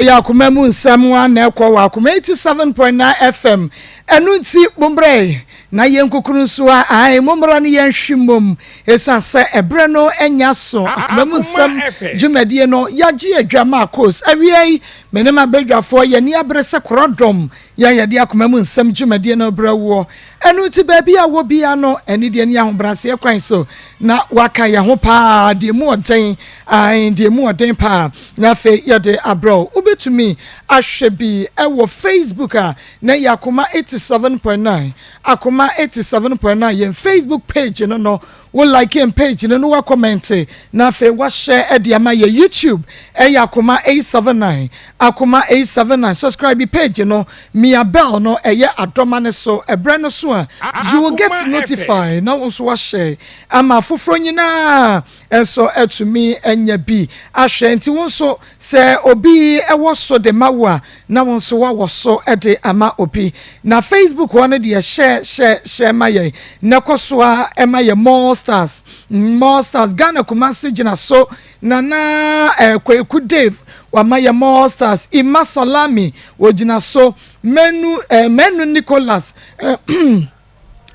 Ɛyɛ akoma mu nsɛm a na ɛkɔ wɔ Akoma 87.9 FM. Ɛno nti, mommrɛ na yɛnkukuru nso a, ae, mommra no yɛnhwe mmom. Ɛsiane sɛ ɛberɛ no anya so, akoma mu nsɛm dwumadie no, yɛagye adwa ma akos. Awiei, me ne m'abadwafoɔ, yɛn ani abere sɛ korɔdɔm, yɛn a yɛde akoma mu nsɛm dwumadie no rebrɛ woɔ. Ɛno nti, baabi a wɔ biara no, anidie ne ahobrɛaseɛ kwan so na waka yɛn ho paa, deɛ mu ɔden, ae, deɛ mu ɔden paa, na afei yɛde abrɛ wo. Wobɛtumi ahwɛ bi wɔ Facebook a na ɛyɛ Akoma 87.9, Akoma 87.9, yɛn Facebook page no no. Wo like yɛn page no na wa comment na afei wa share de ama yɛ. YouTube ɛyɛ Akoma 879, Akoma 879. Subscribe page no, mia bell no, ɛyɛ adɔma ne so. Ɛbrɛ no so a, you will get notified na wo nso wa share ama afoforɔ nyinaa nso atumi anya bi ahwɛ. Nti wo nso sɛ obi ɛwɔ so de ma wo a, na wo nso wawɔ so de ama obi. Na Facebook hɔ no deɛ, hyɛ hyɛ hyɛ ma yɛn na kɔ so a ɛma yɛ more stars, more stars. Ghana Kumasi gyina so, Nana Kwaku Dave wama yɛ more stars. Ima Salami wɔgyina so, Menu Menu Nicholas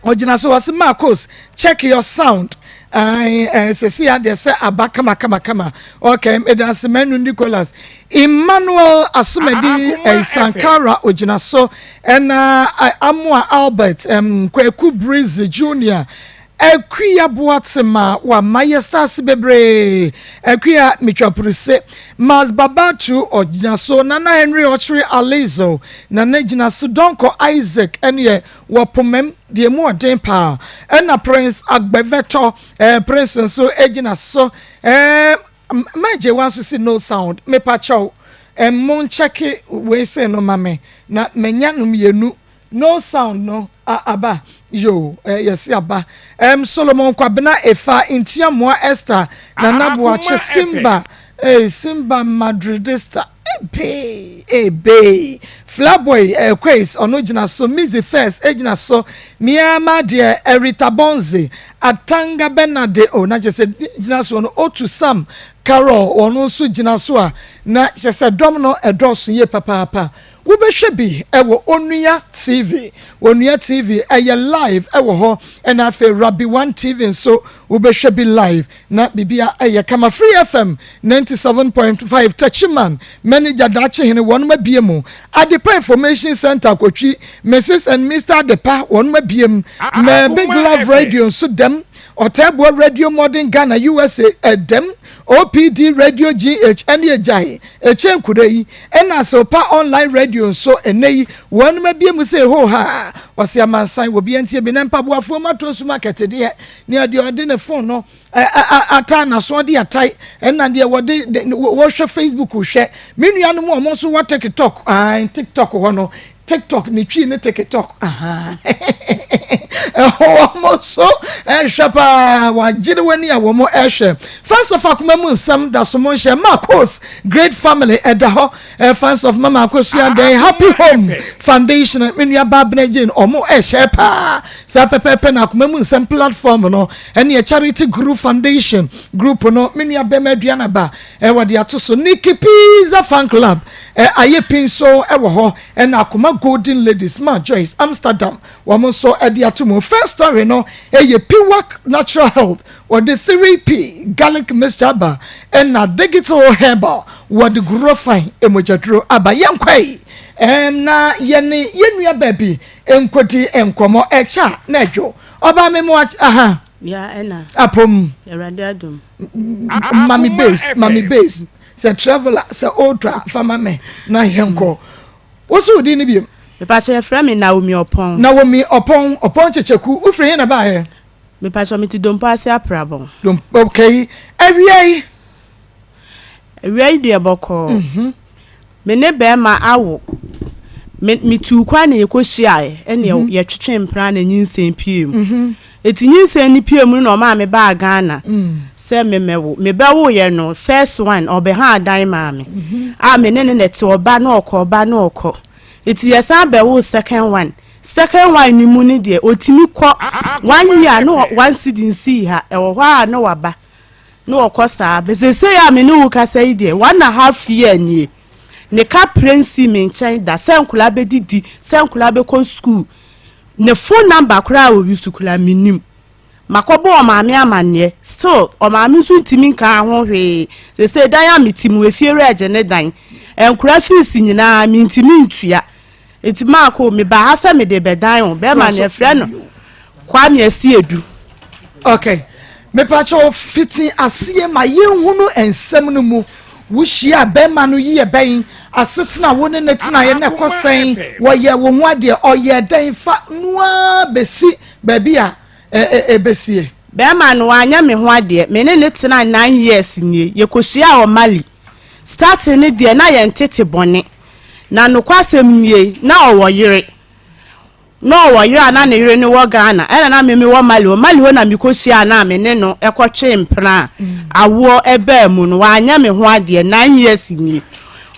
ɔgyina so. Wɔsi, "Marcos, check your sound." Sɛsi adeɛ sɛ aba kama kama kama. Okay, medase, Menu Nicholas. Emmanuel Asomadi Sankara ogyina so, ɛna Amoa Albert, Kwaku Breezy Junior, Akuya Boatema wama yɛ stars bebree. Akuya mitwapuruse Mas Babatu ɔgyina so, Nana Henry Ɔkyere Alizo Nana gyina so, Donko Isaac ɛneɛ wɔpomam deɛ mu ɔden paa, ɛna Prince Agbɛvɛtɔ Prince nso gyina so. Mɛgye wa nso si no sound. Mepakyɛw, mo nkyɛke wei se no ma me na menya no mmienu. No sound no aba yo, yɛsi aba. Solomon Kwabena Efa Ntiamoa, Esther Nana Boakye, Simba, Simba Madridista, ebe ebe Flaboy, Kwes ɔno gyina so, Mizi First egyina so, Miama deɛ, Erita Bonze Atanga Bernard o na kyerɛ sɛ gyina so no, Otu Sam Carol ɔno nso gyina so a, na kyerɛ sɛ dɔm no ɛdɔɔso yie papaapa. Wobɛhwɛ bi ɛwɔ Onua TV. Onua TV ɛyɛ live ɛwɔ hɔ, ɛna afei Rabi One TV nso wobɛhwɛ bi live na biribia ɛyɛ kama. Free FM 97.5, Tachiman manager Daakye Hene wɔn abie mu. Adepa Information Center, Akotwi, Mrs and Mr Adepa wɔn abie mu. Mɛ Big Love Radio nso dɛm, Ɔtɛboa Radio, Modern Ghana USA ɛdɛm, OPD Radio GH ɛne Agyae ɛkyɛ nkura yi, ɛna Asepa Online Radio nso ɛnɛ yi wɔn abie mu sɛ ɛhɔ ha ɔsi amansan wɔ bi ntie bi. Na mpaboafoɔ mu ato nso market deɛ, ne deɛ ɔde ne phone no ata n'aso de atae, ɛna deɛ wɔde wɔhwɛ Facebook hwɛ. Me nuanom a wɔn nso wɔ TikTok, ah, TikTok hɔ no, TikTok ne Twi ne TikTok ɛhɔ wɔn nso ɛhwɛ paa. Wagyere w'ani a wɔn ɛhwɛ. Fans of Akoma Mu Nsɛm da so mo nhyɛ. Marcos Great Family ɛda hɔ, fans of Mama Akosua Dan Happy Home Foundation, me nua Baabena Jane, ɔmo ɛhyɛ paa saa pɛpɛɛpɛ. Na Akoma Mu Nsɛm platform no ɛne Charity Group Foundation group no, me nua bɛma aduana ba ɛwɔ de ato so. Nikki Pizza Fan Club ayɛ pin so ɛwɔ hɔ, ɛna Akoma Golden Ladies, Ma Joyce Amsterdam, wɔn nso ɛde ato mu. First story no ɛyɛ Piwak Natural Health, wɔde 3P garlic mixture aba, ɛna Digital Herbal wɔde Grofine emogyaduro aba. Yɛn kwae na yɛne yɛn nua baabi nkodi nkɔmɔ ɛkyɛ a na ɛdwo ɔbaa mi mu aha. Ya ɛna. Apom. Awurade adum. Mami base, mami base sɛ traveller sɛ ultra fama mi na yɛn kɔ wosi odi ni bi. Mipakyɛ, yɛfrɛ mi Naomi Ɔpɔn. Naomi Ɔpɔn, Ɔpɔn Kyekyeku, wofiri hin na baayɛ? Mipakyɛ, mi ti Dompo ase Aprabɔn. Dompo, okay. Awia yi. Awia yi deɛ, bɔkɔɔ. Me ne bɛrima awo. Me metu kwan na yɛkɔ hyiaeɛ, ɛna yɛtwetwe mpena na nyinsɛn pie mu. Eti nyinsɛn ni pie mu no na ɔmaa me baa Ghana sɛ memɛwo. Mebɛwo yɛ no, first one ɔbɛha adan maa me a me ne ne na te, ɔba na ɔkɔ, ɔba na ɔkɔ. Eti yɛsan bɛwo second one. Second one ni mu ni deɛ, otimi kɔ one year na 1 cedi nsi ha, ɛwɔ hɔ a na waba na wɔkɔ saa. Bɛsɛsɛ a me ne wo kasa yi deɛ, 1.5 year nie. Ne kaprɛ nsii me nkyɛn da sɛ nkwadaa bɛdidi, sɛ nkwadaa bɛkɔ sukuu. Ne phone number koraa a ɔuse koraa mennim. Makɔbɔ ɔmaame amanneɛ, still ɔmaame nso ntumi nkaa ho hwee. Seesei dan a mete mu, efie regye ne dan. Nkwadaa fees nyinaa mentumi ntua. Nti Marko, mebaa ha sɛ mede rebɛdan wo. Bɛrima no, yɛfrɛ no Kwame Asiedu. Ok, mepakyɛw fiti aseɛ ma yɛnhunu nsɛm no mu. Wohyiaa bɛrima no yie bɛn? Asetena a wo ne no tenaeɛ no ɛkɔ sɛn? Wɔyɛɛ wo ho adeɛ? Ɔyɛɛ dɛn? Fa no ara bɛsi baabi a ɛbɛsie. Bɛrima no, wanyɛ me ho adeɛ. Me ne no tenaa nine years nie. Yɛkɔhyiaa wɔ Mali. Starting no deɛ, na yɛntete bɔne. Na nokwasɛm nie, na ɔwɔ yere. Na ɔwɔ yere a na ne yere no wɔ Ghana, ɛna na me mewɔ Mali hɔ. Mali hɔ na mekɔhyiaa no a me ne no kɔtwee mpena a awoɔ baa mu no. Wanyɛ me ho adeɛ, nine years nie.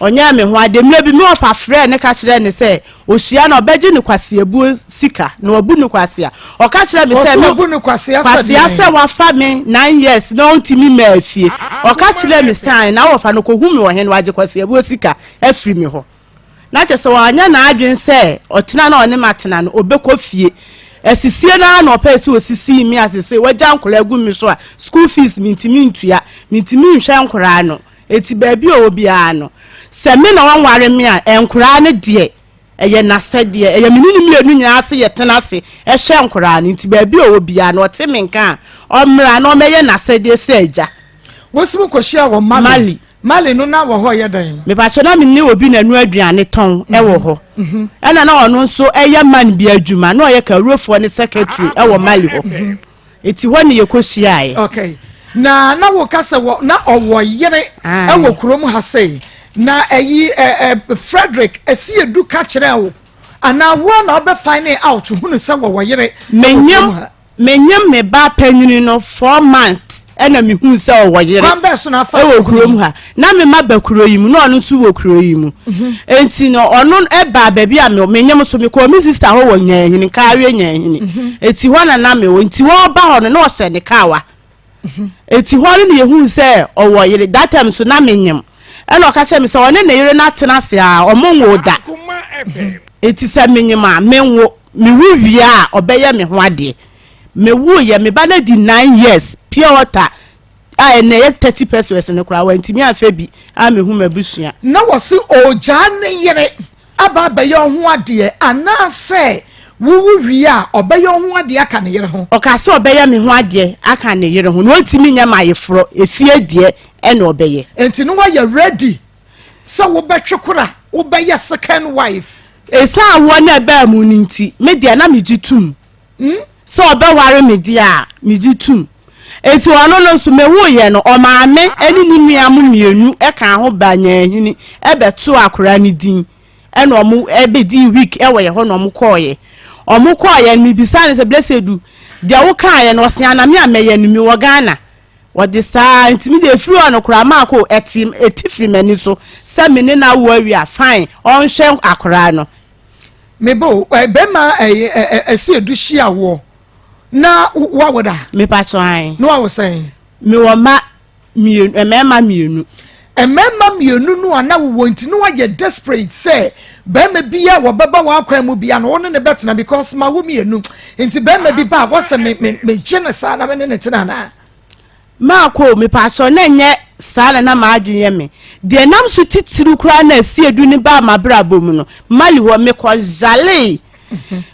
Ɔnyɛɛ me ho adeɛ. Mmerɛ bi me wɔfa frɛɛ no ka kyerɛɛ no sɛ ɔhyia no a ɔbɛgye no kwaseabuo sika, na wabu no kwasea. Ɔka kyerɛɛ me sɛ Ɔse me wabu no kwasea sɛ kwasea deɛn? sɛ wafa me nine years na ɔntumi mmaa fie. Ɔka kyerɛɛ me sɛ ae, na wɔfa no kɔhu me wɔ he na wagye kwaseabuo sika afiri me hɔ. Na kyerɛ sɛ wanyɛ n'adwene sɛ ɔtena na ɔne m'atena no, ɔbɛkɔ fie. Asisie no ara na ɔpɛɛ sɛ ɔsisii me a seesei wagya nkwadaa agu me so a school fees mentumi ntua, mentumi nhwɛ nkwadaa no. Enti baabi a ɔwɔ biara no, sɛ me na ɔnware me a, nkwadaa no deɛ, ɛyɛ n'asɛdeɛ. Ɛyɛ me ne no mmienu nyinaa sɛ yɛtena ase hwɛ nkwadaa no. Nti baabi a ɔwɔ biara no, ɔte me nka a, ɔmmra na ɔmmɛyɛ n'asɛdeɛ sɛ agya. Wosi mo kɔhyia wɔ Mali. Mali. Mali no na wɔ hɔ yɛ dɛn? Mepakyɛ na me ne obi na ɛnoa aduane tɔn wɔ hɔ. Ɛna na ɔno nso ɛyɛ man bi adwuma, na ɔyɛ kawurofoɔ ne secretary wɔ Mali hɔ. Eti hɔ ne yɛkɔ hyiaeɛ. Okay. Na na woka sɛ wɔ na ɔwɔ yere ɛwɔ kurom ha sei. Na ɛyi ɛ ɛ Frederick Asiedu ka kyerɛɛ wo anaa woa na wobɛ find out hunu sɛ wɔwɔ yere ɛwɔ kurom ha? Menyem me ba panyini no four months ɛna mehuu sɛ ɔwɔ yere Kwan bɛɛ so na afa ɛwɔ so kurom hunu? ha. Na me mma ba kuro yi mu na ɔno nso wɔ kuro yi mu. Enti no ɔno ɛbaa baabi a me menyem so mekɔɔ me sister hɔ wɔ Nyanhini, Nkawie Nyanhini. Enti hɔ na na mewɔ. Nti ɔreba hɔ no na ɔhyɛ ne kawa. Enti hɔ no na yɛhuu sɛ ɔwɔ yere. That time nso na menyem. Ɛna ɔka kyerɛɛ me sɛ ɔne ne yere no atena ase a ɔmo nwoo da. Enti sɛ menyem a menwo. Mewo wie a ɔbɛyɛ me ho adeɛ. Mewoeɛ, me ba no adi nine years, pure water a ɛnɛ ɛyɛ 30 pesos no koraa wantumi amfa bi ammehu m'abusua. Na wɔse ɔregyaa ne yere aba abɛyɛ wo ho adeɛ anaasɛ wowo wie a ɔbɛyɛ wo ho adeɛ aka ne yere ho? Ɔkaa sɛ ɔbɛyɛ me ho adeɛ aka ne yere ho na ɔntumi nyɛ m'ayeforɔ, efie deɛ ɛna ɔbɛyɛ. Enti na woayɛ ready sɛ wobɛtwe kora, wobɛyɛ second wife? Ɛsiane awoɔ no a ɛbaa mu no nti, me deɛ na megye tom sɛ ɔbɛware me deɛ a, megye tom. Enti ɔno no nso, mewoeɛ no, ɔmaame ne ne nua mo mmienu kaa ho baa Nyaahini bɛtoo akwadaa no din. Ɛna wɔn bɛdii week wɔ yɛ hɔ na wɔn kɔeɛ. Wɔn kɔeɛ no, mebisaa no sɛ, Blessed, deɛ wokaeɛ no, ɔse ana me a mɛyɛ no, mewɔ Ghana. Wɔde saa ara nti me deɛ ɛfiri hɔ no koraa Marko ɛte ɛti firi m'ani so sɛ me ne no awo awie a fine ɔnhwɛ akoraa no. Me ba o, ɛ bɛrima ɛ ɛ ɛsi edu hyia woɔ na wawo da? Mepakyɛw ae. Na wawo sɛn? Mewɔ mma mmienu, mmarima mmienu. Mmarima mmienu no a na wowɔ nti na wayɛ desperate sɛ barima bi a wɔbɛba w'akwan mu bia no wo ne ne bɛtena because ma wo mmienu nti barima bi ba a wɔsɛ me me megye no saa na me ne ne tena anaa? Maako, mepaakyɛw na ɛnyɛ saa na na m'adwene yɛ me. Deɛ ɛnam so titiriw koraa na Asiedu no baa m'abrabɔ mu no, Mali hɔ, mekɔ yaree.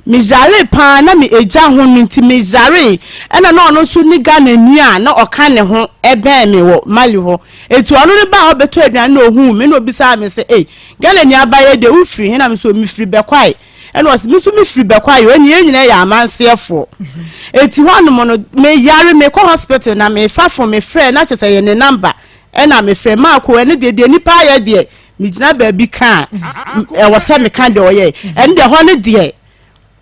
Me yaree paa na me agya ho no nti me yaree. Ɛna na ɔno nso ne Ghanani a na ɔka ne ho bɛn me wɔ Mali hɔ. Enti ɔno no baa hɔ bɛtɔ aduane na ohuu me na obisaa me sɛ, Ei, Ghanani abayɛ deɛ wofiri he? Na me nso mefiri Bɛkwae. Ɛna ɔse, me nso mefiri Bɛkwae o, ɛne yɛn nyinaa yɛ amanseɛfoɔ. Enti hɔnom no, meyare, mekɔ hospital na mefa fon mefrɛ na kyerɛ sɛ ɛyɛ ne number ɛna mefrɛ. Maako, ɛno deɛ, deɛ nipa ayɛ deɛ, megyina baabi ka a, ɛwɔ sɛ meka deɛ ɔyɛe. Ɛno deɛ, ɛhɔ no deɛ,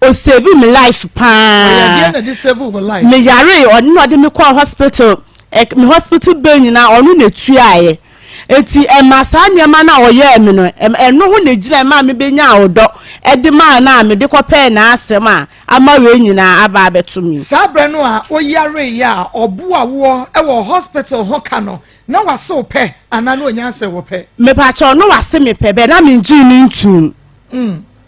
ɔsave me life paa. Me yaree, ɔno na ɔde me kɔɔ hospital, me hospital bill nyinaa ɔno na ɛtuaeɛ. Enti ɛma saa nneɛma no a ɔyɛɛ me no, ɛno ho na ɛgyina maa mebɛnyaa ɔdɔ de maa no a mede kɔpɛɛ n'asɛm a ama wei nyinaa aba abɛto me. Saa berɛ no a woyareeɛ a ɔboa woɔ wɔ hospital ho ka no, na wase wo pɛ anaa na ɔnya nsee wo pɛ? Mepakyɛw, na wase me pɛ, bɛ na mengyee no ntoom.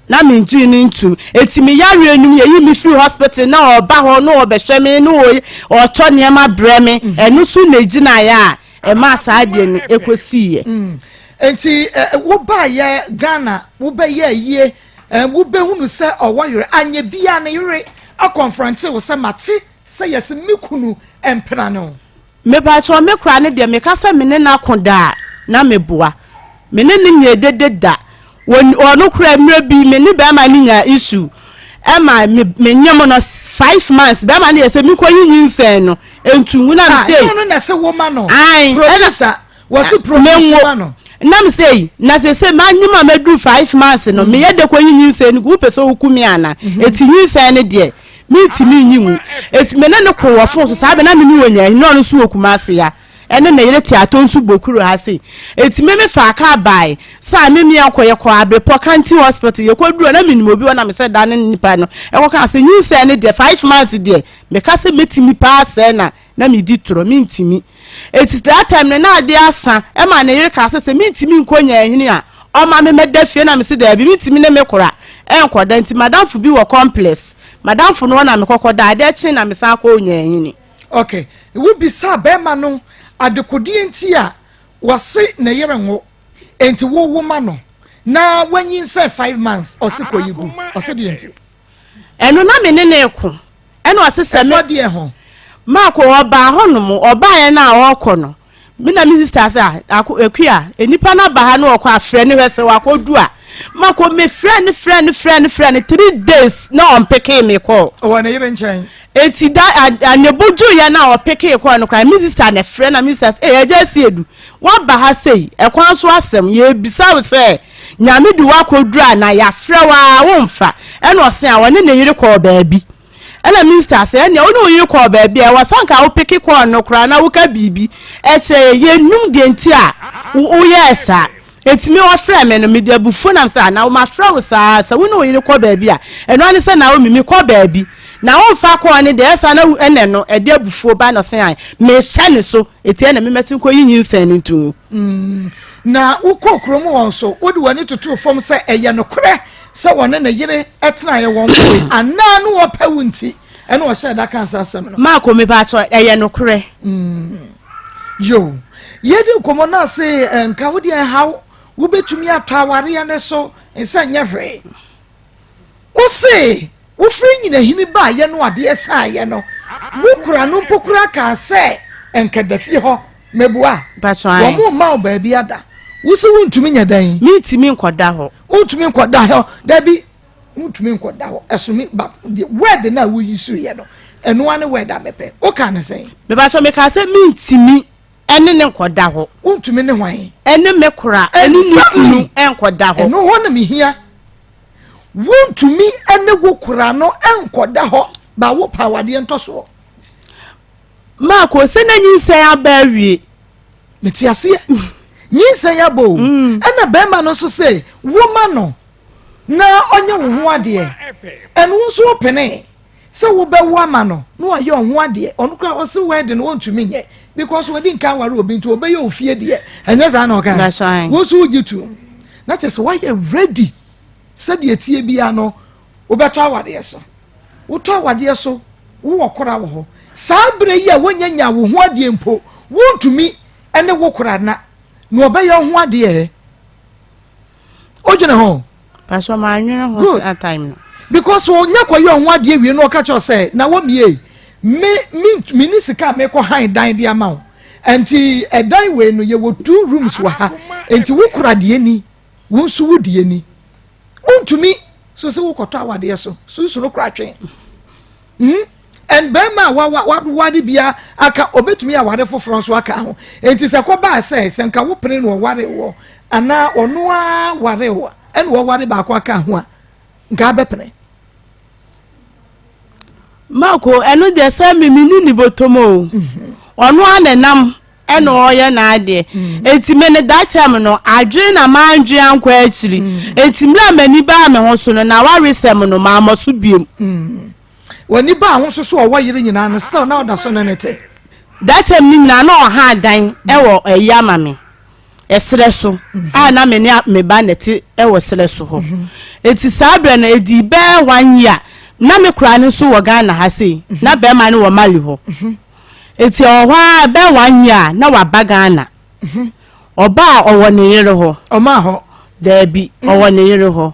Na mengyee no ntoom. Enti me yareɛ no mu, yɛyii me firii hospital na ɔba hɔ na ɔbɛhwɛ me na ɔtɔ nneɛma brɛ me. Ɛno so na ɛgyinaeɛ a ɛmaa saa adeɛ no ɛkɔsiiɛ. Enti wobaeɛ Ghana, wobɛyɛɛ yie, wobɛhunu sɛ ɔwɔ yere, anyɛ biaa ne yere akɔnfrante wo sɛ mate sɛ yɛse me kunu mpena ne wo. Mepakyɛw me kora no deɛ meka sɛ me ne no ako da a na meboa. Me ne no nyɛɛ dede da. Wɔ ɔno koraa mmerɛ bi me ne bɛɛma no nyaa issue ɛma me me nyem no five months bɛɛma no yɛ sɛ me kɔ yi nyinsɛn no ntu ngu na me Ah, sei ɛnyɛ ɔno na ɛsɛ wo ma no. Ae, ɛna Producer, wɔse produce menwo ma no. na me sei na sese manyem a maduru five months no meyɛ dɛ kɔ yi nyinsɛn no gu wopɛ sɛ woku me ana eti nyinsɛn no deɛ Mentumi nyi ngu. Enti me ne no koo wɔ fon so saa bere na me ne wɔ Nyahi na ɔno nso wɔ Kumasi ha. Ɛne ne yere te Atonsu Bokuro ha sei. Enti me me faa kaa bae sɛ me me yɛnkɔ yɛkɔɔ Abrepɔ Kanti Hospital yɛkɔduru hɔ na menim obi hɔ na mehyɛ da ne nipa no ɛkɔkaa sɛ nyinsɛn no deɛ five months deɛ meka sɛ mɛtumi paa sɛɛ na na medi torɔ, mentumi. Enti that time no na adeɛ asa, ɛma ne yere kaa sɛ sɛ mentumi nkɔ Nyaahini a, ɔma me mɛda fie, na mese daabi, mentumi ne me kora nkɔda, nti madamfo bi wɔ complex, madamfo no hɔ na mekɔkɔ da, adeɛ kyee na mesan kɔɔ Nyaahini. Ok, wobisaa bɛrima no adekodeɛ nti a wɔse ne yere nwo, enti wo wo ma no na wanyinsɛn five months, ɔse kɔyi gu, ɔse deɛ nti? Ɛno na me ne no reko. Ɛna ɔse sɛ me. Ɛfa deɛ ho? Marko, ɔbaa hɔ nom, ɔbaeɛ no a ɔrekɔ no, me na me sister sɛ, ah, Ako, Akua, nnipa no aba ha na ɔkɔ a, frɛ no hwɛ sɛ wakɔdu a. Marko, me frɛ no, frɛ no, frɛ no, frɛ no, 3 days na ɔmpekee me call. Ɔwɔ ne yere nkyɛn. Enti da, a, a, ne bo dwoeɛ no a ɔpekee call no koraa, me sister na ɛfrɛ na me sister sɛ, ei, Agya Asiedu, woaba ha sei, ɛkwan so asɛm, yɛrebisa wo sɛ, Nyame de wo akɔduru a na yɛafrɛ wo ara womfa. Ɛna ɔse a ɔne ne yere kɔɔ baabi. Ɛna minista se ɛneɛ wo ne wo yere kɔɔ baabi a ɛwɔ sɛ anka wo peke kɔɔ no koraa na woka biribi kyerɛ yɛn. Yɛnnim deɛ nti a woyɛɛ saa. Enti me ɔfrɛɛ me no mede abufuo nam sɛ na mafrɛ wo saa sɛ wo ne wo yere kɔ baabi a ɛno ara ne sɛ Naomi mekɔ baabi na womfa kɔɔ no deɛ ɛsa na ɛna ɛno ɛde abufuo ba na ɔse ae mehyɛ ne so enti ɛna memɛse nkɔyi nyinsɛn no nto mu. Na wokɔɔ kurom hɔ nso, wode w'ani totoo fam sɛ ɛyɛ nokorɛ sɛ ɔne ne yere tenaeɛ, wɔnwoe, anaa na ɔpɛ wo nti ɛna ɔhyɛɛ da kaa saa asɛm no? Marko, Mepakyɛ, ɛyɛ nokorɛ. Yo, yɛdi nkɔmmɔ no ase, nka wo deɛ ɛha wo, wobɛtumi atɔ awareɛ no so sɛ nyɛ hwee. Wose wofiri nyinahini baeɛ no adeɛ saeɛ no, wo kura no mpo koraa kaa sɛ nka da fie hɔ. Meboa? Wɔn mma wo baabi ada. Wose wontumi nyɛ dɛn? Mentumi nkɔda hɔ. Wontumi nkɔda hɔ. Dabi, wontumi nkɔda hɔ. Ɛso me but the word na woyi so yɛ no, ɛno ara ne word a mepɛ. Wokaa ne sɛn? Mepakyɛw mekaa sɛ mentumi ɛne ne nkɔda hɔ. Wontumi ne hwan? Ɛne me kora, ɛne ne kunu nkɔda hɔ. Ɛno hɔ na mehia. Wontumi ne wo kora no nkɔda hɔ, ba wo pa awadeɛ ntɔsoɔ. Marko, sɛ na nyinsɛn aba awie. Mete aseɛ. Nyinsɛn aba o. Ɛna bɛrima no nso sɛ woma no na ɔnyɛ wo ho adeɛ. Ɛno wo nso wopene sɛ wobɛwo ama no na wayɛ ɔho adeɛ. Ɔno koraa ɔse wedding no ɔntumi nyɛ because wadi nka aware obi nti ɔbɛyɛ ofie deɛ. Ɛnyɛ saa na ɔka? Wo nso wogye tom. Na kyerɛ sɛ woayɛ ready sɛdeɛ ɛteɛ biara no wobɛtɔ awadeɛ so. Wotɔ awadeɛ so, wowɔ kora wɔ hɔ. Saa berɛ yi a wonnya nyaa wo ho adeɛ mpo, wontumi ne wo kora nna na ɔbɛyɛ wo ho adeɛ ɛ? Wodwene ho? Pastor, mannwene ho saa time no. Because onya kɔyɛ wo ho adeɛ wie na ɔka kyerɛ wo sɛ, na wɔmie, me, me, menni sika a mekɔ han dan de ama wo. Nti ɛdan wei no, yɛwɔ two rooms wɔ ha. Nti wo kora deɛ ni, wo nso wo deɛ ni. Wontumi so sɛ wokɔtɔ awadeɛ so sunsuro kora twe hmm? And bɛrima a waware bia aka obetumi aware foforɔ nso aka ho. Nti sɛ kɔbaa sɛ sɛ nka wo pene na ɔware wɔ anaa ɔno ara ware wɔ ɛna ɔware baako aka ho a nka abɛpene. Marco, ɛno deɛ sɛ me menni ne bɔtɔm o. Ɔno ara na ɛnam. Ɛna ɔreyɛ n'adeɛ. Enti me no that time no, adwene na mandwene ankɔ akyiri. Enti mmerɛ a m'ani baa me ho so no, n'awaresɛm no, mammɔ so biom. W'ani baa ho so so ɔwɔ yere nyinaa no, still na ɔda so ne no te? That time no nyinaa na ɔha dan wɔ ayi ama me, ɛserɛ so, a na me ne me ba na ɛte wɔ serɛ so hɔ. Enti saa berɛ no, ɛdii bɛyɛ one year, na me koraa no nso wɔ Ghana ha sei, na barima no wɔ Mali hɔ. Enti ɔwɔ hɔ ara bɛyɛ one year a na waba Ghana. Ɔba a ɔwɔ ne yere hɔ. Ɔmaa hɔ? Daabi, ɔwɔ ne yere hɔ.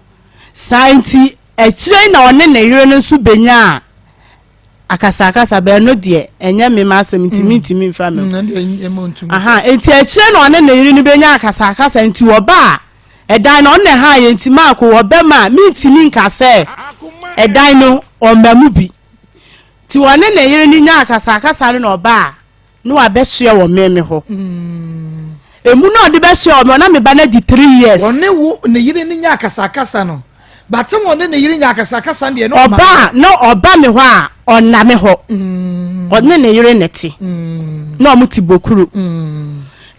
Saa nti akyire yi na ɔne ne yere no nso bɛnyaa akasakasa, but ɛno deɛ ɛnyɛ me m'asɛm nti mentumi mfa me ho. Aha, enti akyire na ɔne ne yere no bɛnyaa akasakasa nti ɔba a ɛdan no ɔno na ɛhaa yɛn nti maako ɔbɛma a mentumi nka sɛ ɛdan no ɔmma mu bi. Nti ɔne ne yere no nyaa akasakasa no na ɔba a na wabɛsoɛ wɔ me me hɔ. Emu na ɔde bɛsoɛ wɔ me hɔ na me ba no adi tthree years. Ɔne wo ne yere no nyaa akasakasa no, but ɔne ne yere nyaa akasakasa no deɛ na ɔma. Ɔba a na ɔba me hɔ a ɔnna me hɔ. Ɔne ne yere na ɛte. Na wɔn te Bokuro.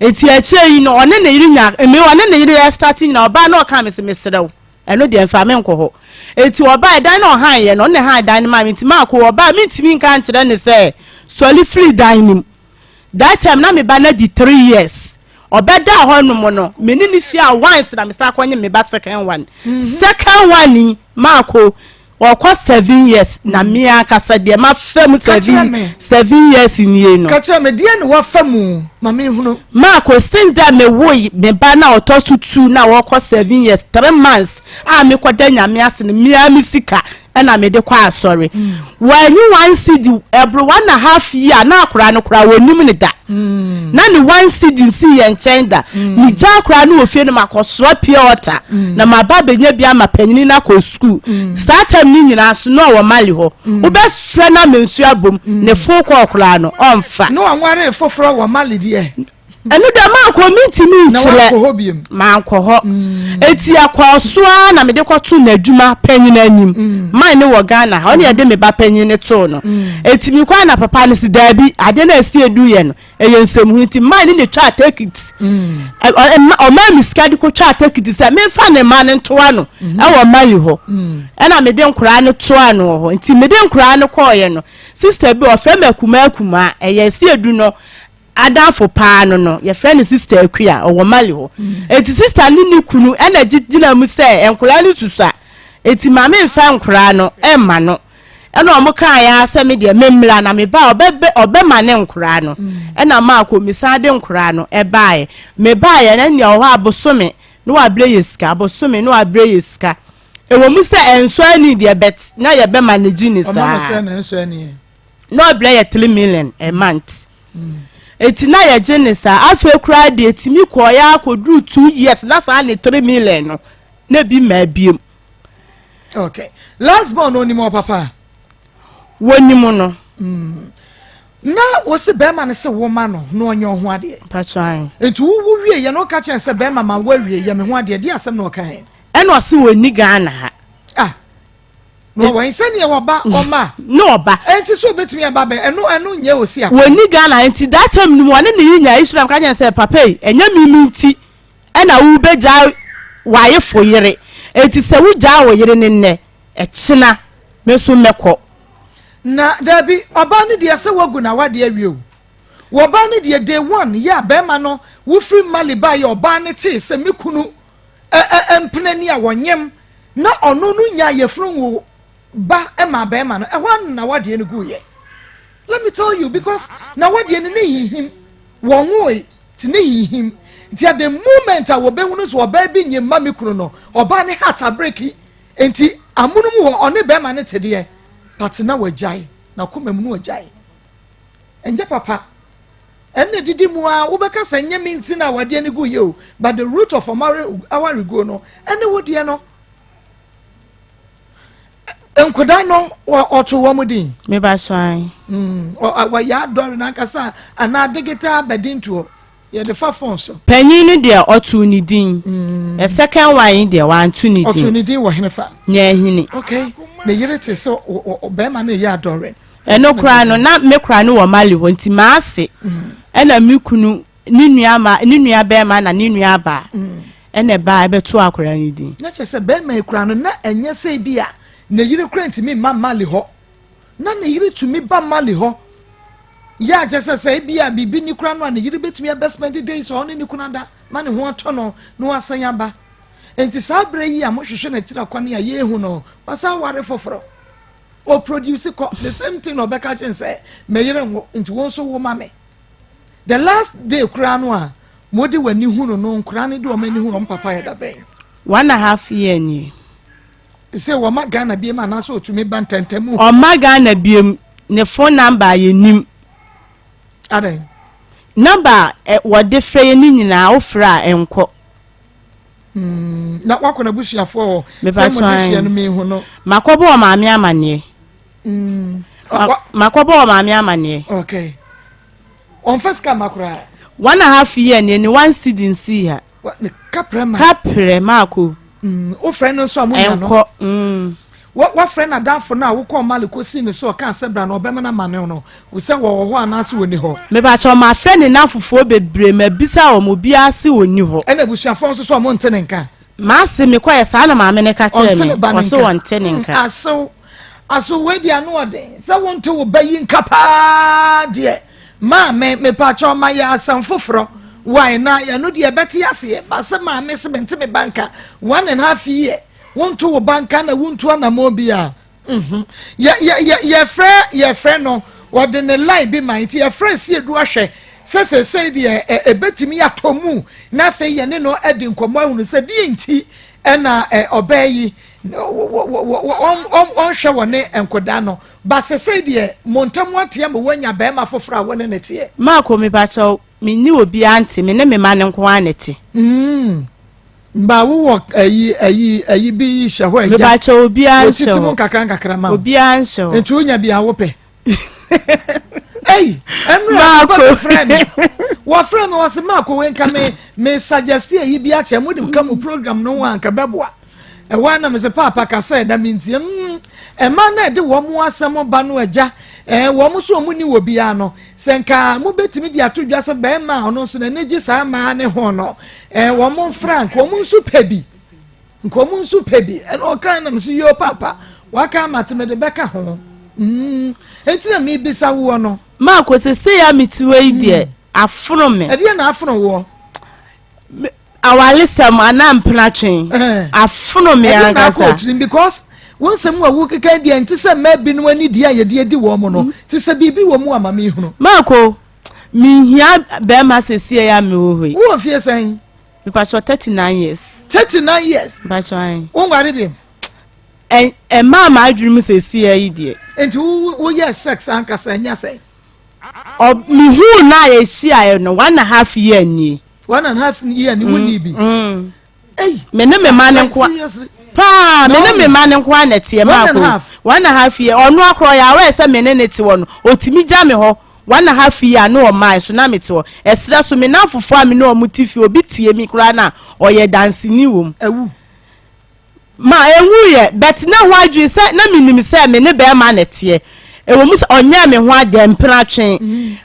Nti akyire yi no ɔne ne yere nyaa, me ɔne ne yere ɛstarte nyinaa ɔbaa na ɔkaa me se mesrɛ wo. Ɛno deɛ mfa me nkɔ hɔ. Enti ɔbae, dan no a ɔhaeɛ no, ɔno na ɛhae dan no maa me, enti mankɔ hɔ. Ɔbae, mentumi nka nkyerɛ no sɛ, Sɔre firi dan no mu. That time na me ba no adi three years. Ɔbɛdaa hɔnom no, me ne no hyiaa once na mesan kɔnye me ba second one. Second one yi, maakɔ, ɔkɔ seven years, na me ankasa deɛ mafa mu Ka kyerɛ seven, me. seven years nie no. Ka kyerɛ me, deɛn na woafa mu? Ma menhunu. Marco, Since dɛ mewoe me ba no a ɔtɔ so two no a ɔkɔ seven years, three months a mekɔda Nyame ase no, me ara me sika na mede kɔ asɔre. Wanyi one cedi, ɛboro one and a half year na akwadaa no koraa wɔnnim no da. Na ne one cedi nsii yɛn nkyɛn da. Megya akwadaa no wɔ fie no makɔsoa pure water na maba abɛnya bi ama panyini no akɔ sukuu. Saa time no nyinaa nso na ɔwɔ Mali hɔ. Wobɛfrɛ no ama nsuo abom, ne phone call koraa no, ɔmfa. Na wanwaree foforɔ wɔ Mali deɛ? Ɛno deɛ mankɔ, mentumi Na nkyerɛ. wankɔ hɔ biom? Mankɔ hɔ. Enti ɛkɔɔ so ara na mede kɔtoo n'adwuma panyin anim. Mine no wɔ Ghana ha, ɔne yɛde me ba panyin no too no. Enti mekɔe na papa no se, Daabi, adeɛ no a ɛsi eduiɛ no, ɛyɛ nsɛmhunu nti mine no na ɛtwaa tekiti. Ɔmaa me sika de kɔtwaa tekiti sɛ memfa ne mma no ntoa no wɔ Mali hɔ. Ɛna mede nkoraa no toaa no wɔ hɔ. Nti mede nkoraa no kɔeɛ no, sister bi ɔfrɛ me akumaa akumaa, ɛyɛ Asiedu no adamfo paa no no, yɛfrɛ no Sister Akua, ɔwɔ Mali hɔ. Enti sister no ne kunu ɛna gye gyina mu sɛ nkoraa no susua, enti ma memfa nkoraa no mma no. Ɛna ɔmo kaeɛ ara sɛ me deɛ memmra na meba a ɔbɛbɛ ɔbɛma ne nkoraa no. Ɛna maakɔ mesan de nkoraa no ɛbaeɛ. Mebaeɛ no ɛnea ɔwɔ hɔ a bosome na wabrɛ yɛ sika, bosome na wabrɛ yɛ sika. Ɛwɔ mu sɛ ɛnsɔ ani deɛ but na yɛbɛ manage no Ɔma no saa. sɛn na ɛnsɔ ani? Na ɔbrɛ yɛ three million a month. Eti na yɛgye ne saa. Afei koraa deɛ etumi kɔɔeɛ ara kɔduru two years na saa ne three million no na ebi mmaa biem. Okay. Last born no onim ɔpapa? Wonim no. Na wosi bɛrima no se wo ma no na ɔnyɛ ɔho adeɛ. Mpatwan. Nti wo wo wie yɛ no ɔka kyerɛ sɛ bɛrima ma wo awie yɛ me ho adeɛ deɛ asɛm na ɔka yɛ. Ɛna ɔse wɔnni Ghana ha. Ah. Na ɔwɔ sɛdeɛ wɔba ɔma. Na ɔba. Ɛnti sɛ obetumi aba bɛ ɛno ɛno nyɛ osi akɔ. Wɔnni Ghana ha nti that time no mu ɔne ne yere nyaa issue na meka kyerɛ no sɛ papa yi ɛnyɛ me me nti ɛna wobɛgyaa w'ayefo yere enti sɛ wogyaa wo yere no nnɛ ɛkyena me nso mɛkɔ. Na daabi ɔbaa no deɛ sɛ wagu n'awadeɛ awie o wɔbaa no deɛ day one yɛ a bɛrima no wofiri Mali baeɛ ɔbaa no tee sɛ me kunu ɛ ɛ mpena ni a wɔnyem na ɔno no nyaa yafunu nwo ba maa bɛrima no ɛhɔ ara na n'awadeɛ no guiɛ let me tell you because n'awadeɛ no ne hinhim wɔnwoe ti ne hinhim nti at the moment a wɔbɛhunu sɛ ɔbaa bi nye mma me kunu no ɔbaa ne heart abreki nti amono mu hɔ ɔne bɛrima no te deɛ but na wagyae n'akoma mu no wagyae ɛnyɛ papa ɛnna didi mu a wobɛka sɛ nyɛ me nti na awadeɛ no gu yɛ o but the root of ɔmo awareguo no ɛne wo deɛ no Nkwadaa no ɔto wɔn din. Meba so an. Wɔyɛ adɔre n'ankasa anaa digital bɛdintoɔ yɛde fa phone so. Panyin no deɛ ɔtoo ne din. The second one yi deɛ wanto ne din. Ɔtoo ne din wɔ henefa? Nyahini. Okay, ne yere te sɛ bɛrima no yɛ adɔre. Ɛno koraa no na me koraa no wɔ Mali hɔ nti m'ase. Ɛna me kunu ne nua ma ne nua bɛrima na ne nua baa ɛna ɛbaa ɛbɛto akwadaa no din. Na kyerɛ sɛ bɛrima yi koraa no na ɛnyɛ sɛ bi a ne yere koraa ntumi mma Mali hɔ. Na ne yere tumi ba Mali hɔ. Yɛ a kyerɛ sɛ sɛ ebi a biribi ni koraa no a ne yere bɛtumi abɛ spend days a ɔne ne kunu ada ma ne ho atɔ no na wasan aba. Enti saa berɛ yi a mohwehwɛ n'akyiri akwan a yɛrehu no, wasan aware foforɔ. Ɔproduce kɔ, the same thing na ɔbɛka kyerɛ sɛ me yere nwo nti wo nso wo ma me. The last day koraa no a mode w'ani hunu no, nkoraa no de wɔn ani hu wɔn papa yɛ da bɛn? One and half year nie. Sɛ wɔma Ghana biem anaasɛ ɔtumi ba ntɛntɛm? Ɔma Ghana biem, ne phone number yɛnim. Adɛn? Number a wɔde frɛ yɛ ne nyinaa wofrɛ a ɛnkɔ. Mm, na wakɔ n'abusuafoɔ hɔ sɛ mo de hyia no mehu no. Makɔbɔ wɔ maame amaneɛ. Mm. Makɔbɔ wɔ maame amaneɛ. Okay. Ɔmfa sika ma koraa. One and a half year nie ne one cedi nsii ha. Ne kaprɛ ma. Kaprɛ maako. Mm, wofrɛ no nso a monya no. Ɛnkɔ. Mm. Wafrɛ n'adamfo no a wokɔɔ Mali kɔsii ne so ɔkaa sɛ bra na ɔbɛma no amane no sɛ wɔwɔ hɔ anaasɛ wɔnni hɔ. Mepakyɛw mafrɛ ne nnamfofoɔ bebree mabisa wɔn obiara se ɔnni hɔ. Ɛna abusuafoɔ nso so ɔmo nte ne nka. M'ase mekɔɛ saa na maame no ka kyerɛɛ Ɔnte me ne ba no ɔse nka. ɔnte ne nka. Asew asew wei deɛ ano ɔden sɛ wonte wo ba yi nka paa deɛ maame mepakyɛw ma yɛ asɛm foforɔ why na ɛno deɛ ɛbɛte aseɛ ba sɛ maame se mente me ba nka one and half year wonto wo ba nka na wontu anamɔn bi a mhm yɛ yɛ yɛ yɛfrɛ yɛfrɛ no wɔde ne line bi ma nti yɛfrɛ siedu ahwɛ sɛ sɛsɛi deɛ ɛ ɛbɛtumi atɔ mu na afei yɛne no adi nkɔmmɔ ahunu sɛ deɛ nti ɛna ɛ ɔbaa yi ɔnhwɛ wɔ ne nkɔdaa no ba sɛsɛi deɛ mo ntam ateɛ ma woanya bɛrima foforɔ a wɔne ne teɛ. Maako mepakyɛw menni obiara nte me ne me mma no nko ara na ɛte. Mm. Mba wo wɔ ayi ayi ayi bi yi hyɛ hɔ agya. Mebakyɛ obiara nhyɛ hɔ. Wɔtiti mu nkakra nkakra ma wo. Obiara nhyɛ hɔ. Nti wonya bi a wopɛ. Ei, ɛnura papa bi frɛ me. Wɔfrɛ me wɔse maako wei nka me me suggest ayi bi akyɛ mo de ka mu program no ho a nka bɛboa. Ɛhɔ ara na mese paapa kasa ɛ na mentie mm ɛma na ɛde wɔn asɛm ba no agya ɛɛ wɔn nso wɔn ni wɔ biara no sɛ nka mobɛtumi de ato dwa sɛ bɛrima a ɔno nso n'ani gye saa mmaa ne ho no ɛɛ wɔn mfra nka wɔn nso pɛ bi nka wɔn nso pɛ bi ɛna ɔka na mese yoo paapa waka ama te mede bɛka ho mm enti na mebisa woɔ no. Maako sesei a mete hɔ yi deɛ afono me. Ɛdeɛ na afono woɔ. Awaresɛm anaa mpenatwe afono me ankasa. Ɛde na akɔ tirim because wo nsɛm a wokeka deɛ nte sɛ mmaa binom ani deɛ a yɛde adi wɔn no mm. te sɛ biribi wɔ mu ama mehunu. Maako mehia bɛrima sesie a mewɔ hɔ yi. Wowɔ fie sɛn? Mepakyɛ 39 years. 39 years? Mepakyɛ ayi. Wonware bi? Ɛmaa m'adwene mu sesie yi deɛ. Nti woyɛ sex ankasa ɛnya sɛn? Ɔ mehuu no a yɛhyiaeɛ no one and a half year nie. One and a half year ni wonni bi. Ei. Me ne me ma no nko paa me ne me ma no nko na teɛ maa ko one and a half year ɔno akorɔ yɛ awɛ sɛ me ne ne te hɔ no otumi gya me hɔ one and a half year no ɔmaa so na me te hɔ ɛsrɛ so me namfofoɔ a me ne ɔmo te fie obi tie mi koraa na ɔyɛ danseni wɔ mu. Awu. Ma ɛnwuiɛ, but na ho adwene sɛ na menim sɛ me ne bɛrima na ɛteɛ. Ɛwɔ mu sɛ ɔnyɛɛ me ho adeɛ mpenatwe,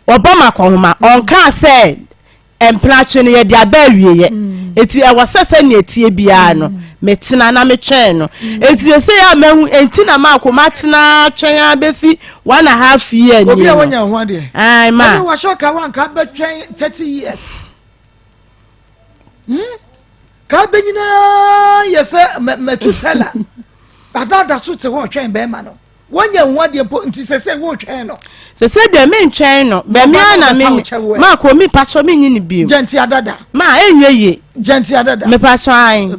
ɔbɔ me akɔnhoma, ɔnkaa sɛ mpenatwe no yɛde aba awieɛ. Enti ɛwɔ sɛ sɛnea ɛteɛ biara no, metena na metwɛn no. Enti seesei a mahu, enti na maako matena twɛn ara bɛsi one and a half year nie Obi a no. wanya ho adeɛ. Ae, ma. Ɛne wahyɛ ɔka wa nka bɛtwɛn 30 years. Hmm? Ka bɛ nyinaa yɛ sɛ Metusela. Ada so te hɔ ɔtwɛn bɛrima no. Wɔnyɛ ho adeɛ mpo nti sɛ sɛ wotwɛn no. Sɛ sɛ deɛ mentwɛn no. Bɛmi a na me ma ko mi pakyɛ mi nyi ne bio. Gyɛnti adada. Ma enye ye. Gyɛnti adada. Me pakyɛ an.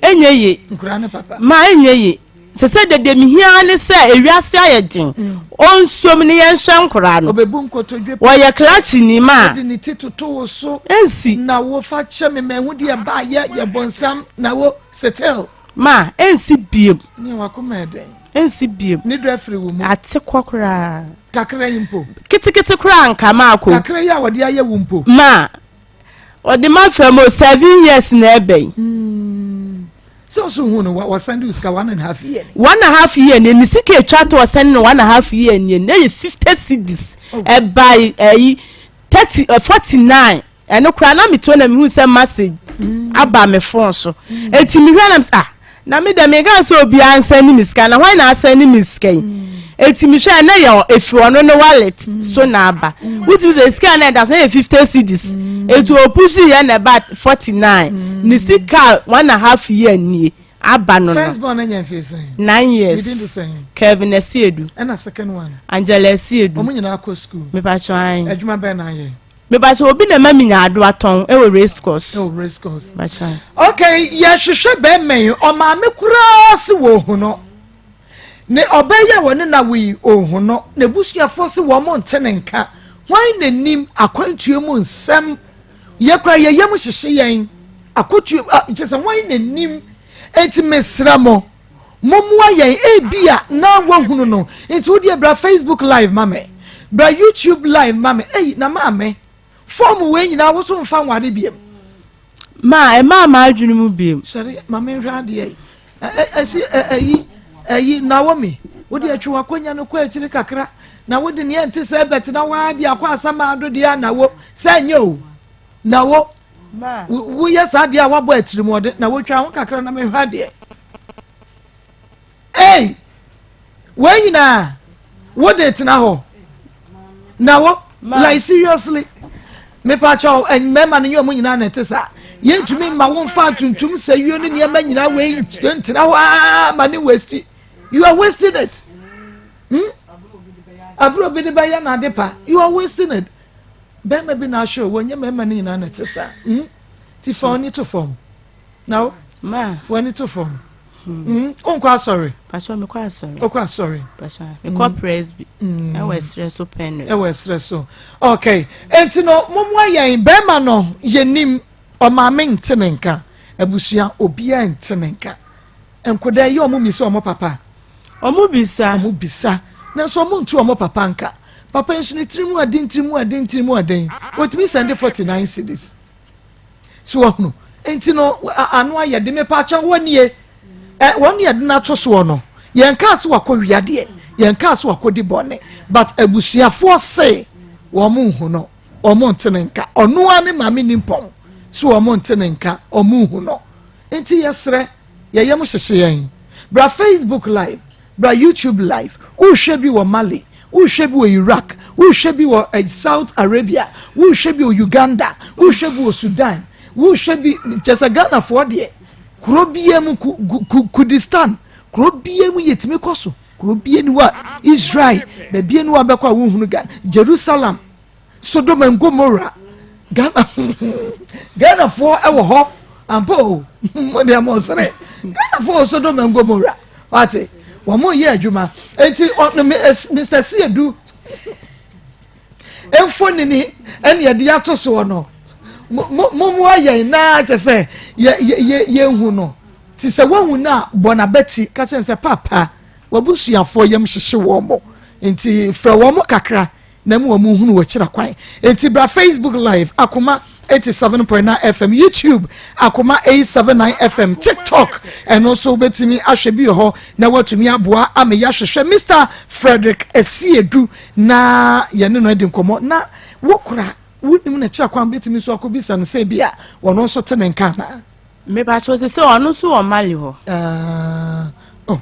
Enye ye. Nkura ne papa. Ma enye ye. Sɛ sɛ deɛ deɛ mehia ara ne sɛ ewiase ayɛ den, ɔnsom ne yɛnhwɛ nkoraa no. Ɔbɛbu nkotodwe pa. Wɔyɛ krakyeni ma. Ɔde ne ti toto wo so. Ɛnsi. Na wo fa kyɛ me mahu deɛ ɛbaayɛ yɛ bonsam na wo settle. Ma ɛnsi biem. Ne wakoma ɛdɛn. Ɛnsi biem. Ne dɔ afiri wo mu. Ate kɔ koraa. Kakra yi mpo. Ketekete koraa nka maako. Kakra yi a wɔde ayɛ wo mpo. Ma Ɔde ma fam o seven years na ɛbɛ yi. Mm. Sɛ ɔso hu no wɔsɛn de sika one and a half year ni. One and a half year ni ne sika etwa to ɔsɛn no one and a half year ni na yɛ 50 cedis. Oh. Ɛba ɛyi. 30 49 ɛno koraa na meto na mehu sɛ message aba me phone so. Eti mehwɛ na ah, na me dɛ meka sɛ obiara nsɛn ne me sika, na hwan na asɛn ne me sika yi? Eti mehwɛ na yɛ efi ɔno ne wallet so na aba. Wotumi sɛ sika na ɛda so yɛ 50 cedis, etu opushi yɛ na ɛba 49. Ne sika 1.5 year nie aba no. First born anya mfe sɛn? 9 years. Ne din de sɛn? Kevin Esiedu. Ɛna second one? Angela Esiedu. Wɔn nyinaa kɔ school? Mepatwa ayi. Adwuma bɛn na ayɛ? Mepatwa, obi na ɛma mi nya ado atɔn ɛwɔ race course. Ɛwɔ race course. Mepatwa. Okay, yɛhwehwɛ bɛrima yi. Ɔmaame koraa si wɔ ohu no ne ɔbaa yi a wɔne na wo yi ohu no, n'ebusuafoɔ si wɔn nte ne nka. Wɔn n'anim akwantuo mu nsɛm yɛ kora yɛ yam hyehye yɛn akotuo a kyerɛ sɛ wɔn n'anim. Eti mesrɛ mo, mommoa yɛn. Ebi a na wahunu no, nti wodeɛ bra Facebook live ma me, bra YouTube live ma me. Eyi na maame fɔɔmu wei nyinaa woso nfa nware biem? Ma ɛmaa maa adwene mu biem. Sɔre maame, nhwɛ adeɛ yi. Ɛsi ɛyi ɛyi Naomi, wode atwi w'akonnwa no kɔ akyiri kakra na wode neɛ nte sɛ bɛtena hɔ a de akɔ asɛm ado deɛ a na wo sɛ nyɛ o na wo woyɛ saa deɛ a woabɔ atirimɔde na wotwa ho kakra na mehwɛ adeɛ. Ei, wei nyinaa wode tena hɔ na wo, like, seriously, mepakyɛw, mmarima no nyɛ ɔmo nyinaa na ɛte saa. Yɛntumi mma wo mfa tuntum sɛ wie ne nneɛma nyinaa wei ntena hɔ aa ma ne waste. You are wasting it, Aburo bi de bɛyɛ n'ade pa. You are wasting it. Bɛrima bi na ahwɛ o, wɔnyɛ mmarima no nyinaa na ɛte saa, Ti fa ɔni to fam na wo Ma. Fa ɔni to fam, Wonkɔ asɔre? Patwa, mekɔ asɔre. Wokɔ asɔre? Patwa, mekɔ presby ɛwɔ ɛserɛ so pɛn. Ɛwɔ ɛserɛ so. Okay, nti no mommoa yɛn. Bɛrima no yɛnim, ɔmaame nte ne nka, abusua obiara nte ne nka. Nkoda yi, ɔmo misa ɔmo papa? Ɔmo bisa. Ɔmo bisa, nanso ɔmo ntu ɔmo papa nka. Papa nso ne tiri mu aden, tiri mu aden, tiri mu aden, otumi send 49 cedis so. Wɔhunu nti no ano ayɛ de. Mepa akyɛn wɔ nie ɛ wɔn yɛ de n'ato soɔ no, yɛn kaa so wakɔ wia deɛ, yɛn kaa so wakɔ di bɔne, but abusuafoɔ se wɔn mo nhu no, wɔn nte ne nka. Ɔno ara ne maame ni mpɔn so wɔn nte ne nka, wɔn nhu no. Nti yɛsrɛ, yɛyɛ mo hyehyɛ yɛn. Bra Facebook live, bra YouTube live. Wohwɛ bi wɔ Mali, wohwɛ bi wɔ Iraq, wohwɛ bi wɔ South Arabia, wohwɛ bi wɔ Uganda, wohwɛ bi wɔ Sudan, wohwɛ bi kyɛ sɛ Ghanafoɔ deɛ, kuro bia mu, Kurdistan, kuro bia mu yɛtumi kɔ so. Kuro bia ni hɔ a, Israel baabi ni hɔ a bɛkɔ a wohunu Ghana, Jerusalem, Sodom and Gomorrah, Ghana, Ghanafoɔ ɛwɔ hɔ ampa o. Mo deɛ mo sere. Ghanafoɔ wɔ Sodom and Gomorrah, wate? Wɔn mo yɛ adwuma. Eti Mr Siedu mfonini ɛna yɛde ato soɔ no. Mo mo mo ayɛ naa kyɛ sɛ yɛ yɛ yɛnhu no. Ti sɛ wɔnhu no a, bɔ n'abɛti ka kyɛn sɛ papa wabusuafoɔ yam hyehye wɔn mo, nti frɛ wɔn mo kakra na mu wɔn hunu wɔ kyerɛ kwan. Nti bra Facebook live, Akoma 87.9 FM, YouTube, Akoma 879 FM, TikTok, ɛno nso wobɛtumi ahwɛ bi wɔ hɔ na watumi aboa ama yɛahwehwɛ Mr Frederick Asiedu na yɛne no adi nkɔmmɔ. Na wokora wonim no kyerɛ kwan, bɛtumi nso akɔbisa no sɛ bi a wɔno nso te ne nka anaa. Mepatwa, sɛ ɔno nso wɔ Mali hɔ. Ah, oh.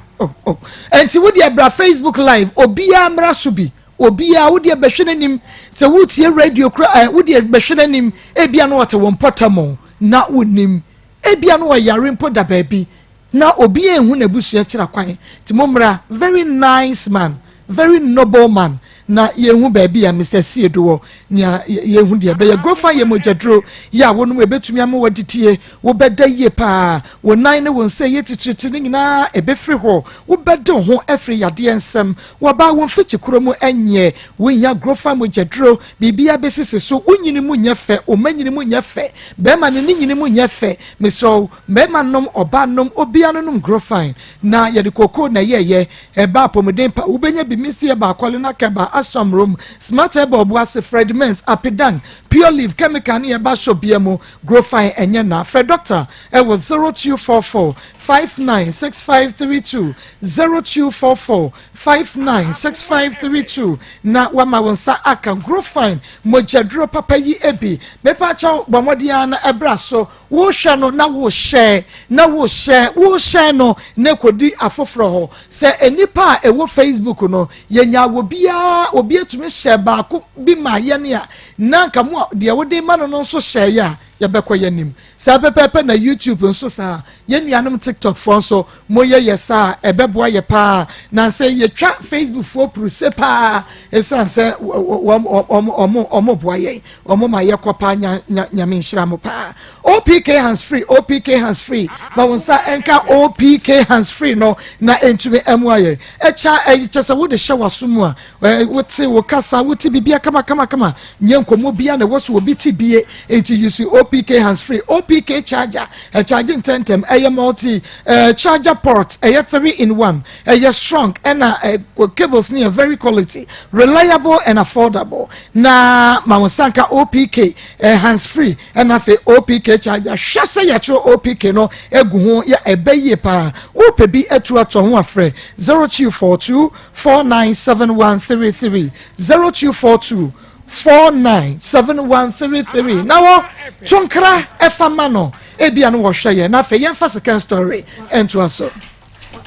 Nti wodeɛ bra Facebook live, obiara mmra so bi. Obiara wodeɛ bɛhwɛ n'anim. Sɛ wotie radio kora ɛ, wodeɛ bɛhwɛ n'anim. Ebia no ɔte wɔn mpɔtam na wonim, ebia no ɔyare mpo da baabi na obiara ehu n'abusua kyerɛ kwan. Nti mo mmra. Very nice man, very noble man. Na yɛhu baabi a Mr Siedu wɔ nea yɛhu deɛ bɛyɛ grofa yɛ mogyaduro yɛ a wɔnom ebɛtumi ama wɔaditie. Wobɛda yie paa, wo nan ne wo nsa yɛ titiritiri no nyinaa ɛbɛfiri hɔ. Wobɛde wo ho afiri yadeɛ nsɛm. Wɔbaa wo mfikyi kuro mu ɛnyɛ wonya grofa mogyaduro, biribiara bɛsisi so. Wo nyini mu nyɛ fɛ, wo mma nyini mu nyɛ fɛ, bɛrima no ne nyini mu nyɛ fɛ. Mesrɛ wo, mmarima nom, ɔbaa nom, obiara no nom Grofine. Na yɛde kookoo na ɛyɛɛyɛ. Ɛba apɔmuden pa, wobɛnya bi misi ɛba akɔle na kɛba Asram Rom, Smart Ɛba Ɔboase, Fred Mens Apidan, Pure Leaf Chemical ne ɛba shop bia mu. Grofine ɛnyɛ na. Frɛ doctor ɛwɔ 0244. 59 6532, 0244 59 6532 na wama wo nsa aka Grofine mogyaduro papa yi bi. Mepakyɛw bɔ mmɔden ara na ɛbra so. Wohwɛ no na wohyɛ, na wohyɛ, wohyɛ no na ɛkɔdi afoforɔ hɔ. Sɛ nnipa a ɛwɔ Facebook no, yɛnyaa obiara, obi atumi hyɛɛ baako bi maa yɛn a, na anka mo a deɛ wode ma no no nso hyɛeɛ a, yɛbɛkɔ yɛn anim. Saa pɛpɛɛpɛ na YouTube nso saa. Yɛn nuanom TikTok foɔ nso, moyɛ yɛ saa a, ɛbɛboa yɛ paa. Nansɛ yɛtwa Facebook foɔ puruse paa, ɛsiane sɛ wɔn boa yɛn. Ɔmo ma yɛ kɔ paa nya nya nyame nhyira mo paa. OPK hands free OPK hands free ma wo nsa nka OPK hands free no na entumi ɛmoa yɛn. Ɛkya ɛyi kyɛ sɛ wode hyɛ waso mu a ɛ wote wo kasa wote bibia kama kama kama nyɛ nkɔmɔ bia na ɛwɔ so obi te bie enti use OPK hands free OPK charger ɛcharge ntɛntɛm ɛyɛ multi ɛɛ charger port ɛyɛ 3 in 1 ɛyɛ strong ɛna ɛ cables no yɛ very quality reliable and affordable. Na ma wo nsa nka OPK eh, hands free ɛna afei OPK charger. Hwɛ sɛ yɛatwerɛ OPK no agu ho yɛ ɛbɛ yie paa. Wopɛ bi atu atɔ ho afrɛ 0242 497133 0242 497133 na wɔ to nkra ɛfa ma no ebia no wɔhwɛ yɛ na afei yɛmfa second story ɛntoa so.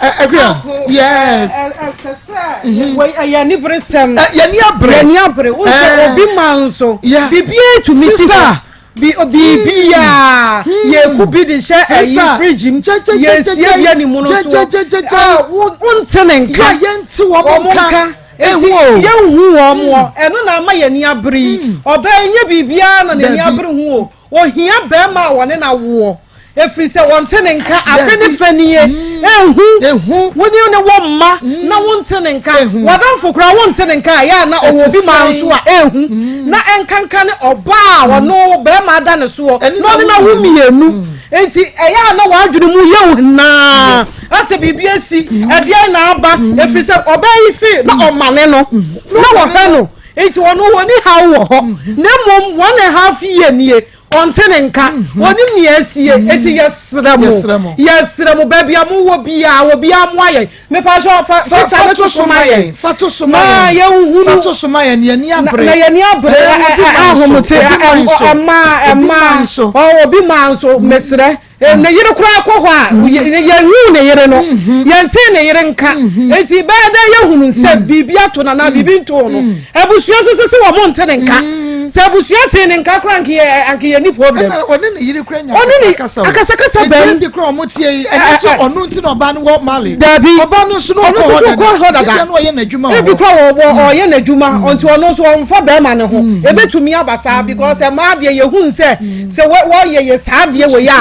Akua, yes. Ɛsɛ sɛ ɛyɛ aniberesɛm. Yɛni abere. Yɛni abere. Wo sɛ obi ma nso. Biribiara tumi si hɔ. Biribiara yɛku bi de hyɛ ɛyi fridge mu. Yɛsie bi anim no so. Wonte ne nka. Yɛnte wɔn nka. Eti yɛnhu wɔn wɔ. Ɛno na ama yɛni abere yi. Ɔbaa yi nyɛ biribiara na n'ani abere ho o. Ohia barima a wɔne no awoɔ, ɛfiri sɛ wɔnte ne nka afe ne fɛ nie. Ehu, wo ne ne wɔ mma na wonte ne nka. W'adamfo koraa wonte ne nka a, ɛyɛ a na ɔwɔ obi ma nso a, ehu. Na ɛnkanka ne ɔbaa a ɔno barima ada ne soɔ na ɔne no awo mmienu. Enti ɛyɛ a na w'adwene mu yɛ wo naa asɛ biribi asi, ɛdeɛn na aba, ɛfiri sɛ ɔbaa yi se na ɔmane no, na wɔhwɛ no. Nti ɔno ɔni haw wɔ hɔ na mmom one and half year nie ɔnte ne nka ɔnim nea asie nti yɛsrɛ mo yɛsrɛ mo baabi a mowɔ biara obiara mmoa yɛn mepakyɛ fa fa fa to so ma yɛn fa to so ma yɛn yɛnhunu fa to so ma yɛn yɛn ani abere na yɛn ani abere ahomete ɛmaa ɛmaa obi maa nso mesrɛ Eh, ne yere koraa kɔ hɔ a mm. yɛnhuu ne yere no mm-hmm. yɛntee ne yere nka mm-hmm. enti bɛyɛ dɛ yɛhunu sɛ mm. biribi ato no anaa biribi ntoo no mm. abusua nso sɛ sɛ wɔn nte ne nka sɛ abusua tee ne nka koraa anke yɛ anke yɛ ni problem ɔne ne yere koraa nya akasakasa akasakasa bɛn bi koraa ɔmo tie yi ɛnyɛ sɛ ɔno nti na ɔbaa no wɔ Mali dabi ɔbaa no nso na ɔkɔ hɔ dada na ɔyɛ n'adwuma wɔ ebi koraa wɔ ɔyɛ n'adwuma nti ɔno nso ɔnfa bɛrima ne ho ebetumi aba saa because ɛmaa deɛ yɛhu sɛ sɛ wɔyɛ yɛ saa adeɛ wɔ yɛ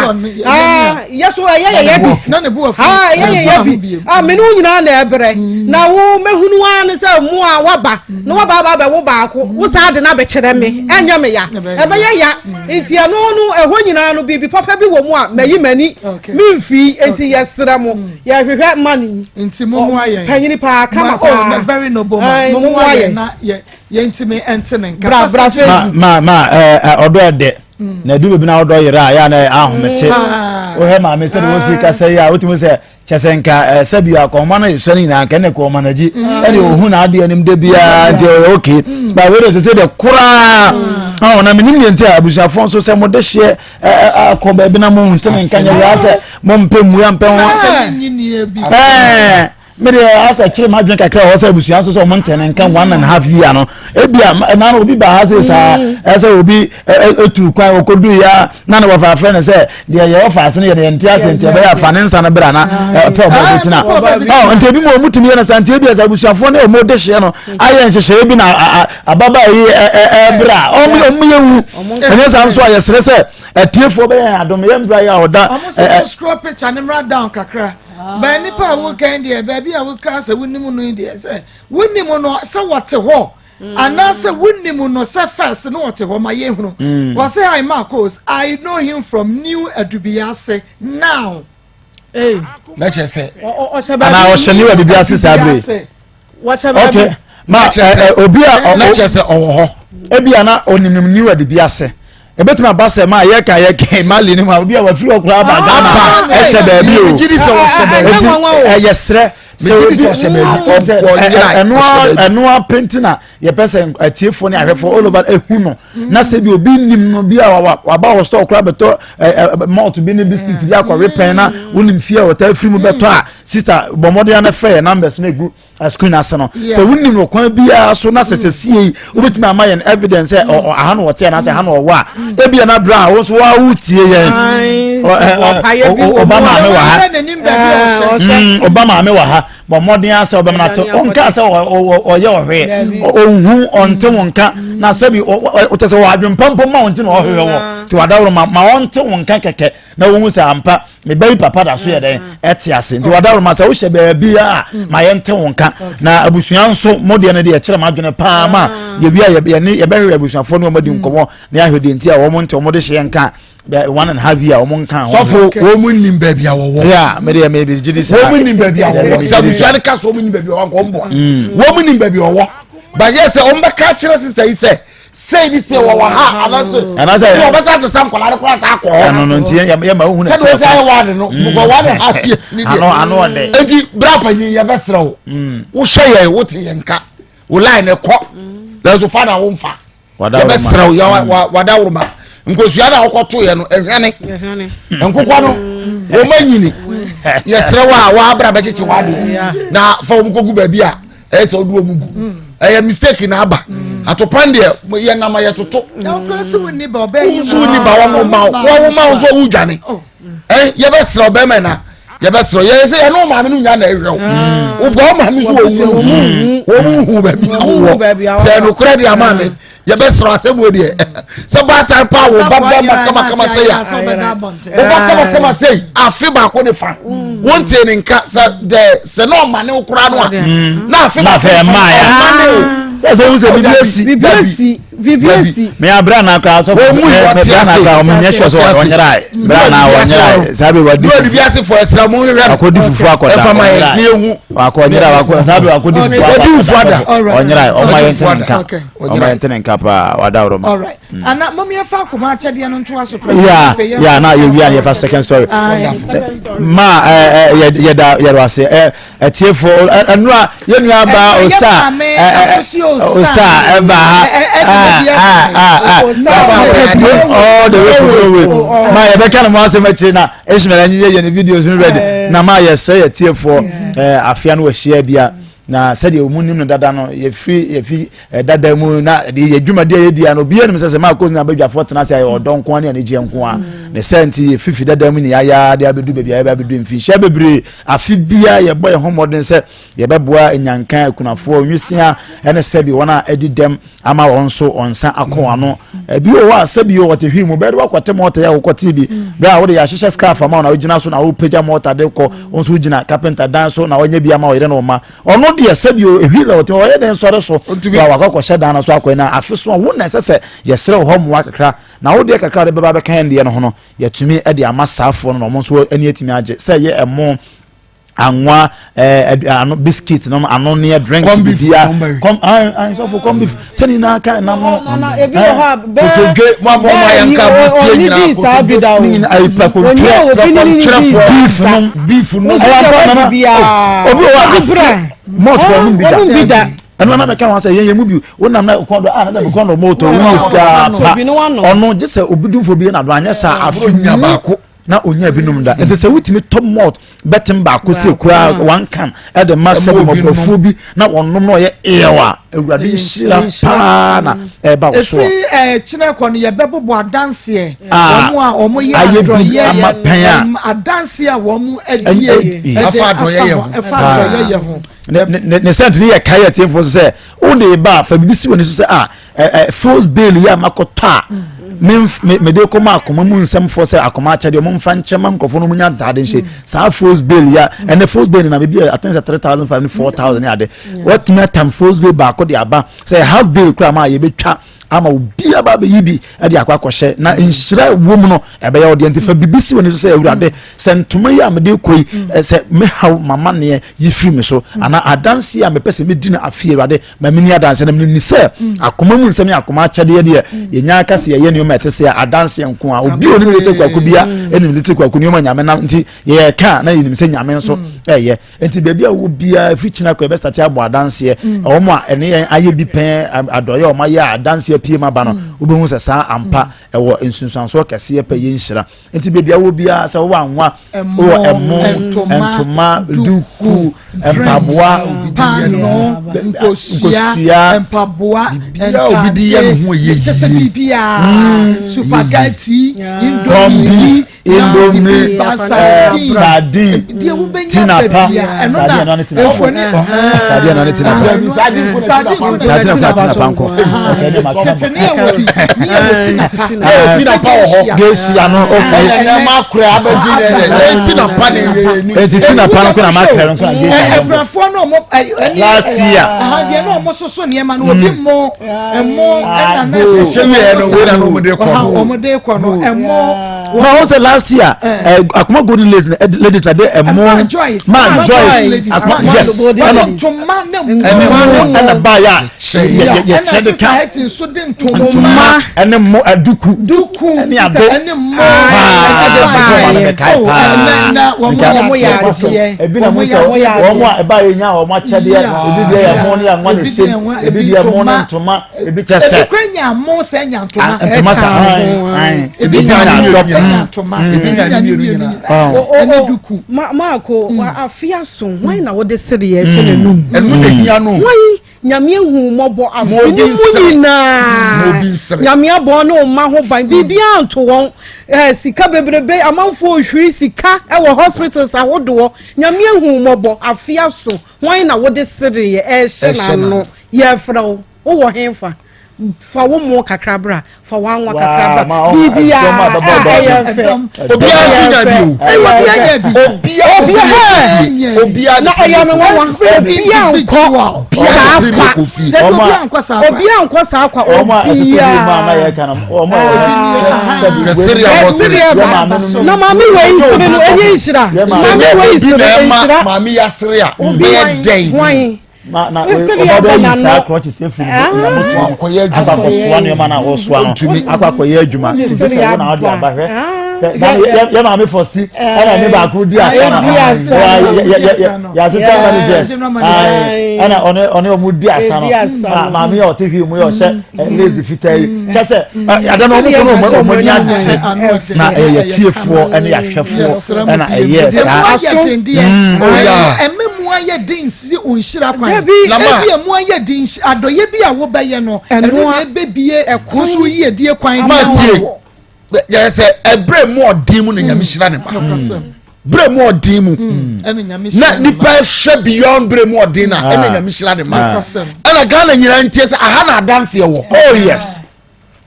a yɛ so ɛyɛ yɛ yɛ bi ɛyɛ yɛ yɛ bi a mene wo nyinaa na ɛbrɛ mm. na wo mɛhunu ara ne sɛ mu a waba na waba aba abɛwo baako wo saa de no abɛkyerɛ me mm. ɛnyɛ me ya ɛbɛyɛ ya mm. nti ɛno no ɛhɔ nyinaa no biribi papa bi wɔ mu a mayi m'ani memfii nti yɛsrɛ mo yɛhwehwɛ ma no nti mo mu ayɛ panyini paa kama oh, paa very noble man mo mu ayɛ na yɛ yɛntumi nte ne nka. Bra bra ma ma ma ɛɛ eh, ɔdɔ ɛdɛ mm. na edu beebi na ɔdɔ yɛrɛ a yɛ ana ahomete mm. wohɛ maame sɛ de wosi kasa yi a wotumi sɛ kyɛ sɛ nka ɛɛ sɛbi akɔnma no esua no nyinaa nka ɛna kɔnma no akyi mm. ɛde ohun na adeɛ anim de biara nti ɔyɛ okay ba wei de sɛ sɛ de koraa ɔn na menim deɛ nti a abusuafoɔ nso sɛ mo de hyeɛ akɔ baabi na mo ntene nka nyɛ wei asɛ mo mpɛ mmua mpɛ ho ɛɛ Me deɛ asɛ kyerɛ m'adwene kakra wɔ sɛ abusua nso sɛ ɔmo ntɛn nka one and half year no ebi a ɛna no obi ba ha sɛ saa mm. ɛsɛ obi etu kwan okodu ya na ne wɔfa afrɛ no sɛ deɛ yɛ wɔfa ase no yɛ deɛ nte ase nti ɛbɛyɛ afa ne nsa no bra na ɛpɛ ɔbɔ bi tena ɔ nti ebi mu ɔmo tumi yɛ no sa nti ebi ɛsɛ abusuafoɔ ne ɔmo de hyɛ no ayɛ nhyehyɛeɛ bi na ababaa yi ɛbra ɔmo ɔmo yɛ wu ɛnyɛ saa nso a yɛsrɛ sɛ atiefoɔ bɛyɛ adom yɛn mbra yɛ a ɔda ɔmo sɛ scroll picture ne mmra down kakra. Bɛn nipa a wokan deɛ baabi a woka sɛ wonim no yi deɛ sɛ wonim no sɛ wɔte hɔ mm. anaasɛ wonim no sɛ first no wɔte hɔ ma yɛhunu mm. wɔsɛ hi Marcos I know him from New Adubiase now. Na kyerɛ sɛ anaa ɔhyɛ New Adubiase saa bere okay ma obi a na kyerɛ sɛ ɔwɔ hɔ ebi a na ɔnim New Adubiase. Ebetumi aba sɛ maa yɛka yɛka Mali ne mu a obi a wafiri hɔ koraa aba Ghana ɛhyɛ baabi o. Megye di sɛ ɔhyɛ baabi. Eti ɛyɛ serɛ sɛ Megye di obi sɛ ɔhyɛ baabi. Ɔnyera ɛnoa ɛnoa penti na yɛpɛ sɛ atiefoɔ ne ahwɛfoɔ all over ehu no na sɛ bi obi nim no bi a waba wɔ store koraa bɛtɔ ɛ malt bi ne biscuit bi akɔwe pɛn na wonim fie a wɔtaa firi mu bɛtɔ a sister bɔ mmɔden ana frɛ yɛ numbers no egu screen ase no sɛ wonim no kwan biara so na sɛ sɛ sie yi wobɛtumi ama yɛn evidence sɛ aha na wɔte anaasɛ aha na ɔwɔ a ebia na berɛ a wo nso woa wotie yɛn ɔba maame wɔ ha ɔba maame wɔ ha bɔ mmɔden asɛ ɔbɛma no ate ɔnka sɛ ɔyɛ ɔhwee ɔnhu ɔnte wo nka na sɛbi ɔkyɛ sɛ wɔ adwempa mpo ma ɔnte na ɔhwehwɛ wɔ nti wadaworo ma ma ɔnte wo nka kɛkɛ na wɔhu sɛ ampa me ba yi papa da so yɛ dɛn ɛte ase nti wadaworo ma sɛ wohyɛ baabi a ma yɛnte wo nka na abusua nso mo deɛ no deɛ ɛkyerɛ ma adwene paa ma yɛbi a yɛne yɛbɛhwehwɛ abusuafoɔ ne wɔn adi nkɔmmɔ na yɛahwɛ deɛ nti a wɔn nte wɔn de hyɛ nka one and a half year wɔn nka ho. Sɔfo wɔn mu nim baabi a wɔwɔ. ya mɛ deɛ mɛ bi gyi di saa. Wɔn mu nim baabi a wɔwɔ sɛ abusua no ka so wɔn mu nim baabi a wɔwɔ nkɔ mboa wɔn mu nim baabi a wɔwɔ bayɛ sɛ wɔn bɛka kyerɛ sisa yi sɛ sei ni sei wɔwɔ ha anaasɛ anaasɛ ɛna ɔbɛsa ate sa nkwadaa no koraa sa akɔ hɔ ɛno no nti yɛ ma ohun sɛdeɛ wɔsɛ ayɛ wade no because one and a half years ni deɛ ano ano ɔdɛ eti bra panyin yɛ bɛsrɛ wo wohwɛ yɛn wote yɛn nka wo line kɔ nanso fa na wo nfa yɛ bɛsrɛ wo yɛ wadaworoma nkosua na wokɔto yɛ no ɛhwɛne nkokɔ no wɔn anyini yɛsrɛ wo a wɔabra bɛkyekye w'adeɛ na fa wɔn kɔgu baabi a ɛyɛ sɛ ɔde wɔn gu ɛyɛ mistake na aba atopan deɛ yɛ nam yɛ toto nso ni ba wɔn ma wɔn ma nso wɔn dwane ɛ yɛbɛsrɛ ɔbɛrima na yɛbɛsrɛ yɛ sɛ yɛn no maame no nya na ɛhwɛ o wobɔ wɔn maame nso wɔn wu wɔn hu baabi awɔ sɛ ɛnokorɛ deɛ ama mi yɛbɛsrɛ asɛm wo deɛ sɛ baatan pa wo ba bɛma kamakama sɛ ya wo ba kamakama sɛ yi afe baako ne fa wɔn te ne nka sɛ dɛ sɛ na ɔma ne wo koraa no a na afe baako ne fa ɔma ne wo. Sɛ sɛ ohun sɛ bibi esi bibi esi bibi esi. Mɛ abira na akora asɔfo Wɔn mu yi mɛ wɔte bra na ase. akora ɔmo nyɛ sure sɛ Wɔte ase. ɔnyera bra na ɔnyera saa bi wadi Duro di wiase fo ɛsrɛ mo nhwehwɛ no. akɔdi fufu akɔda Ɛfa ma yɛ ɔnyera ne ehu. wakɔ ɔnyera wakɔ saa bi wakɔdi fufu Wadi fufu ada. ɔnyera ɔmo ayɛ ntene nka Okay. ɔmo ayɛ ntene nka paa wada worɔ ma. Alright. Ana mom yɛfa akoma akyɛdeɛ no ntoa so koraa. ya Afei yɛmfa ya na second yɛwia no story. yɛfa second story Aye. ma ɛ ɛ yɛ yɛda yɛda ase ɛ ɛtiefo ɛnura yɛn nua ba osa osa ɛba ha all the way from Norway ma yɛbɛka no mo asɛm akyire na Ishmael anyi yɛ ne videos no ready na ma yɛsrɛ yɛ tiefoɔ afea no wɔahyia bia na sɛdeɛ wɔn nim no dada no yɛfiri yɛfi dada mu na de yɛ dwumadi a yɛdi ano obiara nim sɛ sɛ maa kosi na abadwafoɔ tena ase ayɛ ɔdɔ nko ne anigyeɛ nko a ne sɛ nti yɛfifi dada mu ne yɛayɛ de abɛdu baabi a yɛbɛ abɛdu mfinhyia bebree Afe biara yɛbɔ yɛn ho mmɔden sɛ yɛbɛboa nnyanka, akunafoɔ, nwisiaa ne sɛbi wɔn a adi dɛm ama wɔn nso wɔn nsa akɔ wɔn ano. Ebi wɔ hɔ a sɛbi wɔte hwii mu bɛde wakɔte mɔta yɛ wokɔte bi. Berɛ a wode yɛahyehyɛ scarf ama wo na wogyina so na wopagya mɔta de kɔ, wo nso wogyina kapenta dan so na wɔnyɛ bi ama ɔyere ne wo mma. Ɔno deɛ sɛbi ehwii na ɔte ɔyɛ dɛn sɔre so wa wakɔ akɔhyɛ dan no so akɔ na afe so a wo na ɛsɛ sɛ yɛsrɛ wo hɔ mmoa kakra na wo deɛ kakra a wode bɛba bɛka yɛn deɛ no ho no Yɛatumi de ama saafoɔ no na wɔn nso ani atumi agye sɛ ɛyɛ ɛmo, anwa, ɛɛ ano biscuit nom anonneɛ drinks bibia kɔm ayi ayi sɔfo kɔm beef sɛ ne nyinaa ka ɛnam no. Nana ebi wɔ hɔ a bɛɛ kotodwe mo a mo ma yɛn ka mo tie nyinaa kotodwe ne nyinaa ayi pɛkontwerɛ pɛkontwerɛfoɔ beef nom beef nom ɛyɛ ampa nana obi wɔ hɔ afe malt kɔ ɔnom bi da. Ɛno na mɛka ho asɛ yɛn yɛn mu bi wonam na kɔn do a na dɛm kɔn do mo tɔ wo sika pa ɔno gye sɛ obi dumfo bi na do anyɛ saa afe nya baako na onya binom da nti sɛ wotumi tɔ malt bɛtem baako sɛ kura one can ɛde ma sɛ mmɔborɔfoɔ bi na wɔnom na ɔyɛ ew a awurade nhyira paa na ɛba wo soɔ. Ɛfiri ɛkyerɛ kɔ no yɛbɛbobɔ adanseɛ wɔn a wɔn yɛ adɔyɛ ama pɛn a adanseɛ a wɔn adie ɛfa adɔyɛ yɛ ho. Ne ne ne sɛnti ne yɛ kae atiefo so sɛ wode ba a fa biribi si w'ani so sɛ a ɛ ɛ fos bail yi a makɔtɔ a me me mede kɔma akoma mu nsɛmfoɔ sɛ akoma akyɛdeɛ ɔmo mfa nkyɛn ma nkurɔfoɔ no ɔmo nya ntaade nhyɛ saa fos bail yi a ɛnɛ fos bail na ebi yɛ atɛn sɛ 3,500 ne 4,000 ne ade wɔtumi atam fos bail baako de aba sɛ half bail koraa ma a yɛbɛtwa. ama obiara ba abɛyi bi de akɔ akɔhyɛ na nhyira wɔ mu no ɛbɛyɛ wo deɛ. Nti fa biribi si w'ani so sɛ, Awurade, sɛ ntoma yi a mede kɔ yi, sɛ mehaw m'amanneɛ yi firi me so anaa adanseɛ a mepɛ sɛ medi no afei, Awurade, ma menni adanseɛ. Na menim sɛ akoma mu nsɛm ne akoma akyɛdeɛ deɛ, yɛnya aka sɛ yɛyɛ nneɛma ɛte sɛ adanseɛ nko a obi a onim Lete Kwaku bia ɛnim Lete Kwaku nneɛma Nyame nam nti yɛka na yɛnim sɛ Nyame nso ɛyɛ. Nti baabi a wɔ biara ɛfiri kyina kɔ yɛbɛstate abɔ adanseɛ. Wɔn a ɛne yɛn ayɛ bi pɛn adɔeɛ a wɔn ayɛ a adanseɛ pie ma ba no, wobɛhu sɛ saa ampa ɛwɔ nsunsuansoɔ kɛseɛ pɛ yɛ nhyira. Nti baabi a wɔ biara, sɛ wowɔ anwa, wowɔ ɛmo, ntoma, duku, mpaboa, paano, nkosua, mpaboa, ntaadeɛ, kyɛ sɛ biribiara, supagati, indomie, Indomie, sardine, tinapa, sardine na ne tinapa, sardine na tinapa nkɔ. Tete ne ɛwɔ bi ne ɛwɔ tinapa. Tinapa wɔ hɔ. Gesia no okay. Ɛnna ma kura abɛgye ne yɛ tinapa ne. Eti tinapa no kora ma kura no kora gesia no. Ɛkurafoɔ no ɔmo ɛni. Last year. Deɛ na ɔmo soso nneɛma no obi mo ɛmo ɛna na ɛfɛ. Kyɛ wiɛ no wei na ɔmo de kɔ no. Ɔmo de kɔ no ɛmo. Ma wɔn sɛ last year Akoma Golden Ladies na ladies na de ɛmo Ma Joyce. Ma Joyce Akoma, yes, ɛna ntoma ne mo ɛne mo ɛna ba yɛ a yɛ yɛ ɛna kyɛ de Sister ka Hetty nso de ntoma ntoma ɛne mo ɛduku duku ɛne ade ɛne mo paa ɛde ɛfɔ ma no bɛkae Oh, paa. ɛnɛ na wɔn Nka wɔn yɛ adeɛ. Ebi na mo Wɔn sɛ yɛ adeɛ. wɔn a ɛba yɛ nya wɔn akyɛdeɛ, ebi deɛ yɛ mo ne yɛ nwa na Ebi ehyɛm deɛ nwa, ebi ebi deɛ mo ne ntoma. ntoma, ebi kyɛ sɛ Ebi kura nya mo sɛ nya ntoma. Ah, ntoma sa Ɛka ayi ho, ayi Ebi ebi nya nya ne adɔ mmienu ntoma. Ebi nya ne mmienu nyinaa. Ɛne duku. Ma maako afe aso, hwan na wode sereɛ hyɛ n'anum? Ɛno na ehia no. Hwan? Nyame ehu mmɔbɔ afe Ma obi ne mu nsere. Ma nyinaa. obi nsere. Nyame abɔ ne ɔma ho ban, biribiara nto wɔn. Sika bebrebe, amanfoɔ rehwiri sika wɔ hospitals ahodoɔ. Nyame ehu mmɔbɔ afe aso, hwan na wode sereɛ ɛrehyɛ Ɛhyɛ n'ano? n'ano. Yɛrefrɛ wo, wowɔ henfa? Fa wo mo kakra bra, fa w'anwa kakra bra, Waa, ma biribiara ɛdɔm a bɛbɔ a ɔdɔ ɛyɛ adi. fɛ. Obiara nso nya bi o. Ɛwɔ obiara nya bi. Obiara Obiara sere kɔ fie. Obiara na de sere ɛyɛ me kɔ nwanwa, fie. obiara nkɔ Obiara saa de sere kwa. kɔ fie. Dabi Wɔn a- obiara nkɔ saa kwa. Obiara nkɔ saa kwa. Wɔn a ɛtete bi mu a na Obiara. yɛka no, wɔn a sɛbi Hwɛ sere a wɔsere. yɛ maame no Na maame wei nsere no ɛnyɛ nhyira. Yɛ maame- Maame Sɛ wei obi nsere na ɛma nhyira. maame yi asere a, bɛyɛ dɛn? Hwan? Na na Sisiri ɔba abɔ bɛyi n'ano. saa crutches efiri ne namoto Wakɔyɛ akɔ adwuma. akɔsoa nneɛma na ɔsoa no Ɔntumi. akɔ akɔyɛ adwuma Wode nti siri sɛ wo na ɔde aba. aba hwɛ. Ah, Hwɛ, na yɛ yɛ maame fɔsti ɛna ne baako di asa na Di asa Wa- no. yɛ yɛ yɛ yɛ assistant Yeah. managers General manager. Aye. Ɛna ɔne ɔne ɔmo di asa no Di asa Ma- no. maame yɛ ɔte hwii mu yɛ ɔhyɛ lazy fitaa yi kyɛ sɛ ada na ɔmo kɔ no ɔmo ani agye na ɛyɛ yɛ tiefoɔ ɛne yɛ ahwɛfoɔ ɛna ɛyɛ saa. Emu ayɛ den deɛ. Oh, yeah. Ɛmɛ mu ayɛ den si nhyira kwan. Dabi. Na ma- Ebi emu ayɛ den adɔyɛ bi a wobɛyɛ no Ɛno ɛno a- na ebebie nso yiedie kwan de Ma ama tie. wo. Yɛ sɛ ɛbrɛ mu ɔden mu na Nyame hyira ne ba. Brɛ mu ɔden mu. Ɛna Nyame Na hyira ne nipa ma. hwɛ beyond brɛ mu ɔden na ɛna Nyame hyira ne ma. Nokwasɛm. Ɛna Ghana nyinaa ntie sɛ aha na adanseɛ wɔ. Oh yes.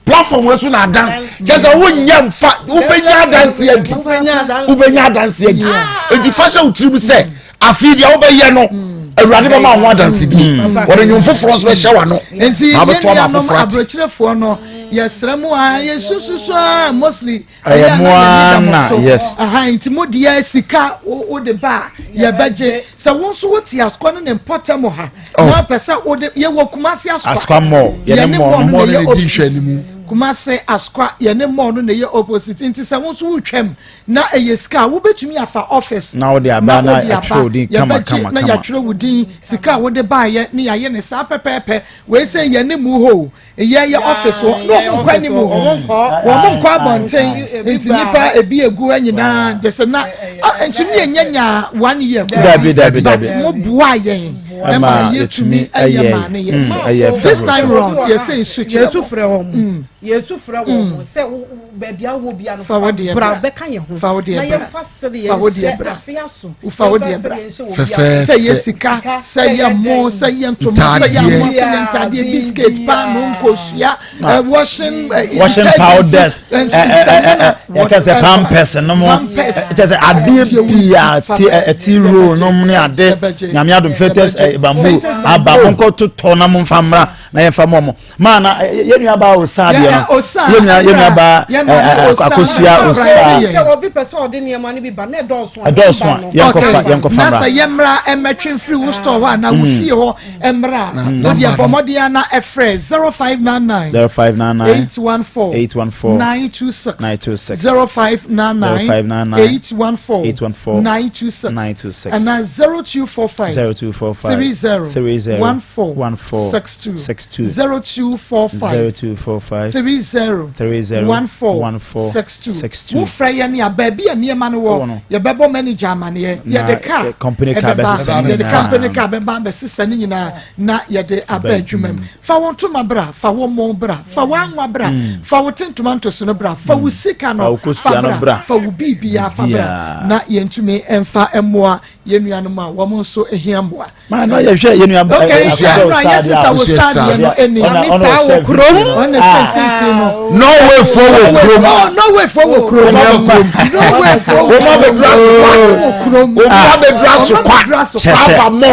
Platform wei so na adan kyɛ sɛ wonyɛ mfa wobɛnya adanse adi, wobɛnya adanse adi. Enti fa hyɛ wo tirim sɛ afei deɛ wobɛyɛ no, Awurade bɛma wo ho adansedie. Wɔde nnwom foforɔ nso bɛhyɛ w'ano Nti na yɛn wobɛto ama nuanom afoforɔ ate. aburokyerefoɔ no, yɛsrɛ mu a yɛsususu a mostly Ɛyɛ ɛyɛ mo na yɛn ara da mo na, so. yes. Aha, nti mo deɛ sika wode ba a yɛbɛgye. Sɛ wo nso wote Asukɔ ne ne mpɔtam ha Oh. na pɛ sɛ wode, yɛwɔ Kumase Asukwa. Asukwa Mall, yɛne yɛne mall no. mall no na Mall no ɛyɛ na ɛdi opposite. nhwɛanimu. Kumase Asukwa, yɛne mall no na ɛyɛ opposite. Nti sɛ wo nso wotwam na ɛyɛ sika a, wobɛtumi afa office Na wode aba na wode yɛatwerɛ wo din kama, yɛbɛgye kama, na kama. yɛatwerɛ wo din, sika a wode baayɛ ne yɛayɛ ne saa pɛpɛɛpɛ. Wei sɛ yɛne mu hɔ o, yɛ yɛ office hɔ na wɔn nkɔ anim hɔ, wɔn nkɔ abɔnten. Nti nipa ebi egu hɔ nyinaa gye sɛ na nso ne yɛn nyɛ nya one year koraa. Dabi, dabi, But dabi. mo boa yɛn Ɛma ɛma yɛtumi yɛtumi ɛyɛ ɛyɛ. maa ne yɛ Ɛyɛ this fɛ. time round yɛsɛ nsu kyerɛ Yesu mo. frɛ wɔn, Yesu frɛ wɔn sɛ baabi a wɔ bia no Fa wo deɛ bra bra. bɛka yɛn ho Fa wo deɛ na bra. yɛmfa sereɛ Fa wo deɛ nhyɛ bra. afe aso. Fa wo Yɛmfa deɛ bra. sereɛ nhyɛ wɔ Fɛfɛɛfɛ. Sɛ yɛ sika, sɛ yɛ mo, sɛ yɛ ntoma, sɛ yɛ amoa, sɛ yɛ ntadeɛ, biscuit, paano, nkosua, washing washing detergent, powders, yɛka sɛ Pampers no mo, Pampers. Kyɛ sɛ adeɛ pii a Fa ti ɛti roll nom ne ade. Yɛbɛgye. Nyame adom, Fates Yɛbɛgye. bamboo Fates aba bamboo. monkɔ totɔ na momfa mmra. na yɛmfa mɔ mo maa na yɛn nua baa osa deɛ no yɛn nua yɛn nua baa akosua osa. sɛ obi pɛ sɛ ɔde nneɛma no bi ba na ɛdɔɔso a ɛdɔɔso a yɛn kɔfa yɛn kɔfa mmra. Na sɛ yɛn mmra ɛmɛtwe mfiri wo store hɔ anaa wo fie hɔ mmra wo deɛ bɔ mmɔden ana ɛfrɛ 0599 0599 814 814 926 926 0599 0599 814 814 926 926 anaa 0245 0245 30 30 14 14 62 62 0245 0245 30 30 14 14 62 62 Wofrɛ yɛn a, baabi a nneɛma no Wɔ wɔ, no. yɛbɛbɔ manager amaneɛ. Na, Yɛde car eh, company car ɛbɛba, bɛsesa ne yɛde nyinaa. company car bɛba abɛsesa ne nyinaa na yɛde aba Aba adwuma mu. Fa wo ntoma bra, fa wo mo bra, fa w'anwa bra, fa wo tentoma ntoso no bra, fa wo sika Mm. Fa no wo fa kosua no bra, bra. fa wo biribiara fa bra Biribiara. na yɛntumi mfa mmoa yɛn nuanom a wɔn nso hia mmoa. Maa na yɛhwɛ yɛn nua Okay, nso ɛnura yɛ sista wɔ saadeɛ no ɛni. Maame saa wɔ kurom. Ɔna hyɛ mfimfini no. Norway fo wɔ kurom. Norway fo wɔ kurom. Norway fo wɔ kurom. Wɔn abɛduru asokwa. Kurom. Wɔn abɛduru asokwa. Aba mɔ.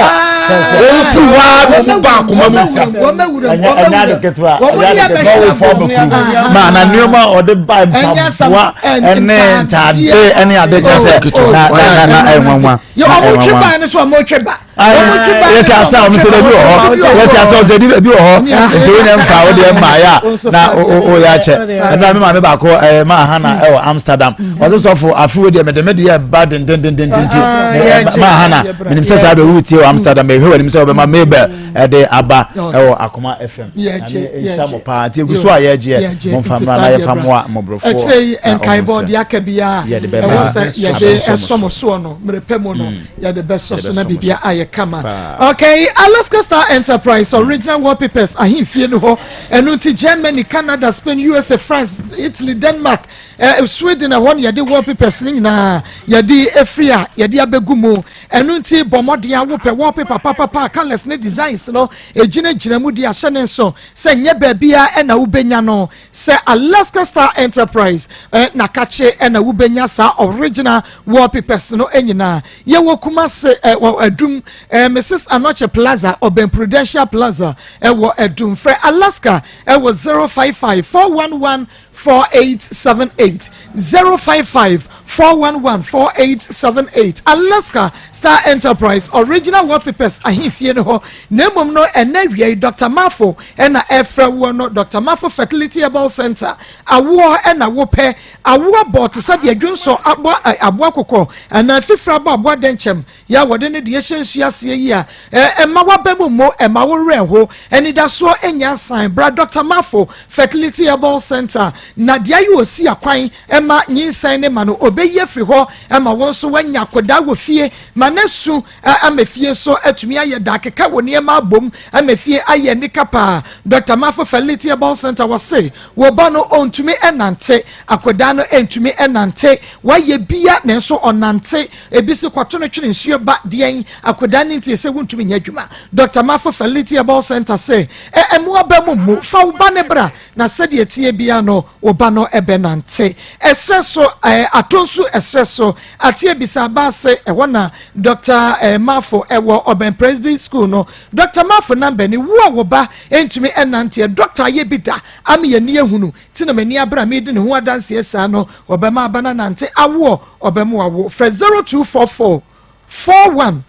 Wɔn fi hɔ a na wɔn ba akoma mu. Wɔn awura mu. Ɛnyɛ ade ketewa. Wɔn ni abɛhyɛ Norway fo abɛ kurom. Maa na nneɛma ɔde ba mpaboa ɛne ntaade ɛne ade kyɛ sɛ na na na ɛnwanwa. Yɛ wɔn twe ba ne so wɔn twe ba. Yɛsi asa wɔn sɛ ebi wɔ hɔ, yɛsi asa wɔn sɛ ebi wɔ hɔ, nti wo nyɛ nfa wo deɛ mmaa yɛ a na o yɛ akyɛ. Ɛnna mi maame baako ɛɛ maa Hana ɛwɔ Amsterdam, ɔsɛ sɔfo afi wo deɛ mɛde mɛde yɛ ba dendendendenden ti maa Hana menim sɛ saa bɛ wu tie wɔ Amsterdam, mɛhwɛ wɔ anim sɛ ɔbɛma Mabel ɛde aba ɛwɔ Akoma FM. Yɛgye Nhyira mo paa nti egu so a yɛgyeɛ mo nfa mmra na yɛfa mmoa mmɔborɔfoɔ. Akyire yi nkaebɔ deɛ aka biara ɛwɔ sɛ yɛde ɛsɔ mo soɔ no mmerɛ pɛ mu no yɛde bɛsɔ so na biribia ayɛ kama. Okay, Alaska Star Enterprise original wallpapers ahemfie no hɔ ɛno nti Germany, Canada, Spain, USA, France, Italy, Denmark, eh, Sweden ɛhɔ no yɛde wallpapers no nyinaa yɛde efiri a yɛde abɛgu mu. Ɛno nti bɔ mmɔden a wopɛ wallpaper papapa a colours ne designs no gyinagyina mu de ahyɛ ne nso sɛ nyɛ baabiara na wobɛnya no. Sɛ Alaska Star Enterprise na kakye na wobɛnya saa original wallpapers no nyinaa. Yɛwɔ Kumasi wɔ Adum, Mrs Anokye Plaza, ɔbɛn Prudential Plaza wɔ Adum. Frɛ Alaska wɔ 055 411 4878 055 411 4878 Alaska Star Enterprise Original Wallpapers ahemfie no hɔ na mmom no ɛnɛ awia yi Dr. Mafo ɛna ɛfrɛ woɔ no Dr. Mafo Fertility Herbal Center awoɔ ɛna wopɛ awoɔ bɔ te sɛ deɛ dwonsɔ abɔ aboa kokɔ anaa fifiri abɔ aboa dɛnkyɛm Yɛ a wɔde ne deɛ hyɛ nsuo aseɛ yi a, ɛmma w'aba mu mmu, ɛmma wo werɛ nho. Anidasoɔ nnya nsan. Bra Dɔkta Mafo Fertility Herbal Centre na deɛ ayɛ osi akwan ma nyinsɛn ne ma no, ɔbɛyi afiri hɔ ma wo nso woanya akwadaa wɔ fie ma no asu ama fie nso atumi ayɛ dɛ akeka wo nneɛma abom ama fie ayɛ anika paa. Dɔkta Mafo Fertility Herbal Centre wɔse wo ba no ɔntumi nnante, akwadaa no ntumi nnante, wayɛ bia nanso ɔnnante. Ebi se kɔto no twene nsuo ba deɛn akodaa no nti sɛ wontumi nyɛ adwuma. Dɔkta Mafo Fertility Herbal Centre se ɛ ɛmo aba mu mmu, fa wo ba no bra na sɛdeɛ ɛteɛ biara no wo ba no bɛnante. Ɛserɛ so ɛ Atonsu ɛserɛ so Ateɛ Bisa aba ase ɛhɔ na Dɔkta ɛ Mafo ɛwɔ ɔbɛn Presby School no. Dɔkta Mafo number ni, wo a wo ba ntumi nnanteɛ, dɔkta ayɛ bi da ama yɛn ani ahunu Ti na m'ani abere a meredi ne ho adanseɛ saa no, ɔbɛma aba no anante awoɔ, ɔbɛma wawo. Frɛ 0244 41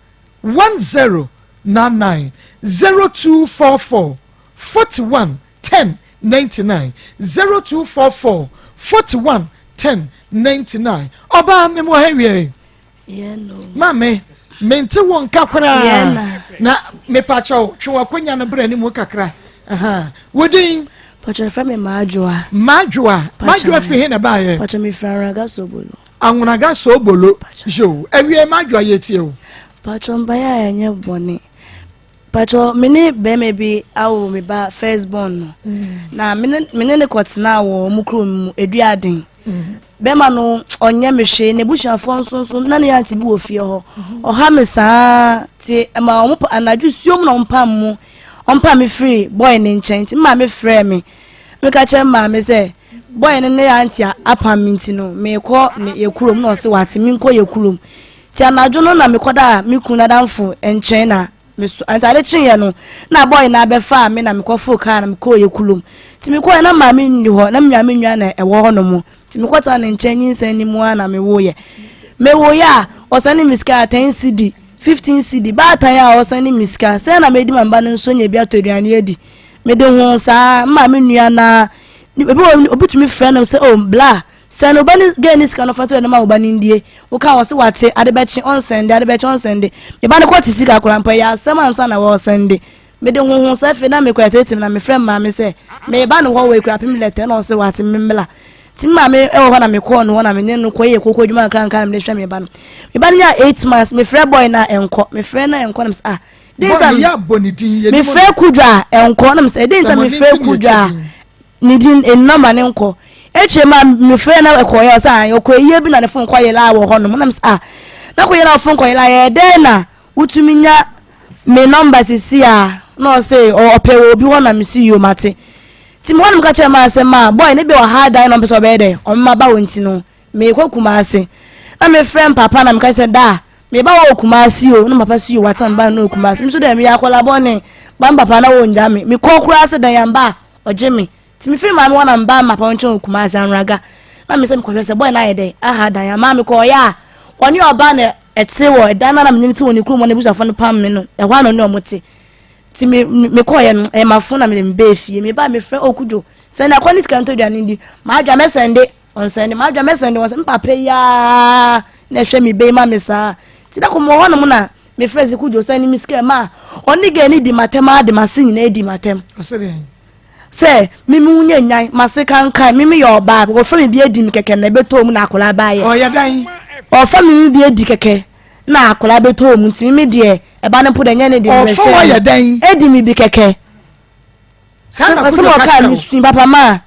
10 99, 0244 41 10 99, 0244 41 10 99. Ɔbaa, mewɔ ha wiei. Maame, mente wo nka koraa. Na mepakyɛw, twe w'akonya no bra anim kakra. Wo din? Pakyɛ fɛ me Madwoa. Madwoa. Madwoa firi he na ɛbaeɛ? Pakyɛ me firi Anwonaga Sobolo. Anwonaga Sobolo. Yo, awie Madwoa yɛtie o. Pakyɛ mpaeɛ a ɛnyɛ bɔne. Pakyɛ me ne bɛrima bi awo me ba first born no. Na me ne ne kɔtenaa wɔ wɔn kurom mu Eduaden. Bɛrima no ɔnyɛ me hwee, n'abusuafoɔ nso nso na ne aunty bi wɔ fie hɔ. Ɔha me saa nti ɛma wɔn anadwo suom na wɔn pam mu wɔn pam me firi boy ne nkyɛn nti maame frɛɛ me. Meka kyerɛ maame sɛ boy no ne aunty apam me nti no meekɔ ne yɛ kurom na ɔse wate menkɔ yɛ kurom. Nti anadwo no na mekɔdaa me kunu n'adamfo nkyɛn na. Me so nti ade kyeeɛ no na boy no abɛfaa me na mekɔfoo kaa na mekɔɔ yɛ kulom. Nti mekɔɛ na maame nni hɔ na me nua me nua na ɛwɔ hɔ nom. Nti mekɔtena ne nkyɛn nyinsɛn no mu ara na mewoeɛ. Mewoeɛ a ɔsɛne me sika 10 cedi, 15 cedi. Baatan a ɔsɛne me sika sɛn na mɛdi ma me ba no nso anya bi atɔ aduane adi. Mede hoo saa me maame nua no ara ebi wɔ obi tumi frɛ no sɛ oh bla Sɛn wo ba no girl no sika no fa to dɛ ma wo ba no ndie. Wo ka a ɔse wate, ade bɛkye ɔnsɛnde, ade bɛkye ɔnsɛnde. Me ba no kɔ te sika koraa mpo ɛyɛ asɛm ansa na ɔɔsɛnde. Me de hoho sɛ afei na me kɔ ɛtete me na me frɛ me maame sɛ me ba no hɔ wɔ Akuapem lɛtɛ na ɔse wate me mmla. Nti me maame ɛwɔ hɔ na me kɔɔ no hɔ na me ne no kɔ yɛ koko adwuma nkra nkra na me de hwɛ me ba no. Me ba no nyaa 8 months me frɛ boy no a ɛnkɔ, me frɛ no a ɛnkɔ na me sɛ ah den nti a me frɛ Kudwo a ɛnkɔ na me sɛ den nti a me frɛ Kudwo a Ne din nna ma ne nkɔ. Ekyir ma mefrɛɛ na ɛkɔeɛ ɔsɛ aane ɔkɔ ayie bi na ne fon kɔ yelaa wɔ hɔ nom na mesɛ ah na kɔ yɛ na ɔfon kɔ yelaa yɛ dɛn na wotumi nya me nɔmba sisi a na ɔsɛ ɔpɛ wɔ obi hɔ na mesi yoo mate nti me hɔ nom ka kyerɛ maa sɛ maa boy ne bi wɔ ha dan na ɔmpɛ sɛ ɔbɛyɛ dɛ ɔmma ba wɔ nti no meekɔ Kumase na mefrɛ mpapa na meka sɛ daa meba wɔ Kumase o na papa si yoo wate na meba no Kumase me so dɛ meyɛ akɔla bɔne ba mpapa na wɔngya me mekɔ koraa sɛ dan yamba Ɔgye me. Nti mefiri maame hɔ na mebaa me papa nkyɛn wɔ Kumasi, Anwraga. Na me sɛ mekɔhwɛ sɛ boy no ayɛ dɛn aha dan ama me kɔɔyɛ a, ɔne ɔbaa na ɛte wɔ ɛdan no a na mene no te wɔ ne kurom hɔ na abusuafoɔ no pam me no, ɛhɔ a na ɔne ɔmo te. Nti me mekɔɔyɛ no, ɛyɛ m'afo na mede mebaa fie. Mebaa mefrɛ oh Kudwo, sɛnde akɔ ne sika ntɔ aduane ndi. M'adwa mɛsɛnde, ɔnsɛnde, m'adwa mɛsɛnde, ɔnsɛnde. Me papa yi ara na ɛhwɛ me bɛ yi ma me saa. Nti da koro mewɔ hɔnom na mefrɛ sɛ Kudwo sɛnde me sika ma ɔne girl no di m'atɛm ara de m'ase nyinaa di m'atɛm. Sɛ me me ho nyɛ nyan, m'ase kankan, me meyɛ ɔbaa, wɔfa me bi adi me kɛkɛ na ɛbɛtɔ mu na akwadaa baayɛ. Ɔyɛ dɛn? Ɔfa me me bi adi kɛkɛ na akwadaa bɛtɔ mu nti me me deɛ ɛba no mpo deɛ nyɛ ne deɛ Ɔfa wɔyɛ dɛn? Edi me bi kɛkɛ. Saa na Sɛ Kudwo ka ɔkaa kyerɛ me wo. sui papa maa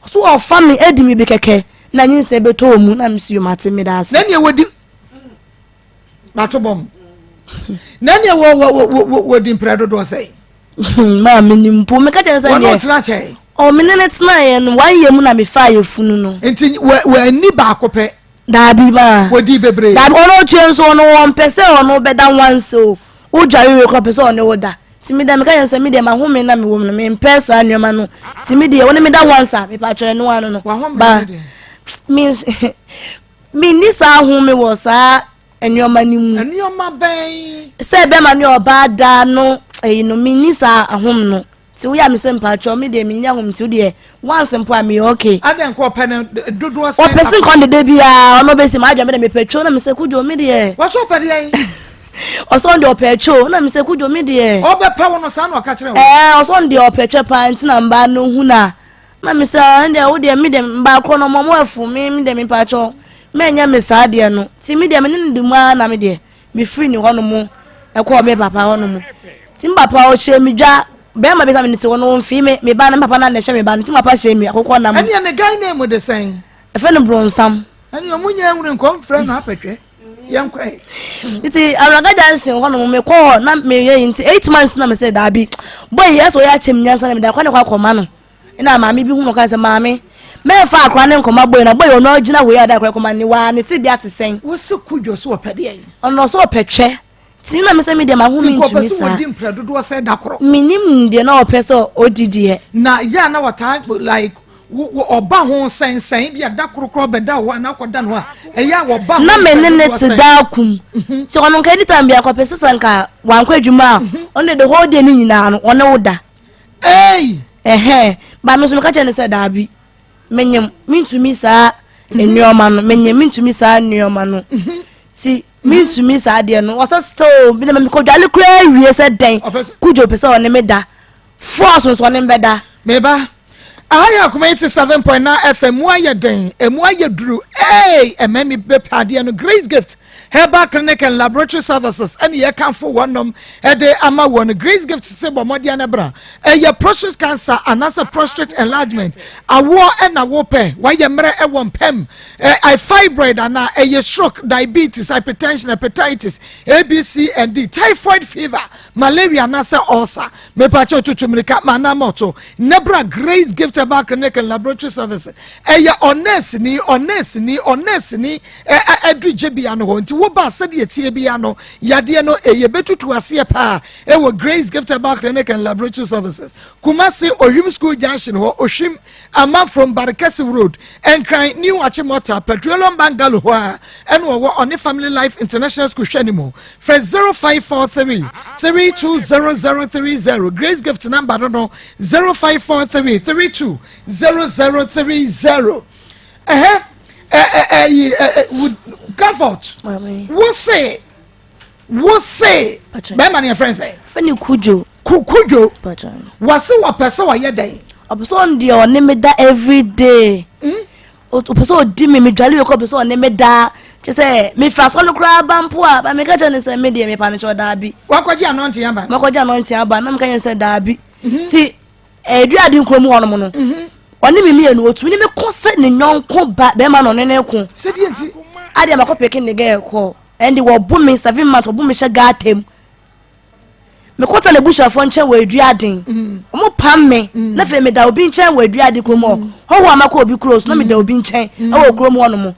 so ɔfa me edi me bi kɛkɛ na nyinsɛn bɛtɔ mu na me si mate me da ase. Na nea wɔdi mato bɔm. Na nea wɔ wɔ wɔ wɔdi mprɛ dodoɔ sɛn? Maa menim mpo meka kyerɛ sɛ Wɔne deɛ wo tena kyɛe. ɔ me ne no tenaeɛ no one year mu na mefaa yɛfunu no. Nti wɔ wɔanni baako pɛ. Daabi maa. Wɔdii bebree. Daabi ɔno otua nso ɔno ɔmpɛ sɛ ɔno bɛda once o wodware wie koraa ɔpɛ sɛ ɔne wo da nti me deɛ meka kyerɛ no sɛ me deɛ mahome na mewɔ mu no mempɛ saa nneɛma no nti me deɛ wo ne me da once a mepakyɛ ɛno ano no Wahome ba ne deɛ. me menni saa home wɔ saa nneɛma no mu. Nneɛma bɛn? Sɛ bɛma ne ɔbaa da no ɛyi no menni saa ahom no nti woyɛ a mesɛ mpakyɛw me deɛ menni ahom nti wodeɛ once mpo a meyɛ okay. Adɛn nka ɔpɛ no dodoɔ sɛn? Ɔpɛ se nka ɔde da biara ɔno bɛsi m'adwa me deɛ mepɛ two na mesɛ kudwo me deɛ. Wɔsɛ ɔpɛ deɛn? Ɔsɛ ɔno deɛ ɔpɛ two na mesɛ kudwo me deɛ. Ɔbɛpɛ wo no saa na ɔka kyerɛ wo? Ɛɛ ɔsɛ ɔno deɛ ɔpɛ twɛ paa nti na mbaa no hu na Na me sɛ ah ɛndeɛ wo deɛ me deɛ mbaa korɔ no ɔmo afu me me deɛ mepakyɛw mɛnyɛ me saa deɛ no nti me deɛ me ne no di mu ara na me deɛ me firi ne hɔ nom ɛkɔɔ me papa hɔ nom nti me papa ɔhyɛ me dwa bɛrima bi sa me ne te hɔ no ɔmfii me me ba no me papa na na ɛhwɛ me ba no nti me papa hyɛ me akokɔ nam. Ɛneɛ ne guy name de sɛn? Ɛfɛ no bronsam. Ɛneɛ ɔmo nyɛ nwene nkɔ mfrɛ no apɛtwɛ yɛnkɔ ɛ. Nti Awuraka junction hɔ nom mekɔ hɔ na meyɛ yi nti 8 months na mesɛ daabi boy yɛ sɛ ɔyɛ akyɛ me nyansa na mede akɔ ne kɔ akɔma no. Ɛna maame bi hu no ɔka sɛ, Maame, mɛmfa akora no nkɔma boy na boy ɔno ɔgyina hɔ yi a ɔde akora kɔma ne waa ne tebea te sɛn? Wose Kudwo so ɔpɛ deɛn? Ɔno ɔsɛ ɔpɛ twɛ. Nti na mesɛ me deɛ maho Nti nka ɔpɛ mentumi sɛ saa. wɔdi mprɛ dodoɔ sɛn da koro? Menim deɛ na ɔpɛ sɛ ɔdi deɛ. Na yɛ a na wɔtaa like wo wo ɔba ho sɛn sɛn bi a da koro koraa ɔbɛda wo hɔ anaa akɔda ne hɔ a ɛyɛ a wɔba ho Na me mprɛ ne ne dodoɔ te sɛn? daa kum. Nti ɔno nka anytime biara nka ɔpɛ sɛ sɛ nka wankɔ adwuma a ɔno deɛ the whole day ne nyinaa no ɔne wo da. Ei! Ɛhɛn, ba me nso meka kyerɛ no sɛ daabi, menyem, mentumi saa nneɛma no, menyem, mentumi saa nneɛma no. Ti mentumi saa adeɛ no. Ɔsɛ still, bi na mekɔdwale koraa wie sɛ dɛn, Kudwo pɛ sɛ ɔne me da. Force nso ɔne me bɛda. Meba, aha yɛ Akoma 87.9 FM, mu ayɛ den, emu ayɛ duru, ei, ɛmɛ mi bɛpɛ adeɛ no, Grace Gift Herbal Clinic and Laboratory Services ɛne yɛkamfo wɔnom ɛde ama wɔn. Grace Gift se bɔ mmɔden na bra. Ɛyɛ prostate cancer anaasɛ prostate enlargement. Awoɔ ɛna wopɛ, wayɛ mmerɛ ɛwɔ mpɛm, ɛ fibroid anaa ɛyɛ stroke, diabetes, hypertension, hepatitis, A, B, C and D, typhoid fever, malaria anaasɛ ulcer. Mepakyɛw tutu mmirika ma anaa ma ɔto na bra Grace Gift Herbal Clinic and Laboratory Service. Ɛyɛ ɔnɛɛseni, ɔnɛɛseni, ɔnɛɛseni ɛ ɛ aduru gyebea no hɔ nti. woba sɛdeɛ tie bia no, yadeɛ no ɛyɛ bɛtutu aseɛ paa ɛwɔ Grace Gift Herbal Clinic and Laboratory Services, Kumasi, Ohwim School Junction hɔ, Ohwim, Ama from Barekɛse Road, Nkran, New Achimota, Petroleum Bungalow hɔ a ɛna ɔwɔ, ɔne Family Life International School hwɛ ne mu. Frɛ 0543 320030. Grace Gift number no 0543 320030. Ɛhɛ ɛ ɛ ɛ ɛ comfort. Wo se wo se bɛrima no yɛfrɛ sɛ. Fɛ ne Kudwo. Kudwo. Wɔse wɔpɛ sɛ ɔyɛ dɛn? Ɔpɛ sɛ ɔno deɛ ɔne me da every day. Ɔpɛ sɛ ɔdi me, medwale wie kɔ ɔpɛ sɛ ɔne me da. Kyɛ sɛ mefiri asɔre koraa ba mpo a, ba meka kyerɛ ne sɛ me deɛ mepa no kyɛw daabi. Wakɔgye anɔnte aba. Makɔgye anɔnte aba na meka kyerɛ ne sɛ daabi. Ti ɛdua ade nkuro mu hɔnom no. Ɔne me mmienu ɔtumi ne me ko sɛ ne nyɔnko ba bɛrima na ɔne ne ko. Sɛdeɛ nti. Adeɛ makɔ peke ne gɛɛ kɔ. Ɛnde wɔbo me 7 months, wɔbo me hyɛ gutter mu. Mekɔta n'abusuafoɔ nkyɛn wɔ Aduaden. Wɔn pam me. Na afei meda obi nkyɛn wɔ Aduaden kurom hɔ. Hɔhoɔ a makɔ obi kuro so na meda obi nkyɛn wɔ kurom hɔ nom.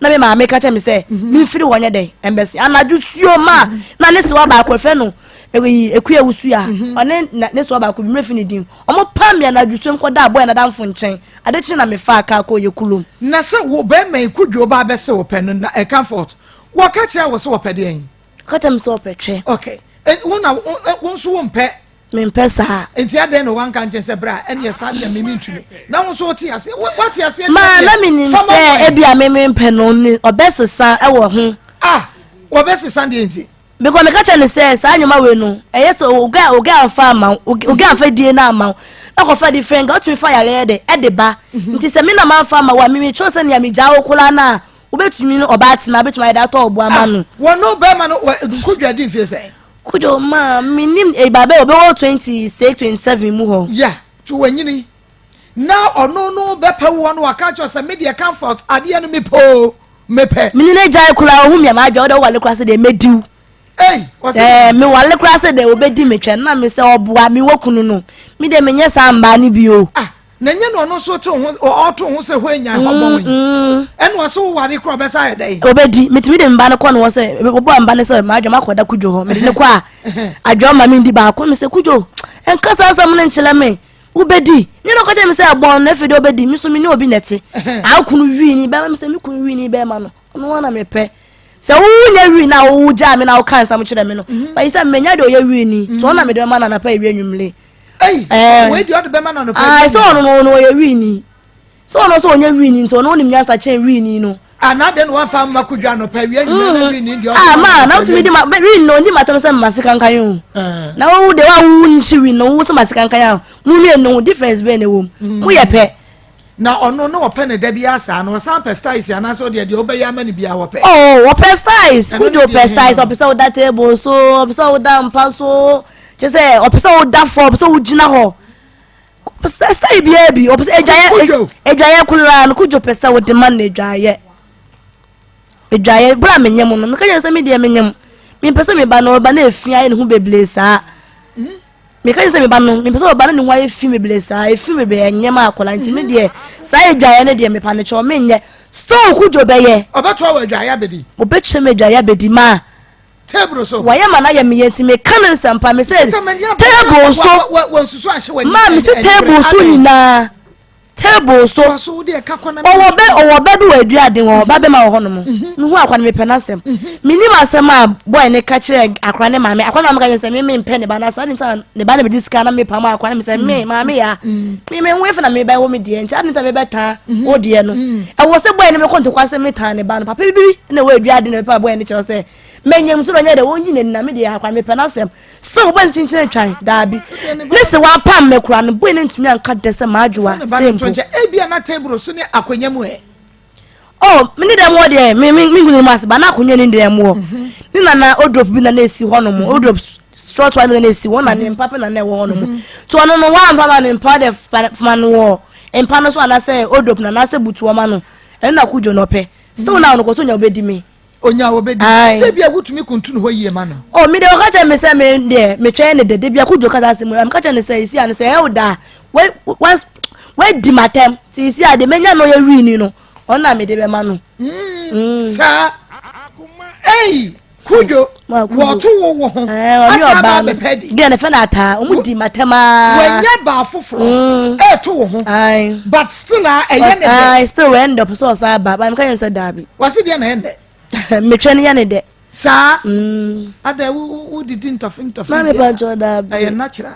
Na me maame ka kyerɛ me sɛ memfiri hɔ nyɛ dɛn ɛmbɛsi. Anadwo suo ma na ne sewa baako ɛfrɛ no eyi Ekua Wusu a ɔne ne sewa baako bi mmerɛ fi ne din. Wɔn pam me anadwo suo nkɔda abɔɛ n'adamfo nkyɛn. Ade kye na mefaa kaa kɔɔ yɛ kurom. Na sɛ wo bɛrima yi Kudwo ba abɛse wo pɛ no na Comfort, wɔka kyerɛ wo sɛ wɔpɛ deɛn? Ɔka kyerɛ me sɛ ɔpɛ twɛ. Okay. Wo na wo nso wo mpɛ? Mempɛ saa. Nti adɛn na wanka nkyɛn sɛ bra ɛneɛ saa deɛ me mentumi. Na wo nso wote aseɛ, woate aseɛ Ma na menim sɛ ebi a me mempɛ no ne ɔbɛsesa ɛwɔ ho. Ah, wɔbɛsesa deɛ nti? Because meka kyerɛ no sɛ saa nneɛma wei no ɛyɛ sɛ oga oga amfa ama wo, oga amfa die no ama wo na kɔfa different guy, wotumi fa yareɛ de ɛde ba. Nti sɛ me na mamfa ama wo a, me mekyerɛ sɛ nea megyaa wo koraa no a wobɛtumi ne ɔbaa tena, wobɛtumi ayɛ de atɔ ɔbo ama no. Wɔn no bɛrima no Kudwo adi mfie sɛn? Kudwo ma menim baabɛ ɔbɛwɔ 26 27 mu hɔ. Ya to wanyini na ɔno no bɛpɛ woɔ no waka kyerɛ sɛ me deɛ Comfort adeɛ no mepɛ o mepɛ. Mene no gyae koraa ɔhu me a m'adwa wode wowale koraa sɛ deɛ mɛdiw. Ei, wɔsɛ Ɛɛ mewale koraa sɛ deɛ wɔbɛdi me twɛn na me sɛ ɔboa mewɔ kunu no me deɛ menyɛ saa mmaa no bi o. Ah, na nyɛ na ɔno nso to ho ɔto ho sɛ hɔ anya hɔ bɔn yi. Ɛna ɔsɛ woware koraa ɔbɛsa ayɛ dɛn? Ɔbɛdi metumi de mba no kɔ no hɔ sɛ wɔbɔ mba no sɛ m'adwa makɔda Kudwo hɔ mede no kɔ a adwa ma mendi baako me sɛ Kudwo ɛnka saa asɛm no nkyerɛ me wobɛdi nyɛ na ɔka kyerɛ me sɛ ɛbɔn no afei deɛ ɔbɛdi me nso me ne obi na ɛte akunu wii ni bɛrima me sɛ me kunu wii ni bɛrima no ɔno ara na mepɛ sɛ wowo nyɛ wii na wowo gyaa me na woka nsɛm kyerɛ me no bayi sɛ menya deɛ ɔyɛ wii ni nti ɔno na mede bɛma no anapa awia anwummere. Wei deɛ ɔde bɛma no anɔpa awia sɛ ɔno no ɔyɛ wii ni sɛ ɔno nso ɔnyɛ wii ni nti ɔno ɔnim nyansa kyɛn wii ni no. Ana dɛn na wamfa amma Kudwo anɔpa awia anwummere na wii ni deɛ ɔde Ah ma na wotumi di ma wii no ɔndi matam sɛ mma sekankan o na wowu deɛ wawowu nkyi wii no wowu sɛ ma sekankan a mo mmienu ho difference bɛn na ɛwɔ mu mo yɛ pɛ. Na ɔno na ɔpɛ ne da biara saa no ɔsan pɛ styles anaasɛ ɔdeɛ deɛ wobɛyɛ ama no biara wɔpɛ. Oh ɔpɛ styles Kudwo pɛ styles ɔpɛ sɛ woda table so ɔpɛ sɛ woda mpa so kyerɛ sɛ ɔpɛ sɛ woda fam ɔpɛ sɛ wogyina hɔ. Style biara bi ɔpɛ sɛ adwaeɛ adwaeɛ koraa no Kudwo pɛ sɛ wode ma no adwaeɛ adwaeɛ bere a menyɛ mu no meka kyerɛ sɛ me deɛ menyɛ mu mempɛ sɛ meba no ɔba no efi ayɛ ne ho bebree saa meka kyerɛ sɛ meba no mempɛ sɛ ɔba no ne ho ayɛ fi bebree saa efi bebree ɛnyɛ ma akɔla nti me deɛ saa adwaeɛ no deɛ mepa no kyɛw menyɛ still Kudwo bɛyɛ ɔbɛtoa wɔ adwaeɛ abɛdi ɔbɛkyerɛ me adwaeɛ abɛdi maa Table so. Wayɛ ma no ayɛ me yɛ nti meka no nsɛmpa me sɛ table so maa me sɛ table so nyinaa table so ɔwɔ bɛ ɔwɔ bɛ bi wɔ aduaden wɔ ɔba bɛma wɔ hɔnom mhm. mehu akwa no mepɛ n'asɛm mhm. menim asɛm a bɔy ne ka kyerɛ akora ne maame akora ne maame ka kyerɛ sɛ me mempɛ ne ba no asa ne nsa ne ba no bɛgye sika na mepam akora ne me sɛ me mhm. maame ya me me ho efe na mebɛn wo me deɛ nti ade nsa mebɛtaa wo deɛ no ɛwɔ sɛ bɔy ne mekɔ ntɔkwa sɛ metaa ne ba no papa bi na ɛwɔ aduaden na mepɛ bɔy ne kyerɛ sɛ Menyim so na ɔnyɛ dɛ wonnyi n'enyi na me deɛ akwa mepɛ n'asɛm. Still wobɔ nkyenkyen atwan daabi. Ne se wapam me koraa no boy no ntumi anka dɛ sɛ m'adwoa sɛ mpo. Ebia na table so ne akonnwa mu ɛ. Oh, me ne dɛm wɔ deɛ me me me hunu mu ase ba na akonnwa ne dɛm wɔ. Mhm. Ne nana odrop bi na na esi hɔ nom. Mhm. Odrop short one bi na na esi hɔ na ne mpa pɛ na na ɛwɔ hɔ nom. Mhm. To ɔno no wamfa ma ne mpa de fa no wɔ mpa no so anaasɛ odrop na anaasɛ butu ɔma no. Ɛno na kudwo no ɔpɛ. Still na ɔno kɔ so nya obedi me. Onya obedi. Sɛ bia wotumi kuntunu hɔ yie ma no. Oh, me deɛ ɔka kyerɛ me sɛ me deɛ metwɛn ne dede bia Kudwo kasa ase mu meka kyerɛ ne sɛ esi ano sɛ ɛyɛ da wadi m'atɛm ti esi a deɛ menya no yɛ wii ni no ɔno na mede bɛma no. Mm. Saa. Ei Kudwo wɔto wo wo ho asa aba abɛpɛ di. Deɛ ne fɛ na ataa wɔn di matam aa. Wɔnyɛ baa foforɔ mm. ɛɛto wo ho but still a ɛyɛ ne dɛ. Still ɛyɛ ne dɛ ɔpɛ sɛ ɔsan aba ba meka yɛn sɛ daabi. Wɔsi deɛ na ɛyɛ ne dɛ. Metwɛ no yɛ ne dɛ. Saa. Mm. Ada wo wo didi ntɔfe ntɔfe. Maame pàtó daabi. Ɛyɛ natural.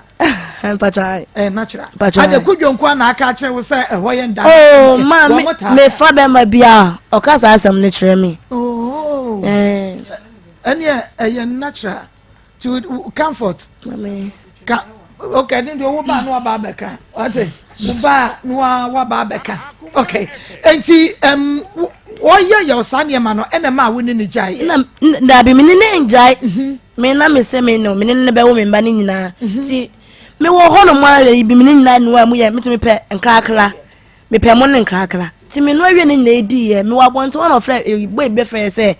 Mpatwa ayi. Ɛyɛ natural. Mpatwa ayi. Ada kudwo nko na aka akyerɛ wo sɛ ɛhɔ yɛ nda. Oh maa me me fa bɛrima bi a ɔka saa asɛm no kyerɛ me. Oh. Ɛneɛ ɛyɛ natural. To comfort. Maame. Ka okay ne deɛ wo ba no aba abɛka wate wo ba no waba abɛka okay nti um, wɔyɛ yɛ saa nneɛma no ɛna maa wo ne ne gyae. Na dabi me ne ne ngyae. Mhm. Me na me sɛ me no me ne ne bɛwo me mba ne nyinaa. Mhm. Nti mewɔ hɔ nom a bi me ne nyinaa noa mu yɛ metumi pɛ nkrakra mepɛ mo ne nkrakra nti me noa wie ne nyinaa di yɛ mewɔ abɔnten hɔ na ɔfrɛ eh, boy bi bɛfrɛ yɛ sɛ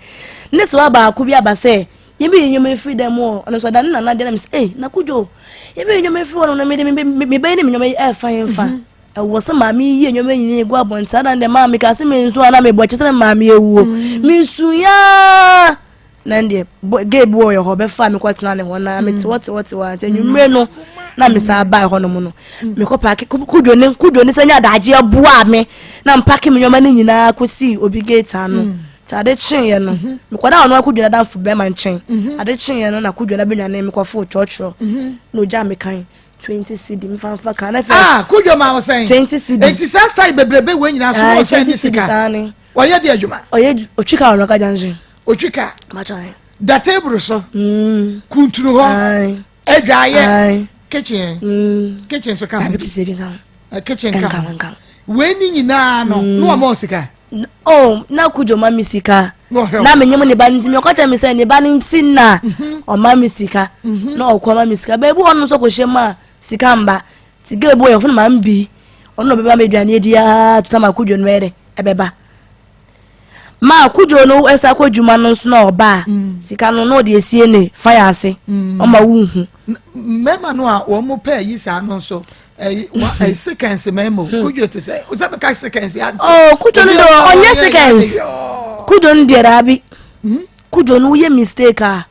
ne sewa baako bi aba sɛ yɛbɛyi nneɛma mfiri dɛm mu ɔno nso ɔda ne nana deɛ na me sɛ ei na kudwo yɛbɛyi nneɛma mfiri hɔ no na mede mebɛyi ne me nneɛma yi ɛfa yɛmfa mhm. ɛwɔ sɛ maame yi yie nneɛma nyinaa gu abɔnten adan deɛ maame ka sɛ mensu a na mebɔ kyɛ sɛ maame awuo mm. mensu yaa na deɛ gay bi wɔ yɛ hɔ bɛfa me kɔtena ne hɔ na mete hɔ te hɔ te hɔ nti anwummerɛ no na mesan baa hɔ nom no mekɔ paake kudwo ne kudwo ne sɛ nyɛ adagyeɛ boa me na mpake me nneɛma no nyinaa kɔsii obi gate ano mm. nti ade kyeeɛ no mhm. mekɔda ɔno akudwo no adamfo bɛrima nkyɛn mhm. ade kyeeɛ no na kudwo no abɛnwane mekɔfoo trɔtrɔ mhm. na ogya me kan 20 cedi mfa mfa kan na fɛ ah kudwo ma wo sɛn 20 cedi enti saa style bebrebe wɔ nyinaa so wɔ sɛn ne sika ɔyɛ de adwuma ɔyɛ otwi ka ɔno ka junction otwi ka da table so mm. kuntunu hɔ adwaayɛ kitchen mm. kitchen so ka ho eh, kitchen ka ho wei ni nyinaa no mm. na wɔma sika oh na kudwo ma mi sika na menyem ne ba no nti mekɔ kyɛ me sɛ ne ba no nti na mhm. ɔma mi sika mhm. na ɔkɔ ma mi sika baabi hɔ no nso kɔhyɛ mu a sika mba nti gɛ bi wɔ yɛfo no ma mbi ɔno na ɔbɛba ma aduane adi aa tuta ma kudwo no bɛyɛ dɛ ɛbɛba Ma Kudjo no ɛsa kɔ adwuma no nso na ɔba a mm. sika no na ɔde esie ne fire ase mm. ɔma wo nhu. Mmarima no a wɔn pɛ yi saa no nso ɛyi wa ɛyi seconds mmarima o hmm. Kudjo te sɛ sɛ bɛka seconds ya. Oh Kudjo no deɛ ɔnyɛ seconds Kudjo no deɛ daabi hmm? Kudjo no woyɛ mistake a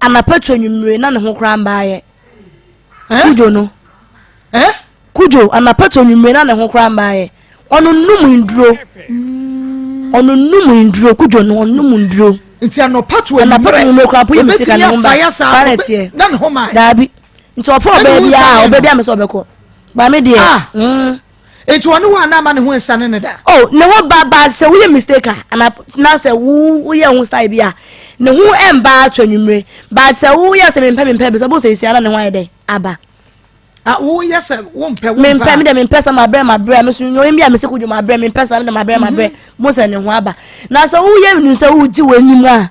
anapa to anwummere na ne ho koraa mbaayɛ Kudjo no. Kudjo, anapa to anwummere na ne ho koraa mmaeɛ. Ɔno num nduro. Ɔno num nduro. Kudjo no ɔnum nduro. Nti anɔpa to anwummere. Anɔpa to anwummere koraa mpo yɛ mistake a ne ho mba. Saa na ɛteɛ. Na ne ho mmaeɛ. Daabi. Nti ɔfɔ ɔbaa bi a ɔbaa bi a mɛ sɛ ɔbɛkɔ. Ba me deɛ. Ah. Mm. Nti ɔne wo a na ama ne ho nsane ne da. Oh ne ho ba ba sɛ woyɛ mistake a ana na sɛ wo woyɛ ho style bi a ne ho ɛmba to anwummere. But sɛ woyɛ sɛ mempɛ mempɛ bi sɛ ɔbɛn sɛ esi ana ne ho ayɛ dɛ aba. Ah, woyɛ sɛ wompɛ wompɛ. Mempɛ me dɛ mempɛ sɛ mabrɛ mabrɛ me so nyɛ bi a mese kodwo mabrɛ mempɛ sɛ me dɛ mabrɛ mabrɛ mhm. mo sɛ ne ho aba na sɛ woyɛ nu sɛ wogye w'anim a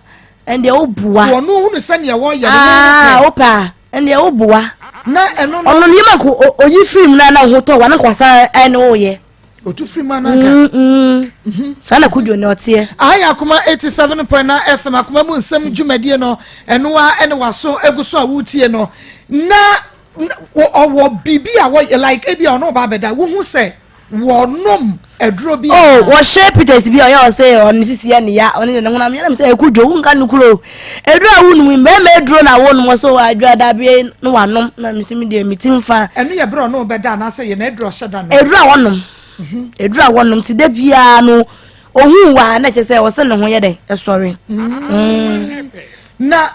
ɛndeɛ woboa. So ɔno hunu sɛ nea wɔyɛ no ah, wopɛ a ɛndeɛ woboa. Na ɛno no ɔno nneɛma nko oyi firi mu na na ho tɔ wa na nkwasa ɛne woyɛ. Otu firi mu ananka. Mm, mm. Mhm. Saa na kudwo ne ɔteɛ. Aha yɛ Akoma 87.9 FM Akoma mu nsɛm dwumadie no ɛno a ɛne waso egu so a wotie no na ɔwɔ biribi a wɔyɛ like ebi a ɔno ɔba abɛda wohu sɛ wɔnom aduro bi. Oh, wɔhyɛ Peters bi a ɔyɛ ɔsɛ ɔne sisi yɛ ne ya ɔne ne honam yɛ nam sɛ ɛku dwo wonka no kuro aduro a wonom mmarima aduro na wonom ɔsɛ adwo adabeɛ na wanom na mesi me deɛ metim fa. Ɛno yɛ berɛ ɔno ɔbɛda anaasɛ yɛ na aduro ɔhyɛ da no. Aduro a wɔnom mhm. aduro a wɔnom ti da biara no ohun wa na kyerɛ sɛ ɔsɛ ne ho yɛ dɛ ɛsɔre. Mm. Mm. Na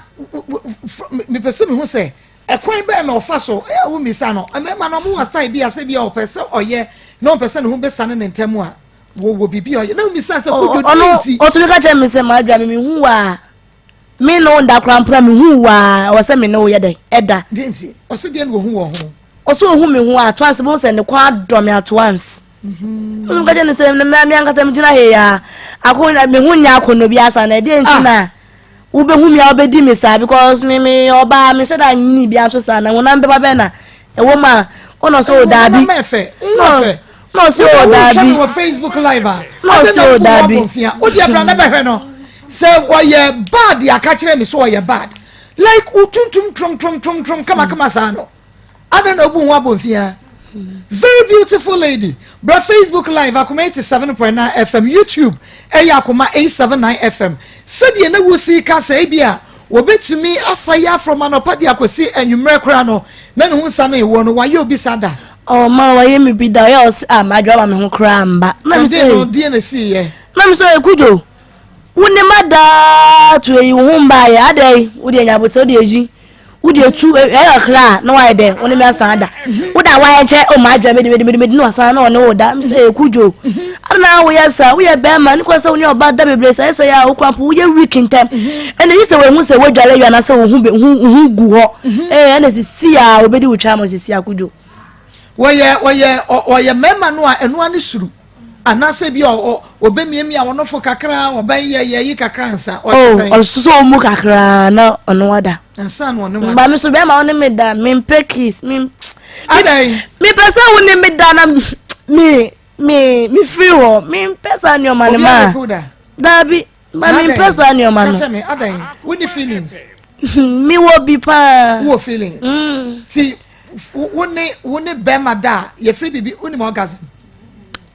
mepɛ sɛ mehu sɛ Ɛkwan bɛn na ɔfa so? Ɛyɛ a wommisa no. Mmarima no, wɔwɔ style bi a sɛ ebia ɔpɛ sɛ ɔyɛ na ɔmpɛ sɛ ne ho bɛsane ne ntɛm a, wɔwɔ biribi a ɔyɛ. Na wommisa sɛ, Kojo, deɛn nti? Ɔno, ɔtumi ka kyerɛ me sɛ, Madwoa, me mehu wo a, me ne wo nda koraa mpo na mehu wo a, ɛwɔ sɛ me ne wo yɛ dɛn? Ɛda. Deɛn nti? Ɔse deɛn na ɔhu wɔ ho? Ɔse ɔhu me ho a, at once, bohu sɛ ne kɔn adɔ me at once. Ɔtumi ka kyerɛ ne sɛ, me ankasa megyina ha yi a, ako, me ho nyɛ akɔnnɔ bi asa na ɛdeɛn nti na Wobɛhu me a wobɛdi me saa because me meyɛ ɔbaa mehyɛ da nyini bia nso saa na honam bɛba bɛn na ɛwɔ mu a ɔna ɔsɛ o daabi na ɔsɛ o daabi wɔ Facebook live a na ɔsɛ o daabi o deɛ bra na bɛhwɛ no sɛ ɔyɛ bad aka kyerɛ me so ɔyɛ bad like wotuntum tromtromtromtrom kamakama saa no adɛn na wobu ho abɔmfia. Very beautiful lady. Bra Facebook live Akoma 87.9 FM, YouTube ɛyɛ Akoma 879 FM. Sɛdeɛ na wusi ka sɛ ebi a wɔbɛtumi afa yi afrɔm anɔpa de akɔsi anwummerɛ koraa no na ne ho nsa no ewɔ no wayɛ obi saa da. Ɔ ma wayɛ me bi da ɔyɛ ɔse a madwoa ma me ho koraa mba. Na me sɛ no deɛ na si yɛ. Na me sɛ Kudwo wo ne ma daa to eyi wo ho mbaayɛ adɛn wo deɛ nya abotire wo deɛ yi wo deɛ tu ɛyɛ ɔkra a na wayɛ dɛ wo ne me asan ada wo da wayɛ nkyɛ o ma adwa mede mede mede mede na wasan na ɔne wo da me sɛ Kudwo ada na woyɛ saa woyɛ bɛrima ne kɔ sɛ wo ne ɔba da bebree saa ɛsɛ yɛ a wo kora mpo woyɛ weak ntɛm ɛna yi sɛ wɔahu sɛ woadwale awie anaasɛ wo ho ho gu hɔ ɛɛ ɛna sisi a wɔbɛdi wo twa ma sisi a Kudwo. Wɔyɛ wɔyɛ wɔyɛ mmarima no a ɛnoa ne suru. Anaasɛ bi a ɔbɛmiamia wɔn fo kakra, ɔbɛyɛ yɛ yi kakra ansa. Oh, ɔsosɔ wɔn mu kakra na ɔno wada. Ansa na ɔno wada. Ba mi so bɛrima ɔne mi da, mi mpɛ kiss, mi. Adan. Mi pɛ sɛ wo ne mi da na mi mi mi firi hɔ, mi mpɛ saa nneɛma no ma. Obi a bɛ da. Daabi. Ba mi mpɛ saa nneɛma no. Kakyɛ mi adan wo ni feelings. Mi wɔ bi paa. Wo wɔ feelings. Mm. Ti wo ne wo ne bɛrima da a yɛfiri biribi wo nim orgasm.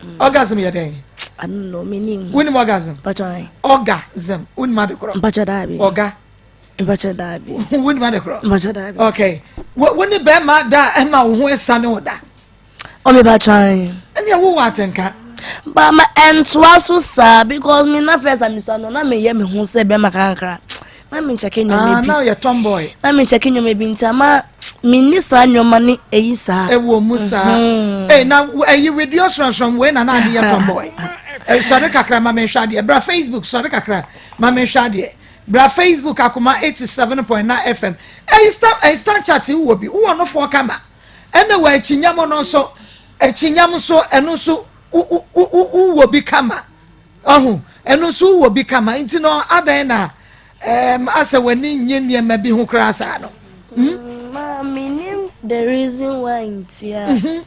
Mm. Orgasm yɛ dɛn? I don't know, mi nim. Wo nim orgasm? Mpatsɔ. Orgasm wo nim ade korɔ? Mpatsɔ daabi. Ɔga. Mpatsɔ daabi. Wo nim ade korɔ? Mpatsɔ daabi. Okay. Wo ne bɛrima da a ɛma wo ho ɛsa ne wo da. Oh me ba try. Ɛnna wo wɔ atenka. Ba ma ɛntoa so saa because me na first a mesua no na meyɛ me ho sɛ bɛrima kakra na me nkyɛke nneɛma ah, bi. Na yɛ tomboy. Na me nkyɛke nneɛma bi nti ama menni saa nneɛma ne ɛyi saa. Ɛwɔ mu saa. Mhm. Ee na ɛyi wedeɛ srɔnsrɔn wei na na ade yɛ tomboy. Sɔre kakra ma menhwɛ adeɛ. Bra Facebook sɔre kakra ma menhwɛ adeɛ. Bra Facebook akoma 87.9 FM. Ɛyi star ɛyi star chat wɔ bi wowɔ nofoɔ kama. Ɛna wɔ akyinyam no nso, akyinyam nso, ɛno nso wowɔ bi kama. Ɔho, ɛno nso wowɔ bi kama. Nti no, adɛn na um, asɛ w'ani nye nneɛma bi ho koraa saa no? Hmm? Ma, menim the reason why nti a. Mhm.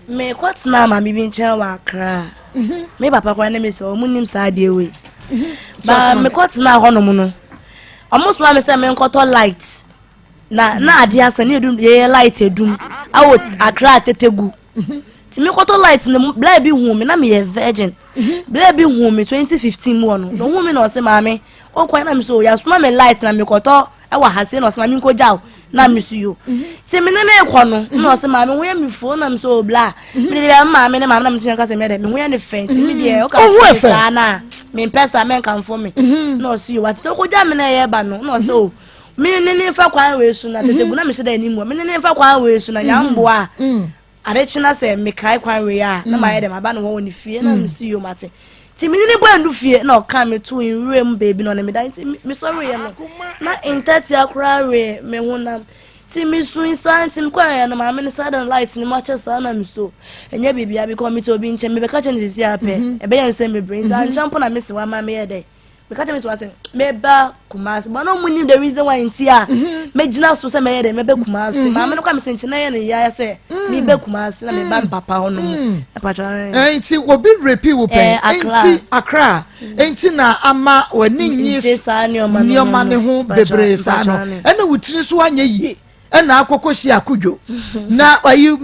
Mekɔtenaa maame bi nkyɛn wɔ Accra. Mhm. Me papa koraa ne me sɛ ɔmo nim saa adeɛ wei. Mhm. Ba mekɔtenaa hɔnom no, ɔmo soma me sɛ menkɔtɔ light. Na na adeɛ asa ne edum yɛyɛ light edum awɔ Accra tete gu nti me kɔtɔ light no bla bi hu me na meyɛ virgin bla bi hu me 2015 mu hɔ no na ohun me na ɔse maame ɔkwan na me so yasoma me light na me kɔtɔ ɛwɔ ha se na ɔse maame nkɔ gyaw na me so yo nti me ne ne kɔ no na ɔse maame ho yɛ me fo na me so bla me de bɛ maame ne maame na me ti nka sɛ me de me ho yɛ ne fɛ nti me deɛ ɔka fɛ saa na me mpɛ saa me nkamfo me na ɔse yo wate sɛ ɔkɔgya me na ɛyɛ ba no na ɔse o Me ne ne mfa kwan wei so na tete gu na mehyɛ da anim wɔ me ne ne mfa kwan wei so na nyamboa a mm. ade kye na sɛ mekae kwan wei a na mayɛ dɛ maba ne hɔ wɔ ne fie na mm. mesi yom ate nti me ne ne bɔ andu fie na ɔka me to nwura mu baabi na ɔne me da nti mesɔreeɛ no na ntatia koraa wee me honam nti mesu saa nti mekɔɛ no maame no saa da no light no mu akyɛ saa na meso ɛnyɛ biribia because mete obi nkyɛn mebɛka kyɛ no sisi apɛ mhm. ɛbɛyɛ nsɛm bebree nti mhm. ankyɛ mpo na mese wama meyɛ dɛ meka kyerɛ me sɛ sɛ meba Kumasi but na ɔmo nim the reason why nti a mhm. megyina so sɛ mɛyɛ dɛ mɛbɛ Kumasi mhm. maame no kɔ a mete nkyɛn na yɛ no yaya sɛ mm. mebɛ Kumasi na meba me papa hɔ nom ɛpatwa eh, nti obi repi wo pɛn eh, nti Accra nti na ama w'ani nye nneɛma ne ho bebree saa no ɛna wo tiri so anyɛ yie ɛna akɔkɔ hyia akudwo na ayi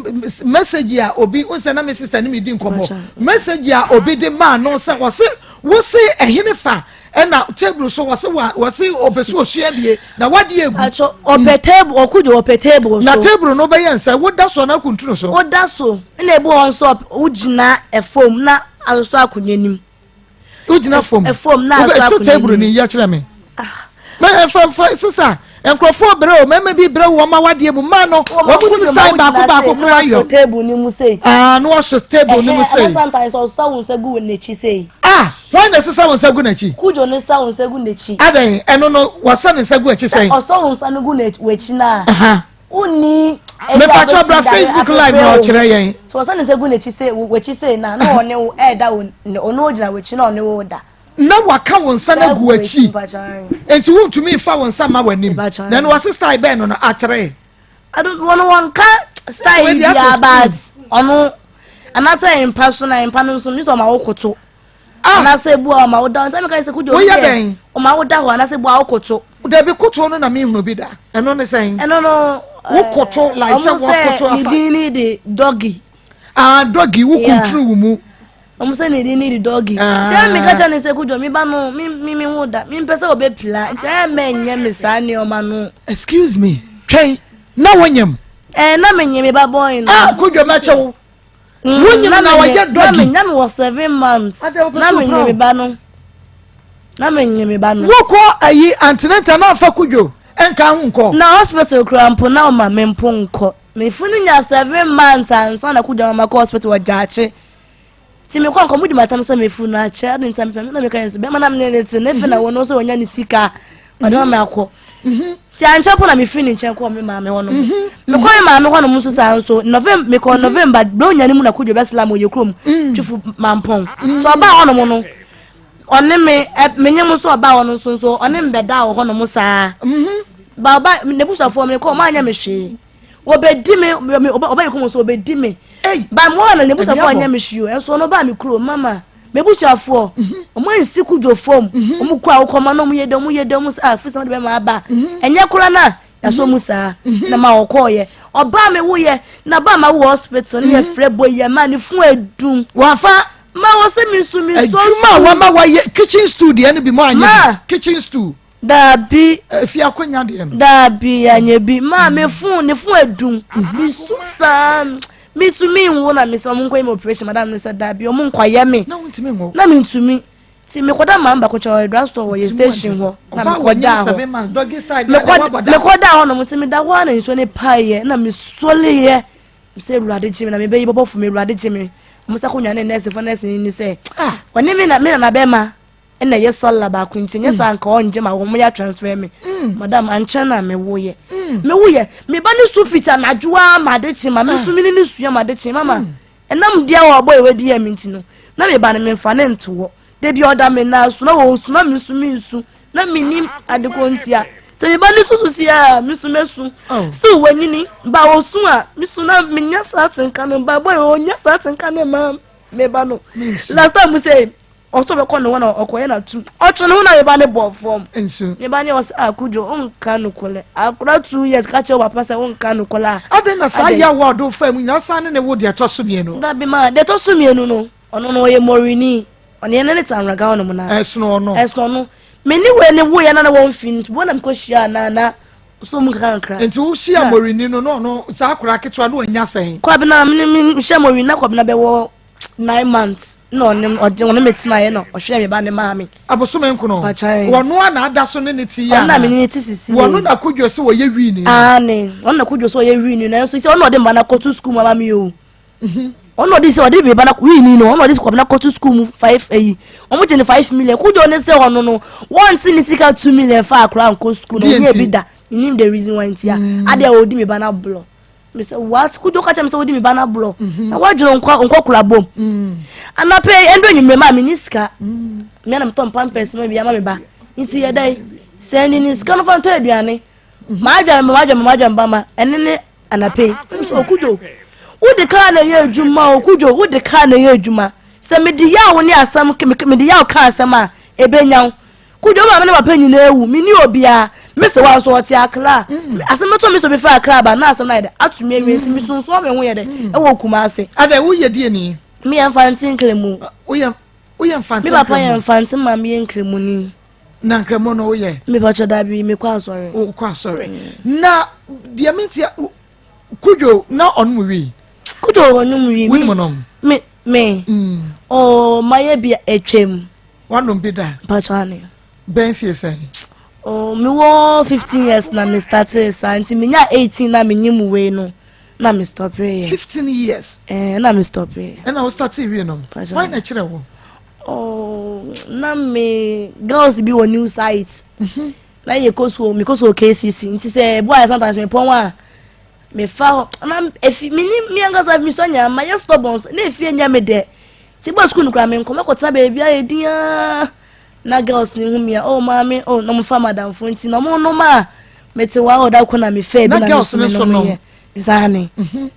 message a obi nsɛ na me sister ne me di nkɔmɔ message a obi de maa no sɛ wɔse wose ɛhene fa ɛna table so wɔse wa wɔse ɔpɛ so osua bie na wadi egu. atɔ ɔpɛ table ɔkudwo ɔpɛ table so. Na table no bɛyɛ nsɛ woda so na kuntunu so. Woda so ɛna ebi wɔn nso wogyina ɛfam na asosɔ akonnwa nim. wogyina fam fam na asɔ akonnwa table ni yɛ kyerɛ me ah. mɛ fa fa sista nkurɔfoɔ brɛ o mɛmɛ bi brɛ wɔn awadeɛ mu mmaa no wɔn mu nim style baako baako koraa yɔ table ni mu sei aa na wɔsɔ table ni mu sei ɛhɛn sometimes ɔsɔ wɔn nsa gu n'akyi sei ah wɔn na ɛsesa wɔn nsa gu n'akyi kujo ne sa wɔn nsa gu n'akyi adan ɛno no wɔsɔ ne nsa gu akyi sɛn ɔsɔ wɔn nsa no gu n'akyi naa. Wonni Mepakyɛ bra Facebook live na ɔkyerɛ yɛn. So ɔsɛ ne nsa gu n'akyi sɛ w'akyi sɛ na na ɔne wo ɛɛda wo ɔne wo gyina w'akyi na ɔne wo da. Na waka wo nsa no agu w'akyi nti wontumi nfa wo nsa ma w'anim na ɛno wɔse style bɛn no no atere. Wɔn wɔn ka style biara but ɔno anaasɛ mpa so na mpa no nso ne sɛ ɔma wo koto. Ah! Anaasɛ ebu a ɔma wo da hɔ. Nti meka sɛ kudwo Woyɛ dɛn? Ɔma wo da hɔ anaasɛ ebu a wokoto. Dabi kotoɔ no na menhunu bi da. Ɛno ne sɛn? Ɛno no. Wokoto like sɛ wɔkoto afa. Ne din ne de doggy. Ah, doggy, wo kuntunu wo mu. Wɔn sɛ ne din ne de doggy. Ah. Nti ɛna meka kyerɛ ne sɛ kudwo me ba no me me me wo da me mpɛ sɛ ɔbɛpira nti ɛyɛ mɛ nyɛ me saa nneɛma no. Excuse me, twɛn na wonyam. Ɛɛ na menyɛ me ba boy no. Ah, kudwo mɛkyɛ wo. Wonyim na wɔyɛ doggy. Na me wɔ 7 months. Na menyɛ me ba no. Na menyɛ me ba no. Wokɔ ayi antenatal na afa kudwo nka ho nkɔ. Na hospital kura mpo na ɔma me mpo nkɔ. Me funu nya 7 months ansa na kudwo ama kɔ hospital wɔ Gyaakye. Ti me kɔ nkɔ mo di matam sɛ me funu akyɛ adi ntam pɛ na me ka yɛn so bɛma na me ne te ne fe na wɔn sɛ wɔnya ne sika. Ɔde ma me akɔ. Ti ankyɛ po na me firi ne nkyɛn kɔɔ me maame hɔ nom. Mekɔ me maame hɔ nom nso saa nso November mekɔ November bere onya ne mu na kudwo bɛsla mo yɛ kurom Twifo Mampɔn. So ɔbaa hɔ nom no ɔne me menye mo nso ɔbaa hɔ no nso nso ɔne me bɛdaa wɔ hɔ nom saa. Ba ɔba n'abusuafoɔ me kɔ ɔmo anyɛ me hwee. Wɔbɛdi me me ɔba yɛ kurom nso wɔbɛdi me. Ba mo hɔ na n'abusuafoɔ anyɛ me hwee o ɛnso ɔno baa me kurom mama. M'abusuafoɔ, wɔn ansi kudwo fam, wɔn kɔ a wokɔ ma na wɔn yɛ dɛ, wɔn yɛ dɛ, wɔn sɛ ah fisa wɔde bɛma aba. Ɛnyɛ kora na yasɔ mu saa na ma wɔkɔɔyɛ. Ɔbaa me woyɛ na baa ma wɔ hospital ne yɛfrɛ bɔ yɛ ma ne fun adum. Wafa ma wɔ sɛ mi nso mi nso. Adwuma a wama wayɛ kitchen stew deɛ no bi mo anyɛ bi kitchen stew. Daabi. Efi akonya deɛ no. Daabi anyɛ bi maa me fun ne fun adum. Mi su saa mi tumi nwo na mi sɛ ɔmo nkɔ yɛ mi operation madam ne sɛ daabi ɔmo nkɔ yɛ mi. Na wontumi nwo. Na mi ntumi ti mi kɔ da maa baako kyɛn ɔyɛ drug store wɔ yɛ station hɔ na mi kɔ da hɔ mi kɔ da hɔ nom ti mi da hɔ a na nsuo ne paa yɛ na mi sɔle yɛ mi sɛ ewurade gye mi na mi bɛ yi bɔbɔ fo mi ewurade gye mi ɔmo sɛ ko nwa ne nɛɛse fo nɛɛse ni sɛ ɔne mi na mi nana bɛma. Ɛna ɛyɛ sallah baako nti nyɛ saa nka ɔngye ma wɔn yɛ transfer me mm. Madam ankyɛn na me wo yɛ mm. Me wo yɛ me ba ne su fiti anadwo a ma ade kye ma me nso me ne ne sua ma ade kye mama mm. Ɛnam deɛ a ɔbɔ yɛ wadi yɛ me nti no na me ba no me nfa ne ntoɔ debi ɔda me nan so na wɔsu na me su me nsu na me nim ade ko ntia sɛ me ba ne susu si a me su me su oh. Still wanyini ba osu a me su na me nya saa tenka ne ba boy onya saa tenka ne ma me ba no last time sɛ Ɔsɛ ɔbɛkɔ ne hɔ na ɔkɔyɛ na tu. Ɔtwe ne ho na ne ba ne bɔ fam. Nsu. Ne ba ne ɔsɛ akudwo ah, nka nokorɛ. Akora 2 years ka kyerɛ papa sɛ wonka nokorɛ a. Adɛn na saa yaw a ɔde fa mu nyinaa ɔsan ne ne wo deɛ ɛtɔ so mmienu. Dabi ma deɛ ɛtɔ so mmienu no ɔno no ɔyɛ mɔrini. Ɔne yɛn ne tanraga hɔ nom na. Ɛsono ɔno. Ɛsono ɔno. Me ne wei ne wo yɛ na na wɔn fi nti wɔn na mekɔ hyia na na so mu kakra. Nti wo hyia mɔrini no na ɔno saa akora ketewa no ɔnya sɛn. Kwabena me me hyia mɔrini na kwabena bɛwɔ 9 months na ɔne ɔde ɔne me tenaeɛ na ɔhwɛ me ba ne maa me. Abosome nkono. Wɔno a na ada so ne ne ti yɛ ana. Ɔno na me ne ne ti sisi. Wɔno na kudwo sɛ wɔyɛ wii ni. Aane ɔno na kudwo sɛ ɔyɛ wii ni nanso sɛ ɔno na ɔde mba no akɔto sukuu mu ama mi o. Mhm. Ɔno na ɔde sɛ ɔde me ba no wii ni no ɔno na ɔde kɔbena kɔto sukuu mu five ayi wɔn gye ne 5 million kudwo ne sɛ ɔno no wɔnte ne sika 2 million fa akora nkɔ sukuu na ɔnyɛ bi da nim the reason why ntia adeɛ a ɔdi me ba no aborɔ. Mesɛ what kudo ka kyerɛ me sɛ wodi me ba no aborɔ mhm. na woadwene nkɔ nkɔkora bom mm. anapɛ ɛndɔ nwummerɛ ma menni sika mm. me na metɔ mpampɛs ma bia ma me ba nti yɛdɛn sɛ ne ne sika no fa ntɔ aduane mhm. maadwane ma maadwane ma maadwane ba ma ɛne ne anapɛ yi nso okudwo wode kaa na ɛyɛ adwuma okudwo wode kaa na ɛyɛ adwuma sɛ mede yaw ne asɛm mede yaw ka asɛm a ɛbɛnya wo Kudwo maame ne papa nyinaa awu, menni obiara. Me sewa nso ɔte Accra. Mm. Asɛm bɛtɔ me sɛ obi fa Accra ba na asɛm no ayɛ dɛ ato me awie nti mesunsuan me ho yɛ dɛ mm. ɛwɔ Kumase. Adɛ woyɛ deɛ ni? Meyɛ Mfante Nkremu. Woyɛ woyɛ Mfante Nkremu? Me papa yɛ Mfante maame yɛ Nkremuni. Na Nkremu no woyɛ? Mepakyɛ dabi mekɔ asɔre. Wokɔ asɔre. Mm. Na deɛ mentia Kudwo na ɔnom wii? Kudwo ɔnom wii. Wonim nom? Me me. Mm. Oh, mayɛ bi atwam. Wanom bi da? Mpatsɔ ane. Bɛn fie sɛn? Oh, me wɔ 15 years na me startee saa nti me nya 18 na me nyim wei no na me stopee yɛ. 15 years? Eh, na me stopee. Ɛna wo startee wie nom? Mpatsɔ. Why na kyerɛ wo? Oh, na me girls bi wɔ new site. Mm -hmm. Na yɛ kɔ school, me kɔ school KCC nti sɛ ebu ayɛ sometimes me pɔn a me fa hɔ na efi me ni me ankasa me sɔ nyaa ma yɛ stubborn na efi enya me dɛ. Ti bɔ sukuu no koraa menkɔ mɛkɔtena baabi ayɛ din aa na girls ne hu me a oh maame oh na wɔfa madamfo nti na wɔn nom a mete hɔ a ɔda ko na mefɛ bi na me so me nom yɛ zaane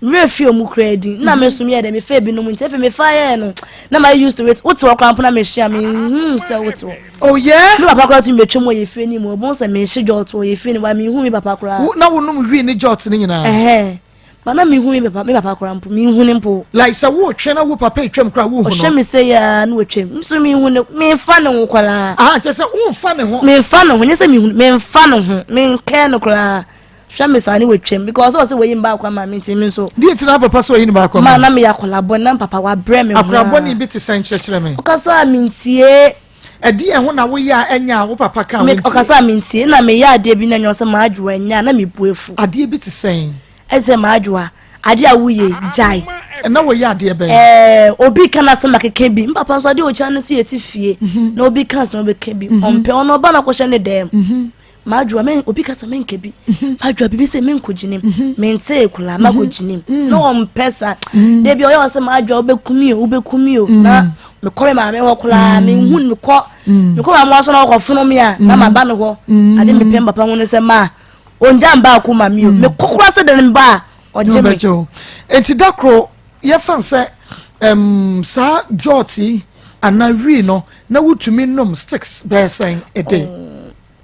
mmerɛ fi ɔmu koraa din na me so meyɛ dɛ mefɛ bi nom nti afei mefa yɛ no na ma used to it wote hɔ koraa mpo na mehyia mehu sɛ wote hɔ. Oh yeah. Me papa koraa tumi betwa mu wɔ yɛ fie ni mu ɔbɔn sɛ mehye jɔt wɔ yɛ fie ni wa mehu me papa koraa. Na wonom wii ne jɔt ne nyinaa. Ɛhɛn. Ba na mehu me papa me papa koraa mpo menhu no mpo. Like sɛ wotwe na wo papa etwam koraa wohu no. Ɔhwɛ me sɛ yaa na watwam nso mehu no memfa ne ho koraa. Ah kyɛ sɛ womfa ne ho. Memfa ne ho nyɛ sɛ mehu no memfa ne ho menkɛɛ no koraa hwɛ me saa ne watwam because ɔsɛ wayi me baako ama me nti me nso. Deɛ nti na papa sɛ wayi ne baako ama. Ma na meyɛ akwadaa bɔne na papa wabrɛ me ho. Akwadaa bɔne bi te sɛn kyerɛkyerɛ me. Ɔkasa a mentie. Ɛdeɛn ho na woyɛ a ɛnyɛ a wo papa ka a wontie? Ɔkasa a mentie na meyɛ adeɛ bi na ɛnyɛ sɛ m'adwoa ɛnyɛ a na mebu afu. Adeɛ bi te sɛn? Ɛte sɛ m'adwoa adeɛ a woyɛ gyae. Ɛna woyɛ adeɛ bɛn? Ɛɛ obi ka n'asɛm akeka bi mpapa nso adeɛ ɔkyia no sɛ yɛte fie mhm. na obi ka asɛm ɔbɛka bi mhm. ɔmpɛ ɔno ɔba na akɔhyɛ ne dɛm mhm. Madwoa me obi kasa menka bi mhm. madwoa biribi sɛ menkɔ gyinim mhm. mentee koraa makɔ mhm. gyinim na ɔmpɛ sa da bi ɔyɛ wɔ sɛ madwoa wobɛkumi o wobɛkumi o na mekɔ me maame hɔ koraa menhu mekɔ mekɔ maame hɔ so na ɔkɔfono me a na maba no hɔ ade mepɛ mpapa ho no sɛ ma ɔngya mbaako ma me o mekɔ koraa sɛ dɛn mba a ɔgye me enti da koro yɛfa sɛ saa jɔt yi anaa wii no na wotumi nom sticks bɛyɛ sɛn ɛde oh.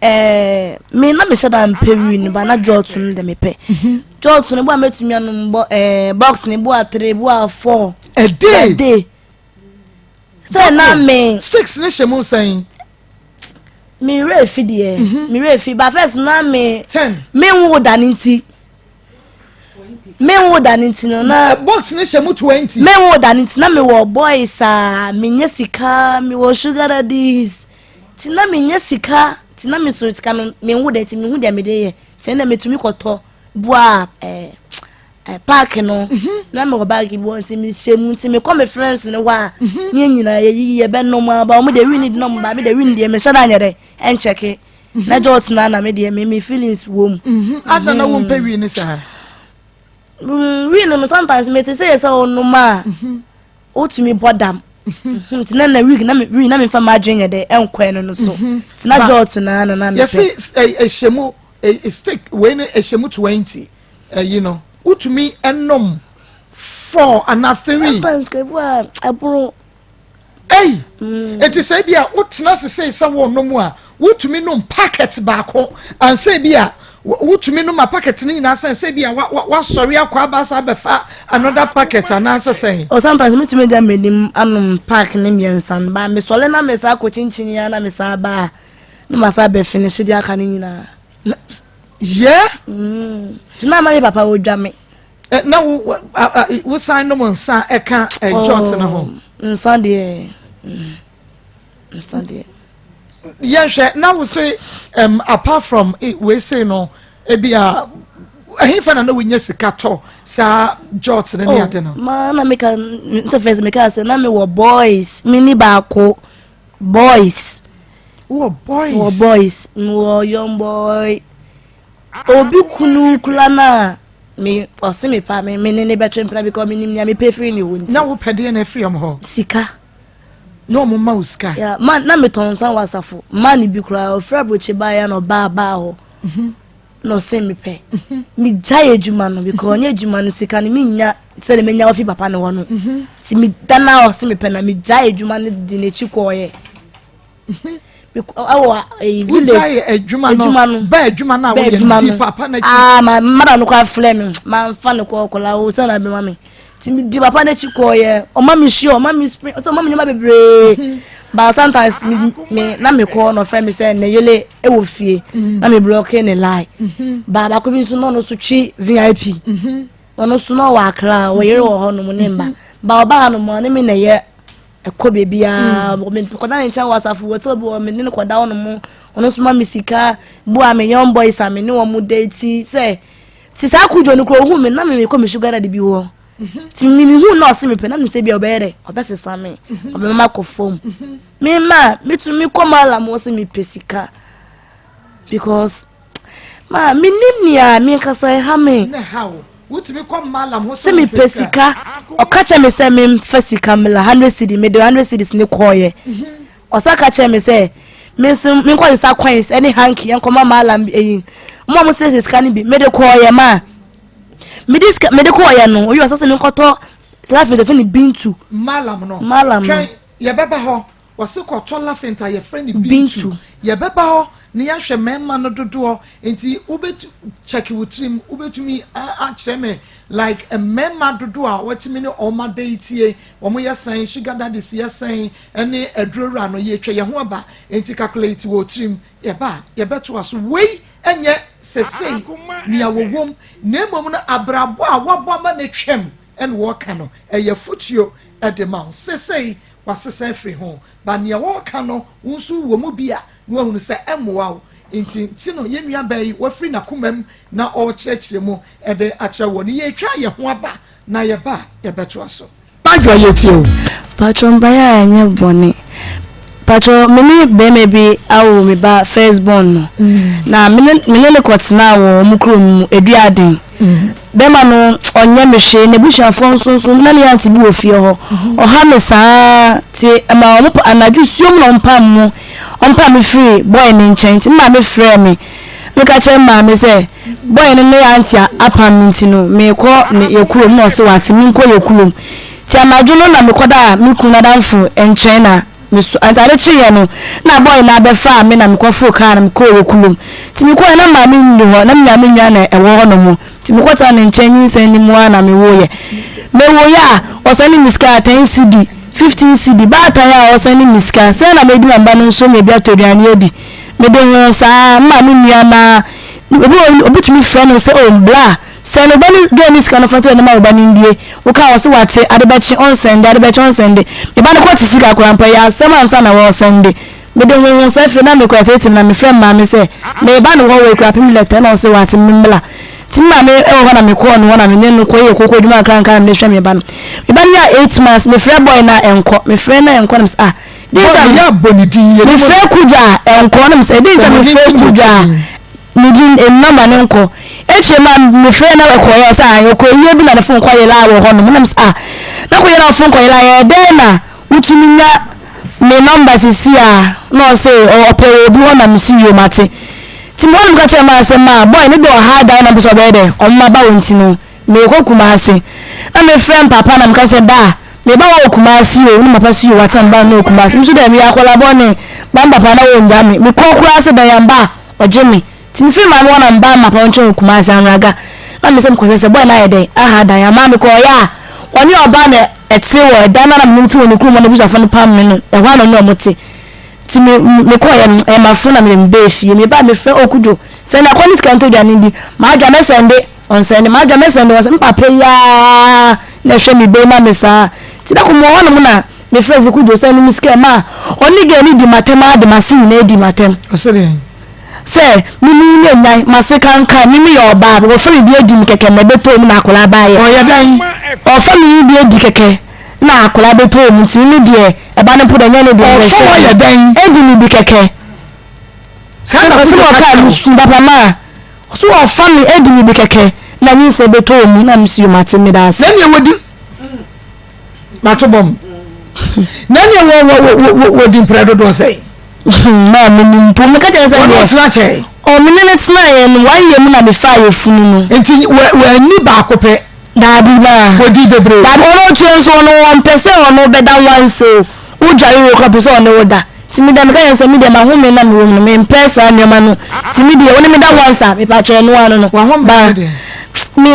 Eh, me na mehyɛ da mpɛ wii no ba na jɔt no de mepɛ. Mhm. Jɔt no bo a mɛtumi anom bɔ eh, box ne bo a three bo a four. A day. A day. Sɛ na me. Six ne hyɛ mu sɛn. Me werɛ fi deɛ. Mhm. Me werɛ fi ba first na me. Ten. Me nwo da ne nti. Me nwo da ne nti no na. Eh, box ne hyɛ mu 20. Me nwo da ne nti na me wɔ boys a me nyɛ sika me wɔ sugar daddies. Nti na menya sika nti na meso sika no menwo dɛ nti mehu deɛ mede yɛ nti ɛnna metumi kɔtɔ boa ɛɛ eh, paaki no mhm. na mewɔ baagi bi wɔ nti mehyɛ mu nti mekɔ me friends no hɔ a mhm. yɛn nyinaa yɛyiyi yɛbɛnom aba wɔn deɛ wini de na wɔn ba me deɛ wini deɛ mehyɛ da nyɛ dɛ ɛnkyɛke mhm. na gye ɔtena na me deɛ me me feelings wɔ mu. Ada na wɔn pɛ wini saa. Wii no no sometimes mete sɛ yɛ sɛ ɔnom a. Wotumi bɔ dam. Mhm, nti na na week na me week na mefa m'adwene nyɛ dɛ ɛnkɔ ɛno no so. Mhm. Nti na jɔɔto na na na mepɛ. Yɛsi ɛhyɛ mu stick wei no ɛhyɛ mu 20 ɛyi no wotumi ɛnom four anaa three. Sometimes kò ebu a ɛboro. Ei, mm. eti sɛ ebi a wotena sese sɛ wɔnom a wotumi nom packet baako ansa ebi a wotumi nom a packet no nyinaa sɛn sɛ ebi a wasɔre akɔ aba asa abɛfa another packet anaasɛ sɛn. O sometimes metumi gya m'anim anom pack ne mmiɛnsa no ba mesɔre na mesa akɔ kyinkyin ya na mesa aba a na masa abɛ finish de aka no nyinaa. Yɛ. Mm. Nti na ama me papa odwa me. Eh, na wo wosan nom nsa ɛka eh, jɔt no ho. Oh, nsa deɛ mm, nsa deɛ. Yɛnhwɛ na wo se um, apart from eh, wei sei no ebi a ɛhefa na na wonya sika tɔ saa jɔt no ne oh, ade no. Ma na meka sɛ fɛs meka sɛ na mewɔ boys me ni baako boys. Wɔ boys. Wɔ boys mewɔ young boy. Obi kunu kura no a me ɔse me pa me me ne ne bɛtwe mpena because me nim nea mepɛ firi ne hɔ nti. Na wopɛ deɛ na afiri ɔmo hɔ? Sika. Na ɔmo ma wo sika? Yeah, ma na metɔn nsa wɔ asafo. Ma ne bi koraa ɔfiri aburokyi baeɛ na ɔbaa baa hɔ. Mhm. Na ɔse mepɛ. Mhm. Megyae adwuma no because ɔnyɛ adwuma no sika no menya sɛdeɛ menya ɔfi papa ne hɔ no. Mhm. Nti meda na ɔse mepɛ na megyae adwuma no de n'akyi kɔɔyɛ. ɛwɔ ɛyi village wogyae adwuma no ba adwuma no a woyɛ no di papa n'akyi aa ma mada no kɔ afrɛ me ma nfa no kɔ ɔkɔla o sɛ na bɛma me ti mi di papa n'akyi kɔɔ yɛ ɔma mi hyia ɔma mi spring ɔsɛ ɔma mi nneɛma bebree mhm. but sometimes mi mi na mi kɔ na ɔfrɛ mi sɛ ne yele ɛwɔ fie mhm. na mi blɔke ne line mhm. ba baako bi nso na ɔno nso twi vip ɔno nso na ɔwɔ akra ɔyere wɔ hɔ nom ne mba ba ɔbaa nom ɔne mi na ɛyɛ. Ɛkɔ baabiara mm. mekɔda ne nkyɛn wɔ asafo hotel bi wɔ me ne no kɔda hɔ nom ɔno nso ma me sika bu a me young boys a me ne wɔn da ti sɛ ti saa kudwo no kura ohun me na me mekɔ me sugar daddy bi hɔ mhm. ti me me hu na ɔse me pɛ na me sɛ bi a ɔbɛyɛ dɛ ɔbɛsesa me mhm. ɔbɛma ma kɔ fam mhm. me ma metumi kɔ ma la mo sɛ mepɛ sika because Ma mennim nea me ankasa ɛha me. Sɛ mepɛ sika ɔka kyerɛ me sɛ memfa sika mmla hundred cedi mede hundred cedis ne kɔɔyɛ mhm. ɔsa ka kyerɛ me sɛ me nso menkɔ sesa coins ɛne hanky ɛnkɔma maalam eyi mo a mo sɛ sika no bi mede kɔɔyɛ ma mede sika mede kɔɔyɛ no oyi ɔsɛ sɛ menkɔtɔ laughing the ne bintu maalam no maalam no yɛbɛba hɔ Wɔse kɔtɔ lafinta yɛfrɛ no bintu. Yɛbɛba hɔ na yɛahwɛ mmarima no dodoɔ nti wobɛtu check wo tirim wobɛtumi akyerɛ me like mmarima dodoɔ a wɔtumi ne wɔn adate wɔn yɛ sɛn sugar daddies yɛ sɛn ɛne adurowura no yɛtwa yɛn ho aba nti calculate wɔ tirim yɛba a yɛbɛtoa so wei ɛnyɛ sesei nea wɔwom na mmom no abrabɔ a wɔabɔ ama ne twɛm ɛna wɔreka no ɛyɛ futuo ɛde ma wo sesei wasesa afiri ho ba nea wɔreka no wo nso wɔ mu bi a na wahunu sɛ ɛmmoa wo nti nti no yɛn nua bɛyi wafiri n'akoma mu na ɔrekyerɛkyerɛ mu ɛde akyerɛ wɔ no yɛtwa yɛn ho aba na yɛba a yɛbɛtoa so. Madwo yɛ tie o. Patro mpaeɛ a ɛnyɛ bɔne. Patro me ne bɛrima bi awo me ba first born no. Na me ne me ne no kɔtenaa wɔ wɔn kurom mu Aduaden. Bɛrima no ɔnyɛ me hwee n'abusuafoɔ nso nso na ne aunty bi wɔ fie hɔ. Ɔha me saa nti ɛma wɔn anadwo suom na ɔmpam mu ɔmpam me firi boy no nkyɛn nti me maame frɛɛ me. Meka kyerɛ me maame sɛ boy no ne aunty apam me nti no merekɔ ne yɛ kurom na ɔse wate menkɔ yɛ kurom. Nti anadwo no na mekɔdaa me kunu n'adamfo nkyɛn na meso nti ade kyeeɛ no na boy no abɛfaa me na mekɔforo kaa na mekɔɔ yɛ kurom. Nti mekɔeɛ na maame nni hɔ na me maame nua na ɛwɔ hɔ nom nti mekɔtenaa ne nkyɛn nyinsɛn no mu ara na mewoeɛ. Mewoeɛ a ɔsɛne me sika 10 cedi, 15 cedi, baatan a ɔsɛne me sika sɛn na mɛdi ma me ba no nso anya bi atɔ aduane adi. Mede ho saa ara, me maame nua mmaa, obi wɔ hɔ obi tumi frɛ no sɛ oh bla, sɛn wo ba no girl no sika no fa nto ne ma wo ba no ndie, woka a ɔse wate, ade bɛkye ɔnsɛnde, ade bɛkye ɔnsɛnde, me ba no kɔ te sika koraa mpo ɛyɛ asɛm ansa na wɔresɛnde. Mede ho ho saa afei na mekura tetem na mefrɛ me maame sɛ mereba ne hɔ wɔ Akuapem lɛtɛ na ɔse wate me mmla. Nti me maame wɔ hɔ na mekɔɔ ne hɔ na me ne no kɔyɛɛ kooko adwuma nkakrankra na mede hwɛ me ba no. Me ba no nyaa 8 months, mefrɛ boy no a ɛnkɔ, mefrɛ no a ɛnkɔ na mese ah, Dɛn nti a mefrɛ Kudwo a ɛnkɔ? Na mesɛ, dɛn nti a mefrɛ Kudwo a ne din nɔmba no nkɔ? Akyire ma mefrɛ na ɛkɔeɛ ɔsɛ ah ɔkɔ ayie bi na ne fon kɔyelaa wɔ hɔnom. Na mesɛ ah na kɔyɛ na fon kɔyelaa yɛ dɛn na wotumi nya me nɔmba sisi a na ɔsɛ ɔpɛ wɔ obi hɔ na mesi yio mate. Nti me hɔnom ka kyerɛ maa sɛ maa boy ne deɛ ɔha dan na mpɛ sɛ ɔbɛyɛ dɛ ɔmma ba wɔ nti no Merekɔ Kumasi na mefrɛ mpapa na meka sɛ da meba hɔ wɔ Kumasi o na papa so yi wate na meba no wɔ Kumasi me nso dɛ meyɛ akwadaa bɔne ba me papa na wɔngya me mekɔ koraa sɛ dan amba a ɔgye me nti mefiri maame hɔ na meba me papa nkyɛn wɔ Kumasi Anraga na mesɛ mekɔhwɛ sɛ bɔe no ayɛ dɛn aha dan ama mekɔɔyɛ a ɔne ɔbaa na ɛte wɔ ɛdan no na menim te wɔ ne kurom hɔ na abusuafoɔ no pam me no ɛhɔ a na ɔne ɔmo te nti me mekɔɔyɛ no ɛyɛ mafo na mede mebɛɛ fie meba mefrɛ Okudwo sɛ na kɔ ne sika ntɔ aduane di madwa mɛsɛnde Ɔnsɛn de m'adwene mɛsɛn de ɔnsɛn me papa yi ara na ɛhwɛ me ba yi ma me saa nti da koro mewɔ hɔnom na mefrɛ sɛ Kojo sɛn me sika ma ɔne girl no di m'atɛm ara de m'ase nyinaa di m'atɛm Ɔse deɛn? sɛ me mu nyɛ nyan m'ase kankan me meyɛ ɔbaa wɔfa me bi adi me kɛkɛ na ɛbɛtɔɔ mu na akwadaa baayɛ Ɔyɛ dɛn? Ɔfa me bi adi kɛkɛ na akwadaa bɛtɔɔ mu nti me deɛ ɛba no mpo deɛ ɛnyɛ ne deɛ Ɔfa wo ayɛ dɛn? Adi me bi kɛkɛ Saa na sɛ Kojo ka ɔkaa kyerɛ me wo? su papa maa So wɔfa me adi me bi kɛkɛ na nyinsɛn bɛtɔ wɔ mu na me so mate meda ase. Na nea wɔdi mato bɔm na nea wɔ wɔ wɔ wɔdi mprɛ dodoɔ sɛn. Maa me ni mpo meka kyerɛ sɛ wɔne ɔtena kyɛn. Ɔ me ne no tena yɛ no one year mu na mefa yɛ funu no. Nti wɔ wɔanni baako pɛ. Daabi maa. Wɔdi bebree. Daabi ɔno ɔtua nso ɔno ɔmpɛ sɛ ɔno bɛda once o. Wo dware wie koraa ɔpɛ sɛ ɔne wo da. Nti me deɛ meka kyerɛ no sɛ me deɛ m'ahome na mewɔ mu no mempɛ saa nneɛma no nti me deɛ wo ne me da once a mepakyɛw ɛno ano no W'ahome ba ne deɛ? me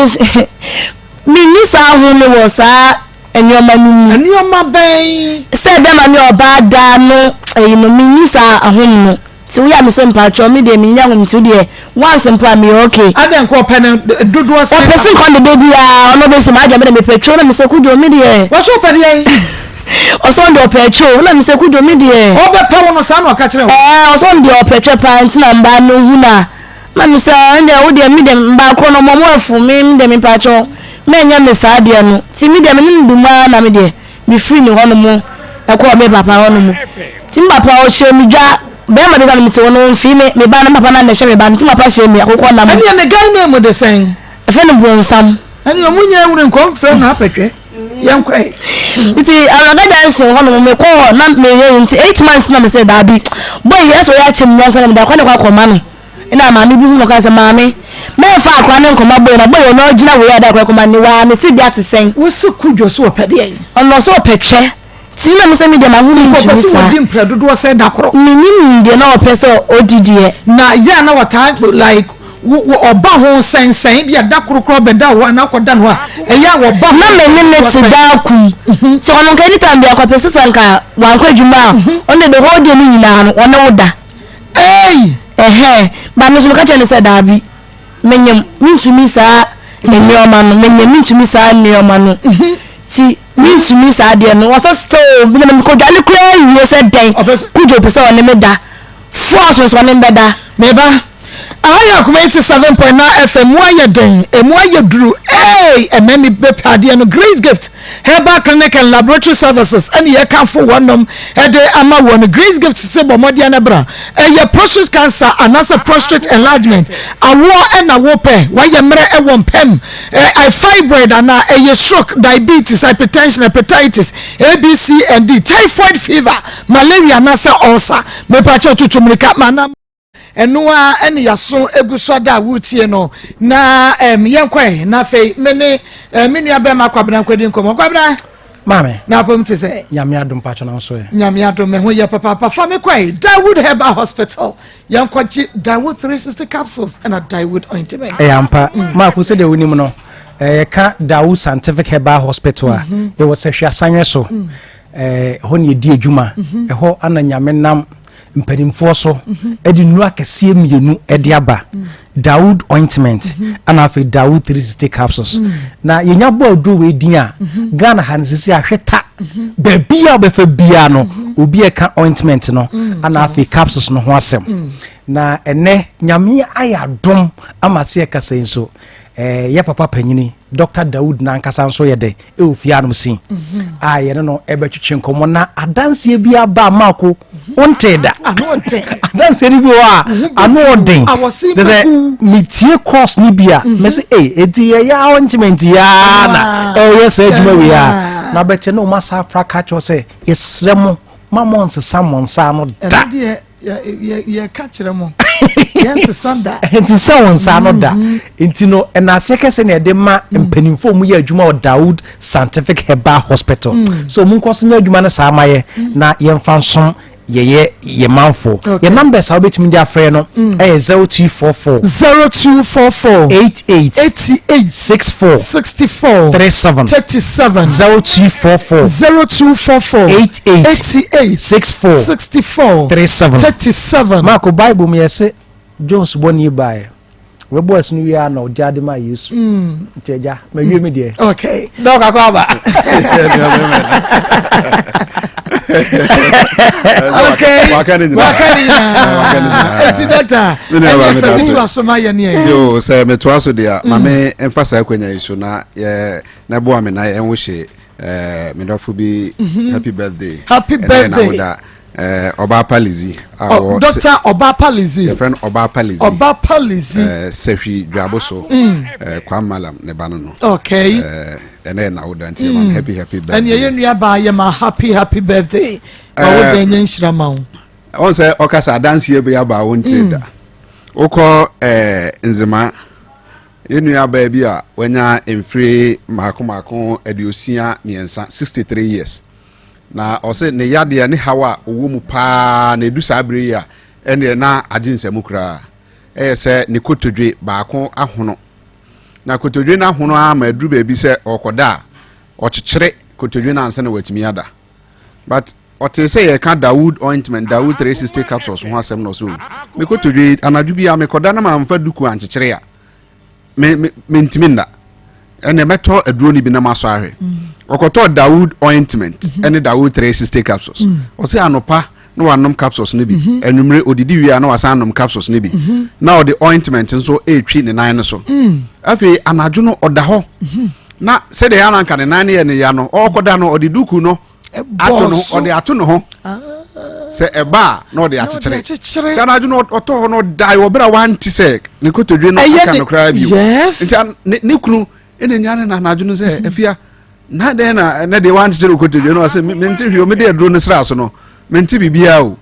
menni saa ahome wɔ saa nneɛma no mu. Nneɛma bɛn? Sɛ bɛma ne ɔbaa da no ɛyi no menni saa ahome no. Nti woyɛ a me sɛ mpakyɛw me deɛ mennya home nti wodeɛ once mpo a meyɛ okay. Adɛn nka ɔpɛ no dodoɔ sɛn? Ɔpɛ sɛ nka ɔde da biara ɔno ɔbɛsi m'adwene me deɛ mepɛ two na me sɛ Kudwo me deɛ. Wɔsɛ ɔpɛ deɛn? Ɔsɛ ɔno deɛ ɔpɛ two na me sɛ Kudwo me deɛ. Ɔbɛpɛ wo no saa na ɔka kyerɛ wo? Ɛɛ ɔsɛ ɔno deɛ ɔpɛ twɛ paa nti na mbaa no hu no a na me sɛ ɛndeɛ wo deɛ me deɛ mbaa korɔ no ɔmo afu me me deɛ mepakyɛw mɛnyɛ me saa deɛ no nti me deɛ me ne no du mu ara na me deɛ. Mefiri ne hɔnom kɔɔ me papa hɔnom. Nti me papa ɔhyɛɛ me dwa, bɛrima bi ka no mete hɔ no ɔmfii me, me ba no, me papa no na ɛhwɛ me ba no, nti me papa hyɛɛ me akokɔ nam. Ɛneɛ ne guy name de sɛn? Yɛfrɛ no Bronsam. Ɛneɛ ɔmo nyɛ nwene nkɔ mfrɛ no apɛtwɛ, yɛnkɔ ɛ. Nti Awuraba junction hɔnom mekɔɔ hɔ na meyɛ nti 8 months na mesɛ daabi, boy yi ɛsɛ ɔyɛ akyɛ me nyansa na mede akɔ ne kɔ akɔma no. Nna maame bi hu no ɔkaa sɛ, Maame, mɛmfa akora no nkɔma boy na boy ɔno ɔgyina wei a ɔde akora kɔma no waa ne tebea te sɛn? Wo se Kudwo se ɔpɛ deɛn? Ɔno ɔse ɔpɛ twɛ. Nti na mesɛ me deɛ ma ho Nti ɔpɛ mentumi sɛ saa. wɔdi mprɛ dodoɔ sɛn da koro? Mennim deɛ na ɔpɛ sɛ ɔdi deɛ. Na yɛ a na wɔtaa like wo wo ɔba ho sɛn sɛn ebia da koro koraa ɔbɛda wo hɔ anaa ɔkɔda ne hɔ a ɛyɛ a wɔba ho Na me ne no dodoɔ te sɛn? daa kum. Sɛ ɔno nka anytime biara kɔpɛ sɛ sɛ nka wankɔ adwuma a ɔno deɛ the whole day no nyinaa no ɔne wo da. Ei! Ɛhɛn, but me nso meka kyerɛɛ no sɛ daabi, menyem, mentumi saa nneɛma no, menyem, mentumi saa nneɛma no. Nti mentumi saa adeɛ no. Ɔsɛ still, me na mekɔdwale koraa wie sɛ dɛn, Kudjo pɛ sɛ ɔne me da, force nso ɔne me bɛda. Me ba, aha yɛ Akoma 87.9 FM, mu ayɛ den, emu ayɛ duru, eei, ɛmɛ me bɛpɛ adeɛ no, Grace Gift Herbal Clinic and Laboratory Services ɛne yɛkamfo wɔnom de ama woɔ no, Grace Gift se bɔ mmɔdeɛ na bra, ɛyɛ prostate cancer anaasɛ prostate enlargement, awoɔ ɛna wopɛ, wayɛ mmerɛ ɛwɔ mpam, ɛ, fibroid anaa ɛyɛ stroke, diabetes, hypertension, hepatitis, A, B, C and D, typhoid fever, malaria anaasɛ ulcer, mepakyɛw tutu mmirika ma na. Ɛno ara ne yɛaso gu so ada a woretie no. Na um, yɛnkɔ ɛ. Na afei me ne uh, me nua bɛrima Kwabena nkɔdi nkɔmmɔ. Kwabena. Maame. Na apom te sɛ. Nyame adom patro na nso ɛ. Nyame adom me ho yɛ papaapa. Fa me kɔ ɛ. Dawood Herbal Hospital. Yɛnkɔgye Dawood 360 capsules ɛna Dawood ointment. Ɛyɛ ampa. Maako sɛ deɛ wonim no, yɛka Dawood Scientific Herbal Hospital a, yɛwɔ sɛ hwɛ so. Ɛhɔ ne yɛdi adwuma. Ɛhɔ ana Nyame nam mpanimfoɔ so de nnuro akɛseɛ mmienu de aba, Dawood ointment ɛna afei Dawood 360 capsules. Na yɛnya bɔ aduro wei din a, Ghana ha no sisi ahweta baabi a wobɛfa biara no, obi a ɛka ointment no ɛna afei capsules no ho asɛm. Na ɛnɛ Nyame ayɛ adom ama sɛ yɛkasa yi nso, yɛ papa panyini Dr. Dawood n'ankasa nso yɛ dɛ ɛwɔ fie anom sin a yɛne no ɛbɛtwetwe nkɔmmɔ na adanseɛ bi aba maako wontee da. Adanseɛ no bi wɔ a ano ɔden de sɛ metie course no bi a mɛsɛ ei ɛnti yɛyɛ a ɔntiment yɛa na ɛyɛ saa adwuma wei a na bɛte ne ɔma saa afra ka kyerɛ sɛ yɛsrɛ mo ma mo nsesa mo nsa ano da. Yɛka kyerɛ mo yɛnsesa da. Nsesa wɔn nsa ano da. Mm-hmm. Nti no ɛnaaseɛ kɛse na yɛde ma mm. mpanimfoɔ mu yɛ adwuma wɔ Dawood Scientific Herbal Hospital. Mm. So wɔn nkɔ so nyɛ adwuma no saa ma yɛ mm. na yɛmfa nsom yɛyɛ yɛ manfo. Yɛ numbers a wobɛtumi de afrɛ no ɛyɛ 0244 0244 88 88 64 64 37 37 0244 0244 88 88 64 64 37 37. Marko Bible mu yɛse John Subɔni baeɛ wɔbɔ ɛsono wie a na ɔgya de ma Yesu nti agya mawie me deɛ. Okay. Dɔk akɔ aba. Okay. Waka ne nyinaa. Waka ne nyinaa. Eti dɔkta ɛne fɛ bi so asoma yɛ ne yɛ. Yo sɛ metoa so deɛ ma me mfa saa akwannya yi so na yɛ na boa me na yɛnwo hye eh, me dɔfo bi happy birthday. Happy Ɛnɛ yɛ birthday. n'awoda. Eh, Ɔbaa Lizzy. A Oh, ɔwɔ Dr. Ɔbaapa Lizzy. Yɛfrɛ no Ɔbaapa Lizzy. Ɔbaapa Lizzy. Eh, Sɛhwi Dwabo so. Eh, Kwam Malam ne ba no no. Okay. Eh, ɛnɛ yɛ n'awoda nti yɛma no happy happy birthday. Ɛne ɛyɛ nua baa yɛ ma happy happy birthday. Ma wo Eh, dɛn nyɛ nhyira ma wo. ɔn sɛ ɔkasa adanseɛ bi aba a wonte da. Wokɔ eh, Nzema Yɛn nuabaa bi a wanya mfiri mmaako mmaako 63, 63 years, na ɔse ne yadeɛ ne haw a ɔwɔ mu paa na ɛdu saa berɛ yi a ɛnneɛ na agye nsamu koraa ɛyɛ sɛ ne kotodwe baako ahono. Na kotodwe no ahono ara ma aduru baabi sɛ ɔrekɔda a ɔkyekyere kotodwe no ansa na watumi ada. But ɔtee sɛ yɛreka Dawood ointment, Dawood 360 capsules ho asɛm na ɔsɛ o, me kotodwe yi, anadwo bi a mekɔda na mamfa duku ankyekyere a, me, me, mentumi nna. Ɛnna mɛtɔ aduro no bi na masɔ ahwɛ. Ɔkɔtɔɔ Dawood ointment mm-hmm. ne Dawood 360 capsules. Mm. Ɔsɛ anɔpa na wanom capsules no bi. Mm-hmm. Anwummere odidi wie a na wasan anom capsules no bi. Mm-hmm. Na ɔde ointment nso retwi ne nan no so. Mm. Afei anadwo no ɔda hɔ. Na sɛdeɛ ɛyɛ a na anka ne nan no yɛ ne ya no, ɔrekɔda no, ɔde duku no ato no ɔde ato ne ho ah. sɛ ɛba a na ɔde akyekyere. Nti anadwo no ɔtɔ hɔ no ɔdae wɔ berɛ a wante sɛ ne kotodwe no aka no koraa bio. Nti ne kunu ɛna nya ne na anadwo no sɛ mhm. afia na dɛn na ɛnɛ deɛ wankyekyere wo kotodwe no ɔsɛ mente hwee o mede aduro no sraa so no mente biribiara o.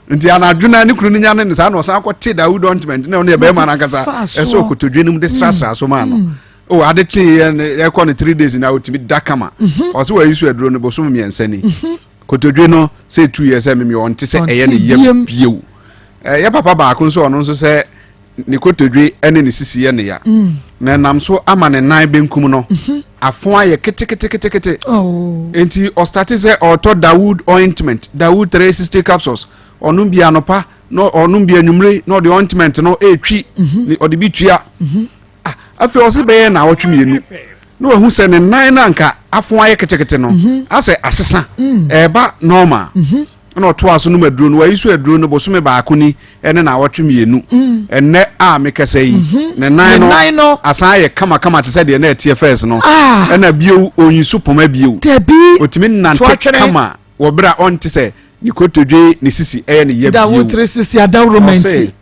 Nti anadwo na ne kunu no nya ne no saa na ɔsan kɔte Dawood ointment na ɔno yɛ bɛrima no ankasa ɛsɛ ɔkotodwe no mu de srasra so maa no. Mm. Oh, ade kyeeɛ no ɛkɔ no 3 days na ɔtumi da kama. Mhm. Ɔsɛ wayi so aduro no bosom mmiɛnsa ni. Mhm. Kotodwe no sɛ etu yɛ sɛ mimi ɔnte sɛ ɛyɛ ne yam bio. Yɛ papa baako nso ɔno nso sɛ ne kotodwe ne ne sisi yɛ ne ya. Na ɛnam so ama ne nan benkum no afo ayɛ keteketekete. Oh. Nti ɔstate sɛ ɔtɔ Dawood ointment, Dawood 360 capsules. Ɔnom bi anɔpa na ɔnom bi anwummere na ɔde ointment no ɛretwi, ɔde bi tua. Ah, afei ɔse bɛyɛ naawɔtwe mmienu na wahu sɛ ne nan no anka afo ayɛ ketekete no asɛ asesa ɛreba normal. Ɛna ɔtoa so nom aduro no, wayi so aduro no bosome baako ni ɛne naawɔtwe mmienu. Ɛnnɛ a mekasa yi, ne nan no asan ayɛ kamakama te sɛ deɛ na ɛteɛ first no. Ɛna bio ɔnyi so poma bio. Ɔtumi nante kama wɔ berɛ a ɔnte sɛ ne kotodwe ne sisi ɛyɛ ne ya bio. Ɔse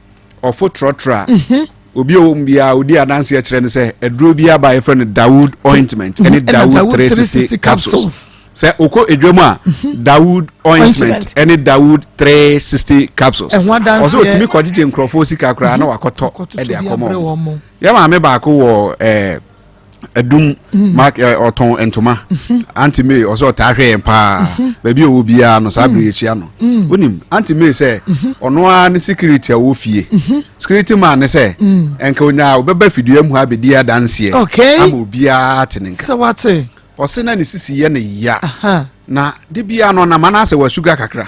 ɔfo trɔtrɔ a obi a ɔwɔ mu biara ɔdi adanseɛ kyerɛ no sɛ aduro bi aba a yɛfrɛ no Dawood ointment ɛne Dawood 360 capsules. Sɛ okɔ edwa mu a, Dawood ointment ɛne Dawood 360 capsules. Ɔsɛ otumi kɔgyegye nkurɔfoɔ sika koraa na wakɔtɔ ɛde akɔma wɔn. Yɛ maame baako wɔ ɛɛ adum mark ɛɛ ɔtɔn ntoma. Auntie May ɔsɛ ɔtaa hwɛ yɛn paa. Baabi a ɔwɔ biara no saa bere yɛkyia no. Wonim Auntie May sɛ ɔno ara ne security a ɔwɔ fie. Security man ne sɛ nka onyaa ɔbɛba fidua mu ha abɛdi adanseɛ ama obiara te ne nka. Sɛ wate. Ɔse na ne sisi yɛ no ya na de biara no ɔnam anaasɛ wasuga kakra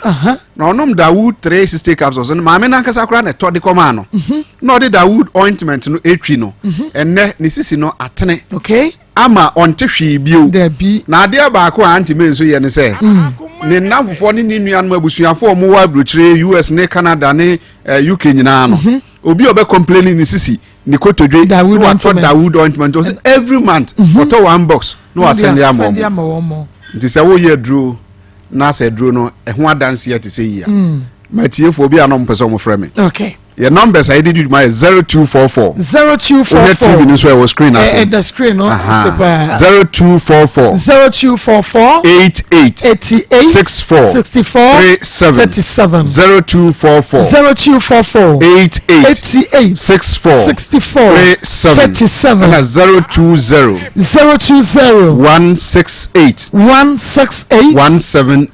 na ɔnom Dawood 360 capsules no maame no ankasa koraa na ɛtɔ de kɔmaa no mhm. na ɔde Dawood ointment no etwi no mhm. ɛnɛ ne sisi no atene ama ɔnte hwee bio na adeɛ baako a Auntie May nso yɛ ne sɛ mm. ne nnamfofoɔ ne ne nuanom abusuafoɔ a wɔwɔ aburokyire US ne Canada ne eh, UK nyinaa no mhm. obi a ɔbɛ complain ne sisi ne kotodwe na watɔ Dawood ointment ɔsɛ every month mhm. ɔtɔ one box na wasɛnde ama wɔn nti sɛ woyɛ aduro na sɛ aduro no ɛho adanseɛ te sɛ yia mm. matiefoɔ bi a na ɔmpɛ sɛ ɔmofrɛ me yɛ numbers a yɛde di dwuma yɛ 0244 0244 wohwɛ tv no nso ɛwɔ screen ase ɛda screen no ase paa 0244 0244 88 88 64 64 37 37 0244 0244 88 88 64 64 37 37 ɛna 020 020 168 168 1717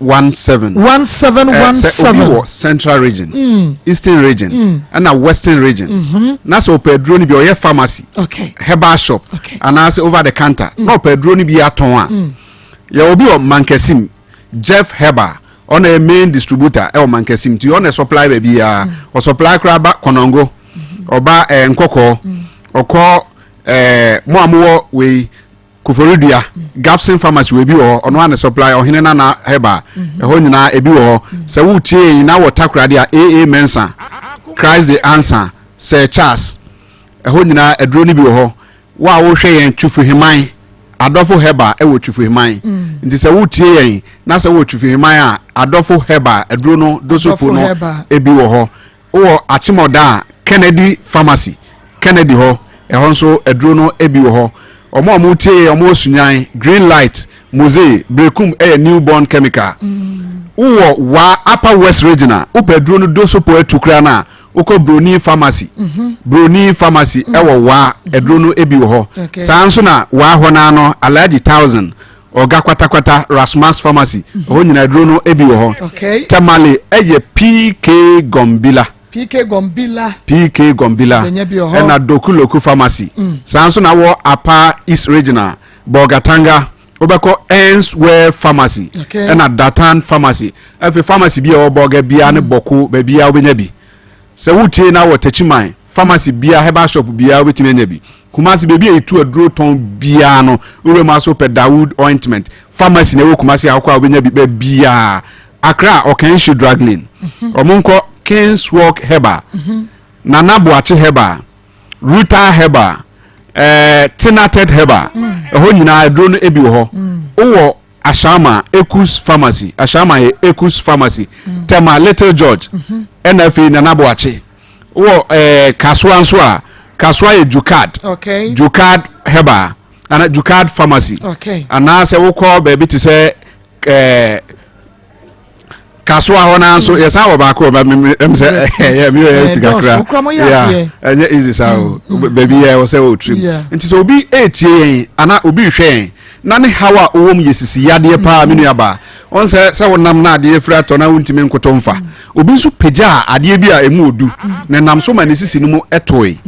1717 sɛ obi wɔ central region mm. eastern region mm. ɛna western region mm -hmm. na sɛ ɔpɛ aduro no bi ɔyɛ pharmacy okay. herbal shop okay. anaasɛ over the counter mm. na ɔpɛ aduro no bi atɔn a mm. yɛ obi wɔ mankasim jeff herbal ɔna yɛ main distributor ɛwɔ mankasim nti ɔna supply baabi ya ɔsupply koraa ba kɔnɔngo ɔba ɛɛ nkɔkɔɔ ɔkɔ ɛɛ mo a mowɔ wei koforidua gapson pharmacy wɔ ebi wɔ hɔ ɔno ana supply ɔhene nana herbal ɛhɔ nyinaa ebi wɔ hɔ sɛ wotie yɛn nyinaa wɔ takoradi a aa mensa christ the answer sir charles ɛhɔ nyinaa aduro no bi wɔ hɔ Wo a wohwɛ yɛn Twufuheman, Adɔfo Herbal wɔ Twufuheman. Mm. Nti sɛ wotie yɛn na sɛ wɔ Twufuheman a, Adɔfo Herbal aduro no dosopo no ebi wɔ hɔ. Wowɔ Akyemɔda a, Kennedy Pharmacy, Kennedy hɔ, ɛhɔ nso aduro no ebi wɔ hɔ. Wɔn a wɔtie yɛn, wɔn wɔ Sunyan, Green Light, Mose, Berekum yɛ New Born Chemical. Mm. Wowɔ Wa Upper West Region a, wopɛ aduro no dosopo atu koraa no a, wokɔ broni pharmacy mhm. broni pharmacy mm. ɛwɔ waa mhm. aduro no ebi wɔ hɔ saa nso na waa hɔ naa no alhaji thousand ɔga kwatakwata rasmax pharmacy mhm. ɛhɔ nyinaa aduro no ebi wɔ hɔ tamale ɛyɛ pk gombila pk gombila pk gombila ɛna dokuloku pharmacy mm. saa nso na wɔ apa east regional bɔgatanga wobɛkɔ Ernstware pharmacy ɛna Datan pharmacy afei pharmacy bi a ɛwɔ bɔga biara ne mm. bɔko baabiara wobɛnya bi sɛ wotie na wɔ Techiman pharmacy biara herbal shop biara wobɛtumi anya bi Kumasi baabi a yɛtu aduro tɔn biara no wura mu aso pɛ Dawood ointment pharmacy na ɛwɔ Kumasi a wokɔ a wobɛnya bi baabiara Accra Ɔkanhyi drug lane mhm. ɔmo nkɔ Kingswalk herbal mhm. Nana Boakye herbal Ruta herbal, eh, Tinated herbal, ɛhɔ nyinaa aduro no ebi wɔ hɔ. Wowɔ Ashama Ekus Pharmacy, Ashama yɛ Ekus Pharmacy, Tema Little George, ɛna afei Nana Boakye. Wowɔ eh, Kasoa nso a, Kasoa yɛ Jukad, Okay. Jukad herbal, ana Jukad Pharmacy. Okay. Anaasɛ wokɔ baabi te sɛ eh, kasoa hɔ naa nso yɛsan wɔ baako wɔ ɛm sɛ ɛyɛ mi yɛ fi kakra ɛnyɛ easy saa o mm, mm. baabi yɛ wɔ sɛ wɔ tirim nti sɛ obi etie yɛn ana obi rehwɛ yɛn. na ne haw a ɔwɔ mu yɛ sisi yadeɛ paa me nua baa. Ɔn sɛ sɛ wonam na adeɛ afiri atɔ na wontumi nkoto mfa. Obi nso pagyaa adeɛ bi a ɛmu ɔdu na ɛnam so ma ne sisi no mu toe.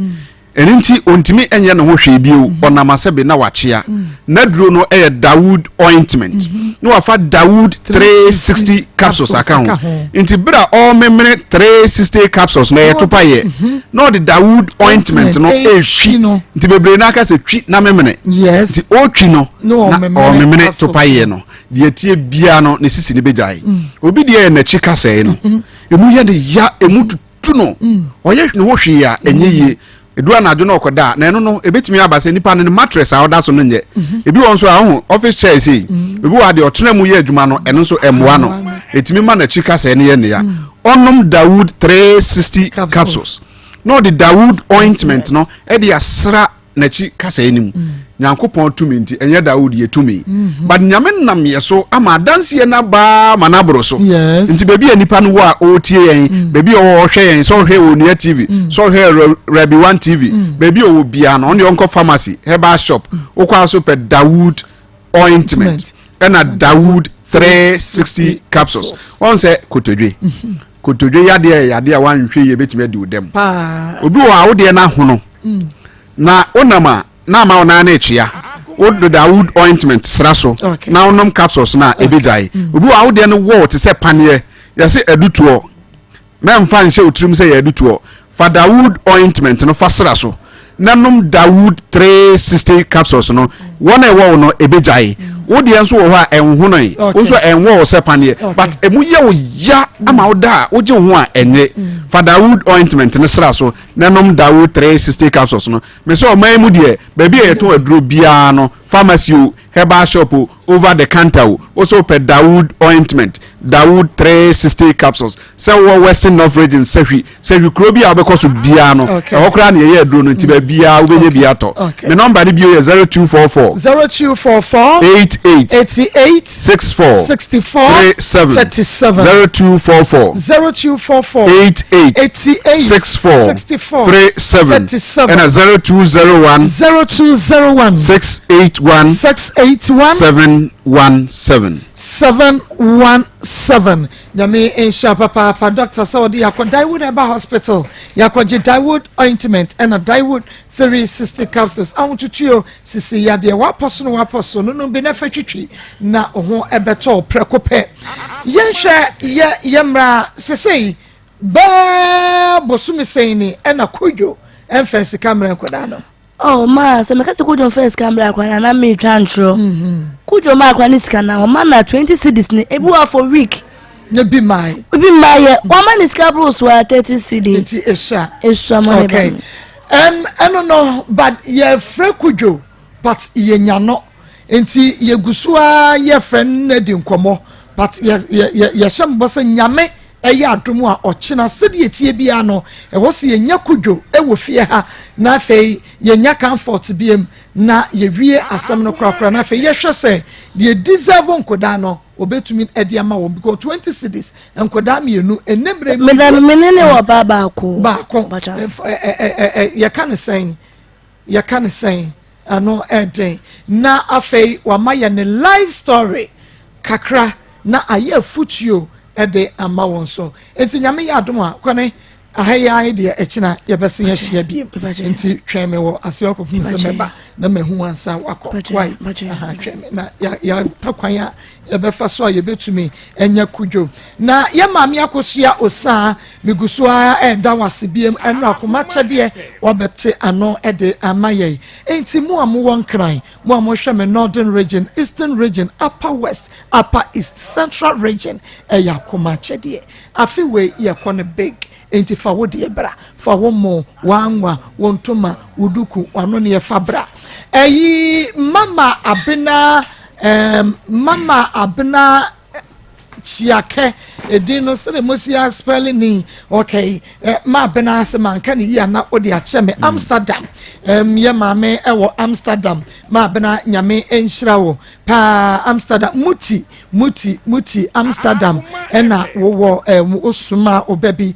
Ɛno nti ɔntumi nyɛ ne ho hwee bio, ɔnam asɛbe na wakyea. N'aduro no yɛ Dawood ointment na wafa Dawood 360 capsules aka ho. Nti berɛ a ɔrememene 360 capsules no ɛyɛ topaeɛ na ɔde Dawood ointment no ɛretwi. Nti bebree no aka sɛ twi na memene. Nti ɔretwi no na ɔrememene topaeɛ no. Deɛ ɛteɛ biara no ne sisi no bɛgyae. Obi deɛ yɛ n'akyi kasɛe no, ɛmu yɛ no ya, ɛmu tutu no, ɔyɛ ne ho hwee a ɛnyɛ yie. Ɛduru anadwo na ɔkɔda a, na ɛno no ɛbɛtumi aba sɛ nipa no ne mattress a ɔda so no nyɛ. Mhm. Ebi wɔ nso a ɔho office chair sei, mm. ebi wɔ adeɛ ɔtena mu yɛ adwuma no, ɛno nso ɛmmoa no. Ɛtumi ma n'akyi kasɛe no yɛ ne ya. Mm. Ɔnom Dawood 360 capsules na ɔde Dawood ointment no ɛde asra n'akyi kasɛe no mu. Nyankopɔn tumi nti, ɛnyɛ Dawood yɛ tumi. Mhm. But Nyame nam yɛ so ama adanseɛ no abaa ma no aboro so. Nti baabi a nipa no wɔ a ɔretie yɛn, mm. baabi a ɔwɔ ɔhwɛ yɛn, sɛ ɔhwɛ wɔ Onua TV, mm. sɛ ɔhwɛ Rabi One TV, mm. baabi a ɔwɔ biara no, ɔno deɛ ɔnkɔ pharmacy, herbal shop, wokɔ aso pɛ Dawood ointment ɛna Dawood 360 capsules. Wɔn sɛ kotodwe. Mhm. Kotodwe yadeɛ yɛ yadeɛ a wanhwɛ yie bɛtumi adi wo dɛm. Obi wɔ a wodeɛ no ahono. Na wonam a, na ama wo nan no rekyea. Wode Dawood ointment sra so na wonom capsules no a, ebegyae. Mm. Obi wɔ a wodeɛ no wɔw te sɛ paneɛ, yɛse adutoɔ. Mɛmfa nhyɛ wo tirim sɛ yɛ adutoɔ. Fa Dawood ointment no fa sra so na nom Dawood 360 capsules no. Wɔn a ɛwɔ wo no, ebegyae. Wo deɛ nso wɔ hɔ a ɛnhonoe, wo nso ɛnwɔ wo sɛ paneɛ, but emu yɛ wo ya ama wo da a wogye wo ho a ɛnye. Fa Dawood ointment no sra so na nom Dawood 360 capsules no. Me sɛ ɔman yi mu deɛ, baabi a yɛtɔn aduro biara no, pharmacy o, herbal shop o, over the counter o, wo sɛ wopɛ Dawood ointment, Dawood 360 capsules, sɛ wowɔ Western North Region, Sahwi, Sahwi kuro bi a wobɛkɔ so biara no, ɛhɔ koraa na yɛyɛ aduro no, nti baabiara wobɛnya bi atɔ. Me nɔmba no bio yɛ 0244 0244 88 88 64 64 37 37 0244 0244 88 88 64 64 37 37 ɛna 0201 0201 681 681 717. 717 Nyame nhyira papaapa doctor sɛ ɔde yɛakɔ Daewood Herbal Hospital yɛakɔgye Daewood ointment ɛna Daewood 360 capsules ahotutuo sisi yadeɛ wapɔ so no wapɔ so no nom bi na fa twitwi na ho ɛbɛtɔ prɛko pɛ yɛnhwɛ yɛ yɛ mmra sesei bɛɛ bosome sɛn ni ɛna kodwo ɛmfa sika mmerɛ nkɔdaa no. Oh ma sɛ meka sɛ Kojo mfa sika mbrɛ akora na na metwa ntorɔ. Mhm. Kojo ma akora ne sika na ɔma na 20 cedis ne ebi wɔ for week. Ne bi mae. Ebi mmaayɛ wama ne sika boro so a 30 cedi. Nti esua. Esua mo ne ba. Okay. Um, ɛno no but yɛfrɛ Kojo but yɛnya no nti yɛgu so ara yɛfrɛ no na di nkɔmmɔ but yɛhyɛ mbɔ sɛ nyame Ɛyɛ adom a ɔkyena sɛdeɛ ɛteɛ biara no ɛwɔ sɛ yɛnya Kudwo wɔ fie ha na afei yɛnya Comfort biam na yɛwie asɛm no korakora na afei yɛhwɛ sɛ deɛ deserve nkodaa no wɔbɛtumi de ama wɔn because 20 cedis nkodaa mmienu ɛnɛ mmerɛ mu Meda me ne ne wɔ ba baako. Baako yɛka ne sɛn Yɛka no sɛn? Ano ɛden. Na afei wama yɛn ne life story kakra na ayɛ afutuo de ama wo nso. Nti Nyame yɛ adom a, kwane aha yi ara deɛ ɛkyena yɛbɛsen ahyia biem. Nti twɛn me wɔ aseɛ kɔpem sɛ mɛba na mahu ansa wakɔ. Wai? Aha, twɛn me na yɛapɛ kwan a yɛbɛfa so a yɛbɛtumi anya kudwo. Na yɛ maame Akosua Osaa Megu so ara reda wo ase biom ɛno akoma kyɛdeɛ wabɛte ano de ama yɛn. Enti mo a mowɔ Nkran, mo a mohwɛ me Northern Region, Eastern Region, Upper West, Upper East, Central Region, ɛyɛ akoma kyɛdeɛ. Afe wei yɛkɔ no big, enti fa wo deɛ bra, fa wo mo, w'anwa, wo ntoma, wo duku, w'anoneɛ fa bra. Ɛyi Mama Abena, um, Mama Abena Kyiakɛ, edin no sɛdeɛ mosi aspɛle ni okay eh, ma abena ase manka ne yie ana wode akyɛ me mm. Amsterdam um, yɛ maame ɛwɔ Amsterdam ma abena nyame nhyira wo paa Amsterdam muti muti muti Amsterdam ɛna wowɔ ɛm wosoma ɔba bi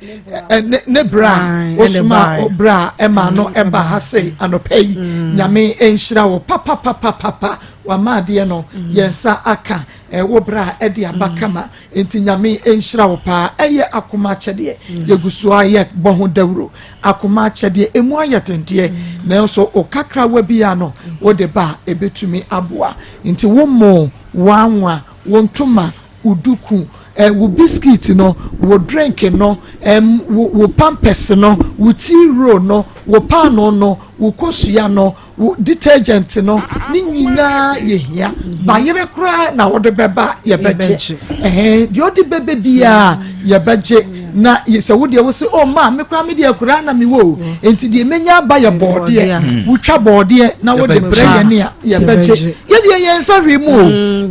ne ne bra wosoma ɔbra ɛma no ɛba ha sei anɔpa yi mm. nyame nhyira wo papapapapa. Wama adeɛ no yɛn nsa aka wo bra de aba kama nti Nyame nhyira wo paa ɛyɛ akoma akyɛdeɛ yɛgu so a yɛ bɔ ho dawuro akoma akyɛdeɛ ɛmu ayɛ dendeɛ nanso wo kakrawa biara no wode ba a ɛbɛtumi aboa nti wo mo wo anwa wo ntoma wo duku wo biscuit no wo drink no wo wo pampers no wo tea roll no wo paanoo no wo kosua no Wo detergent no ne nyinaa yɛ hia. Bayerɛ koraa na wode bɛba yɛbɛgye. Ɛhɛn deɛ ɔde bɛbɛ biara yɛbɛgye. Na sɛ wo deɛ wo se oh maa me koraa me deɛ akuraa na mewɔ o. Nti deɛ menya aba yɛ bɔɔdeɛ. Wotwa bɔɔdeɛ na wode brɛ yɛn a yɛbɛgye. Yɛ deɛ yɛn nsa hwee mu o.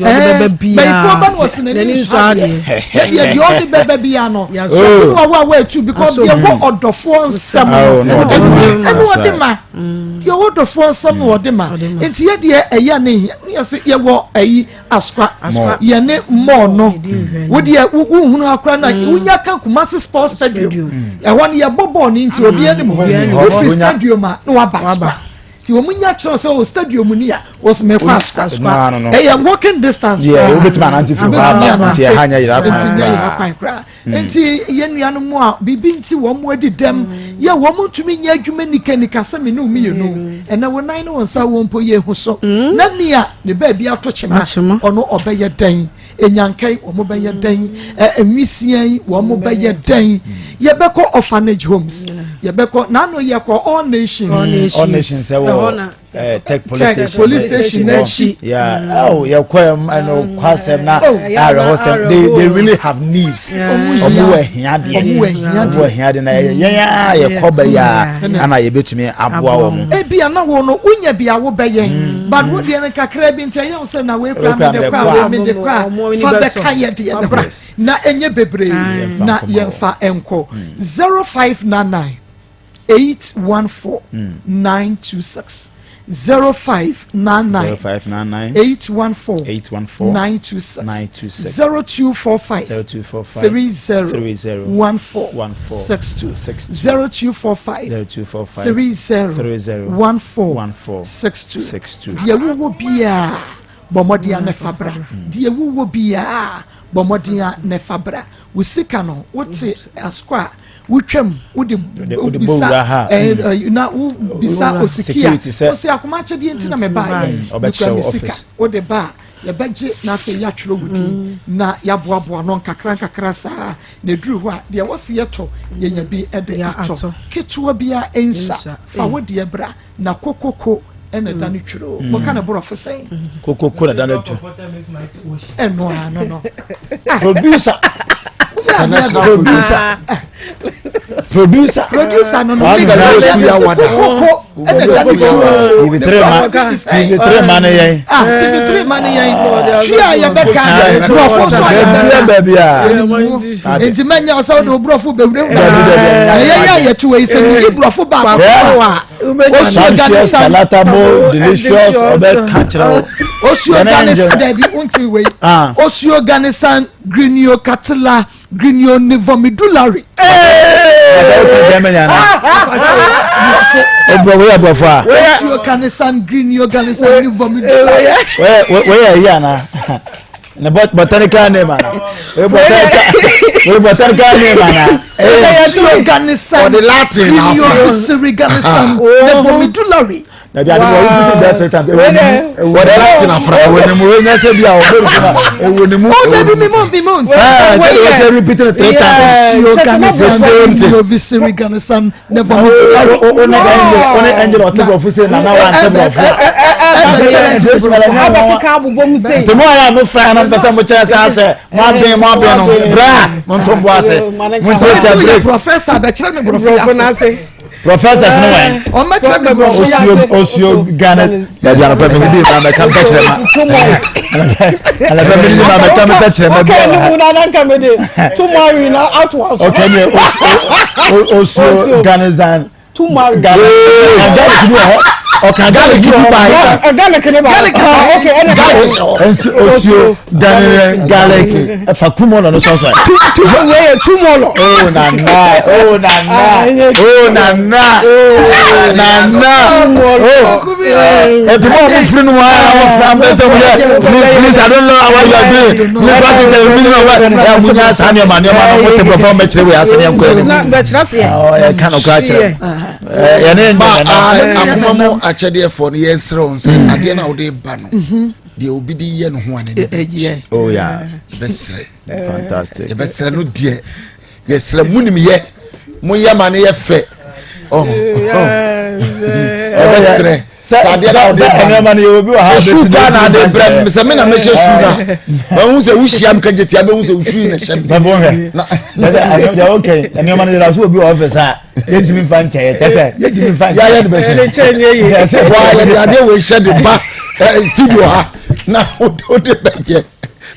Ɛɛ bɛyifoɔ ba no ɔsi n'ani nsɔ adeɛ. Yɛ deɛ deɛ ɔde bɛbɛ biara no. Ɔde no awo awo atu because deɛ wɔ ɔdɔfoɔ nsɛm no ɛna ɔde ma. Deɛ ɔwɔ dɔfoɔ nsam na ɔde ma. Nti yɛ deɛ ɛyɛ ne hia ne yɛsɛ yɛwɔ ɛyi asokwa yɛne mɔɔ no wo deɛ wohunu akora na wonya ka Kumasi sports stadium ɛhɔ no yɛbɔ bɔɔl no nti obi anim hɔ wofiri stadium a na waba asokwa nti wɔn nya kyerɛ sɛ o stadium ni a wɔsɛ mɛkɔ asokwa ɛyɛ walking distance koraa wobɛtumi anante firi hɔ aba nti ɛha nyɛ yera kwan koraa Enti yɛn nuanom a biribi nti wɔn adi dɛm yɛ wɔn ntumi nyɛ adwuma nikanika sɛ me ne wo mmienu. Ɛnɛ wo nan ne wo nsa wɔ mpo yɛ ehu so. Na nea ne baabi ato kyema ɔno ɔbɛyɛ dɛn? Enyankan wɔn bɛyɛ dɛn? Nwisiaa yi wɔn bɛyɛ dɛn? Yɛbɛkɔ orphanage homes. Yɛbɛkɔ n'ano yɛkɔ all nations. All nations ɛwɔ. Eh, tech police station police station n'akyi. yeah oh yɛ kɔ ɛm ɛno kɔ asɛm na awerɛhɔ sɛm they they really have needs ɔmo wɔ ahia deɛ ɔmo wɔ ahia deɛ na yɛ yɛn a yɛ kɔ bɛ yɛ a ana yɛbɛtumi aboa wɔn. ebi ana wo no wonya bi a wo bɛyɛ mm. but wo deɛ no kakra bi nti ɛyɛ wo sɛ na wei kura mi de kura wei mi de kura fa bɛka yɛ deɛ no bra na enye bebree na yɛnfa nkɔ 0599. 814 926 0599 0599 814 814 926 926 0245 0245 30 30 14 14 62 62 0245 0245 30 30 14 14 62 62 deɛ wowɔ biara bɔ mmɔden a ne fa bra deɛ wowɔ biara bɔ mmɔden a ne fa bra wo sika no wote asokɔ a wotwam wode bisa eh, na wobisa osiki a ɔsɛ akoma akyɛdeɛ nti na mebaeɛ mm. mekura me sika wode ba a yɛbɛgye na afei yɛatwerɛ wo din mm. na yɛaboaboa no nkakra nkakra saa na ɛduru hɔ a deɛ wɔsi yɛtɔ yɛnya bi de atɔ ketewa biara nsa fa wo deɛ bra Na kokoko na ɛda no twere o. Moka no borɔfo sɛn? Kokoko na ɛda no twere. Ɛno ano no. Producer. Producer. Producer. Producer no no. Kokoko ɛna ɛda no twere. TV3 ma TV3 ma ne yɛn. Ah TV3 ma ne yɛn. Twi a yɛbɛka borɔfo nso a yɛbɛka. Baabi a. Nti mɛnyɛ ɔsɛ wode wo borɔfo bɛwurawura. Ɛyɛ yɛ a yɛte wɔ yi sɛ meyi borɔfo baako a. Osuo palatable delicious ɔbɛ ka kyerɛ wo. Osuo ganisan dabi wonti wei. Ah. Osuo ganisan griniocatila grinionivomedullary. Ebrɔ wei aborɔfo a. Osuo ganisan grinioganisan nivomedullary. Wei yɛ yi ana. Ne botanical name ana. Wei botanical wei botanical name ana. Osuo ganisan. Ɔde Latin na afa. Grinioganisan nivomedullary. Dabi ade wɔ repeat bɛɛ three times. Ewo ne mu. Wɔde Latin afra. Ewo ne mu. Wei nyɛ sɛ bi a ɔbɛ repeat na ewo ne mu. Oh dabi mi mu mi mu. Ɛɛ sɛ wɔ sɛ repeat it three times. Osuo ganisan The same thing. grinioganisan nivomedullary. O ne angel o ne angel ɔte borɔfo se nana wa nte borɔfo a. Abɛkeka abobɔ mu sei. Nti mo a mo fira na mpɛ sɛ mo kyerɛ sɛ asɛ mo aben mo aben no bra mo nto mbo ase mo nkyerɛ sɛ break. Professor abɛkyerɛ me borɔfo ase. Professors no wɛn. Ɔmɛkyerɛ me borɔfo ase. Osio Ghana dabi anɔpɛ mi ni bi ma mɛka mpɛ kyerɛ ma. Anɔpɛ mi ni bi ma mɛka mpɛ kyerɛ ma bi. Ɔkɛ ni mu na nanka mi de tumari na ato aso. Ɔkɛ ni osio Ghana zan. Tumari. Ghana Ghana kini wɔ hɔ. Ɔka garlic bi ba yi. Garlic ne ba. Garlic Ah, okay, ɛna garlic hyɛ hɔ. Nsi osuo danire garlic ɛfa kumɔlɔ no sɔsɔ. Tu tu wei yɛ tumɔlɔ. Oh nana oh nana oh nana nana oh. Ètò mọ̀ ọ́n firi nu wa àwọn fúnra bẹ́ẹ̀ sẹ́ wọ́n yẹ please please I don't know how you are doing please what is the meaning of that ẹ̀ mo nya saa nneɛma nneɛma na mo te nkurɔfoɔ mbɛkyerɛ wei ase ne nkɔ anim. Bɛkyerɛ aseɛ. Ɔ yɛ ka no kora kyerɛ. Yɛne yɛ ma nyɛ nana. akoma mu akyɛdeɛfoɔ no yɛnsrɛ wo sɛ adeɛ no a wode ba no deɛ obi de yɛ no ho ane no ɛyɛ Oh yeah, yɛbɛserɛ fantastic. yɛbɛserɛ no deɛ yɛserɛ monim yɛ moyɛ ma no yɛ fɛ yɛbɛserɛ sɛ adeɛ no a wode sɛ ba no nneɛma no yɛ obi wɔ ha sɛ shoe paa na ade brɛ me sɛ me na mɛhyɛ shoe no a mahu sɛ wohyia me kagye tia bɛhu sɛ wo shoe na hyɛ me sɛ bɔhwɛ sɛ deɛ wokɛ nneɛma no yɛda so obi wɔ ɔfis a yɛntumi mfa nkyɛeɛ kyɛ sɛ yɛntumi mfa yɛayɛ nkyɛeɛ de bɛhyɛ Ɛne kyɛn nyɛ yie. Kyɛ sɛ waa yɛde adeɛ wei hyɛ de ba studio ha na wode bɛyɛ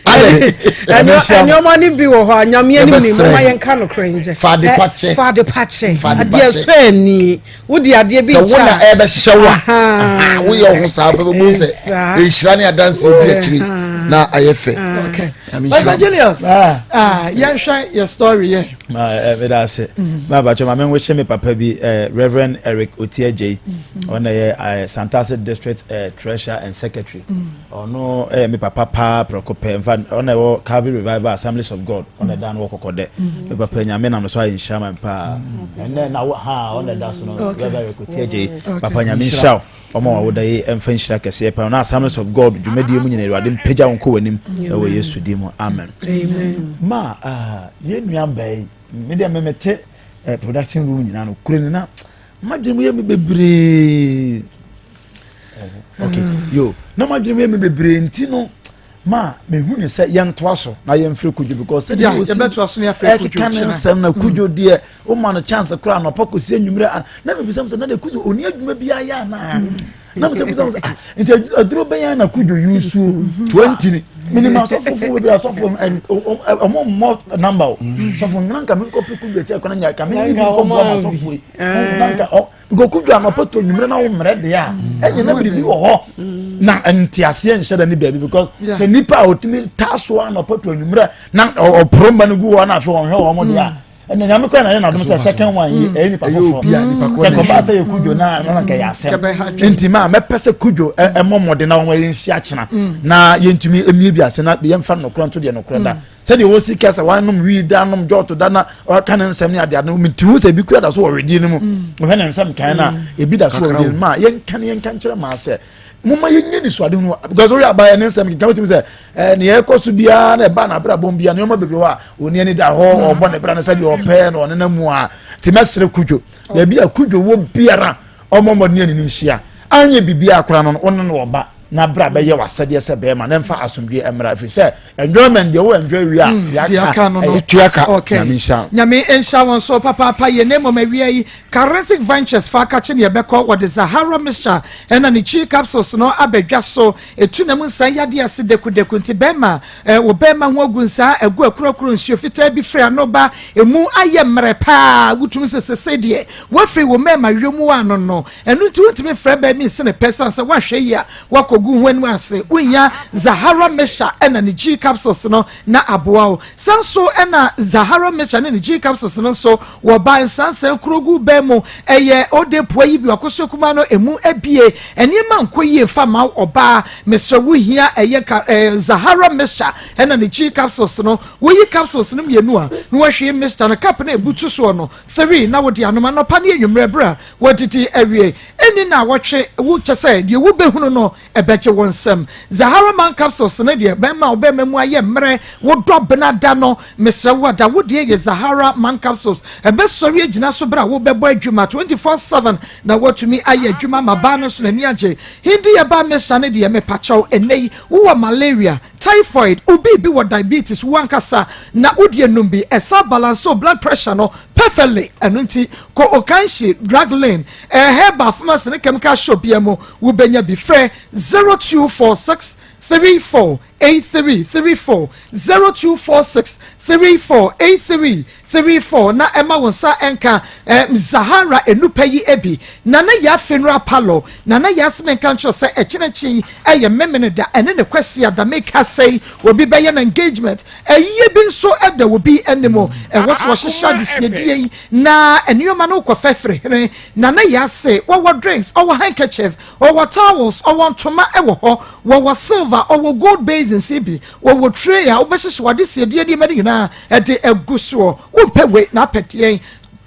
adɛ Nneɛma no bi wɔ hɔ a nyame anim ni Yɛbɛsrɛ. moma yɛnka nokorɛ ngyɛ. Fa ade pa kyɛ. Fa ade pa kyɛ. Fa ade pa Adeɛ kyɛ. sɔ ani. Wode adeɛ bi sɛ wo kyɛ na a. ɛbɛhyɛ wo a Aha. aha, woyɛ wo ho saa bɛbɛbu sɛ Saa. nhyira ne adanseɛ di akyiri na ayɛ fɛ Okay. Nyame Pastor nhyira mo. Julius, Ah. ah, yɛnhwɛ yɛ story yɛ. Ma meda ase. Ma bakyɛ ma menwohyɛ me papa bi Reverend Eric Otiagyei. Ɔno yɛ Santase District Treasurer and Secretary. Ɔno yɛ me papa paa prɛko pɛ. Nfa ɔno ɛwɔ Calvary Revival Assemblies of God. Ɔno ɛda no wɔ Kɔkɔdɛ. Me papa Nyame nam no so ayɛ nhyira ma me paa. Ɛnɛ na wo ha ɔno ɛda so no Reverend Eric Otiagyei. Papa Nyame nhyira wo. Ɔma w'awoda yi mfa nhyira kɛseɛ paa na Assemblies of God dwumadie mu nyina Awurade mpagya wo nkɔ w'anim ɛwɔ Yesu din mu amen. Ma ah, yɛn nua baa yi me deɛ me mete eh, production room nyinaa no kure ne na madwene mu yɛ me bebree okay yo na madwene mu yɛ me bebree nti no ma mehu ne sɛ yɛntoa so na yɛmfrɛ kudwo because sɛdeɛ Yeah, ɔsi yɛbɛtoa so na yɛafrɛ Kudwo ɛkeka ne kyena. nsɛm na kudwo deɛ woma no chance koraa anɔpa kɔsi anwummerɛ a na mebisa m sɛ na deɛ kudwo ɔni adwuma biara yɛ anaa na mesɛ bisa m sɛ ah nti aduro bɛn a na kudwo yusu 20 ni menim asɔfofo bebree asɔfo ɔmo mmɔ number o sɔfo na nka menkɔpɛ kudwo akyi akɔna nya ka menni bi nkɔboa ma asɔfo yi na nka ɔ because kudwo anɔpa to anwummerɛ na wo mmerɛ deɛ a ɛnyɛ na biribi wɔ hɔ na nteaseɛ nhyɛ da ne baabi because sɛ nipa a ɔtumi taa so anɔpa to anwummerɛ na ɔporo mba no gu hɔ na afei ɔnhwɛ wɔn deɛ a ɛnna nyame kora na yɛ n'adom sɛ second one yi ɛyɛ nipa foforɔ sɛ kɔba sɛ yɛ kudwo na na nka yɛ asɛm nti maa mɛpɛ sɛ kudwo ɛmɔ mmɔden na wɔn yɛ nhyia kyena na yɛntumi emie bi ase na yɛmfa nokorɛ nto deɛ nokorɛ da sɛdeɛ wɔsi kɛ sɛ wanom wii da nom jɔɔto da na ɔka ne nsɛm ne adeade no meti hu sɛ ebi kura da so wɔ wedeɛ no mu ɔhwɛ ne nsɛm kan no a ebi da so wɔ wedeɛ no mu a yɛnka ne yɛnka nkyerɛ maa sɛ moma yɛnyɛ nisuade ho because woyɛ abayɛ ne nsɛm keka wotumi sɛ eh, neɛ ɛkɔ so biara na ɛba n'abrabɔ mu biara nneɛma bebree hɔ a ɔni ani da hɔ ɔbɔ ne bra no sɛdeɛ ɔpɛ na ɔnena mu a nti mɛsrɛ kudwo baabi a kudwo wɔ biara ɔmmɔ mmɔden ne ne nhyia anyɛ biribiara koraa no wo ne no ɔba na bra bɛyɛ w'asɛdeɛ sɛ bɛrima na mfa asomdwie mmra ɛfiri sɛ enjoyment deɛ wo enjoy wie a hmm, deɛ aka no no tua ka okay. Nyame nhyira wo. Nyame nhyira wɔn so papaapa yɛ na mmom awia yi Charismatic Ventures fa akakye ne ɛbɛkɔ wɔde Zahara mixture ɛna ne chi capsules no abɛdwa so etu na mu nsan yadeɛ ase dekudeku nti bɛrima eh, wo bɛrima ho agu nsaa agu akurakuro nsuo fitaa bi firi ano ba emu ayɛ mmerɛ paa wotumi sɛ sese deɛ wafiri wo mmarima wiem ano no Ɛno nti wontumi mfrɛ baa bi nse no pɛ sane sɛ woanhwɛ yie a woakɔgu ho anim ase. Wonnya Zahara Mixture ɛna ne G capsules no na aboa wo. San nso ɛna Zahara Mixture ne ne G capsules no nso wɔ ba nsansan kuro gu baa mu. Ɛyɛ ode pua yi bi wakoso kumaa no ɛmu abie. Nneɛma nkɔ yie mfa mma wo ɔbaa. Mesrɛ wo hia ɛyɛ ka eh, Zahara Mixture ɛna ne G capsules no. Woyi capsules no mmienu a na woahwie mixture no cup no a ɛbutu soɔ no three na wode anom anɔpa ne anwummerɛ berɛ a Wɔadidi awie. Ɛnni nnawɔtwe, wo, kyɛ sɛ, deɛ wobɛhunu no, ɛbɛgye wo nsam. Zahara Man Capsules no deɛ, bɛma wo bɛma mu ayɛ mmerɛ, wo dɔ bena da no, mesrɛ wo ada, wo deɛ yɛ Zahara Man Capsules. Ɛbɛsɔre agyina so berɛ a wobɛbɔ adwuma, 24/7, na woatumi ayɛ adwuma ama baa no nso n'ani agye. Hindi Herbal Mixture no deɛ, mepakyɛw, ɛnnɛ yi, wowɔ malaria, typhoid, obi bi wɔ diabetes, wo ankasa, na wo deɛ nom bi, ɛsan balance wo blood pressure no, Perfectly, ɛno nti kɔ Okanshi Drug Lane, ɛyɛ herbal pharmacy ne chemical shop biara mu, wobɛnya bi. Frɛ 0246 34 83 34, 0246 34 83 34 na ɛma wo nsa nka eh, Zahara enupa yi bi. Nana Yaa Funeral Parlour, Nana Yaa se menka nkyerɛ sɛ ɛkyenakye yi ɛyɛ Memene da, ɛne ne Kwasiada, meka sɛi obi bɛyɛ no engagement, ayie bi nso ɛda obi anim, ɛwɔ so wɔhyehyɛ adesiedie yi na nneɛma no wokɔ fɛfere hene. Nana Yaa se wɔwɔ drinks, ɔwɔ handkerchief, ɔwɔ towels, ɔwɔ ntoma ɛwɔ hɔ, wɔwɔ silver, ɔwɔ gold basins bi, wɔwɔ tray a wobɛhyehyɛ w'adesiedie nneɛma no nyinaa ɛde agu soɔ. Wompɛ wei na apɛ deɛn?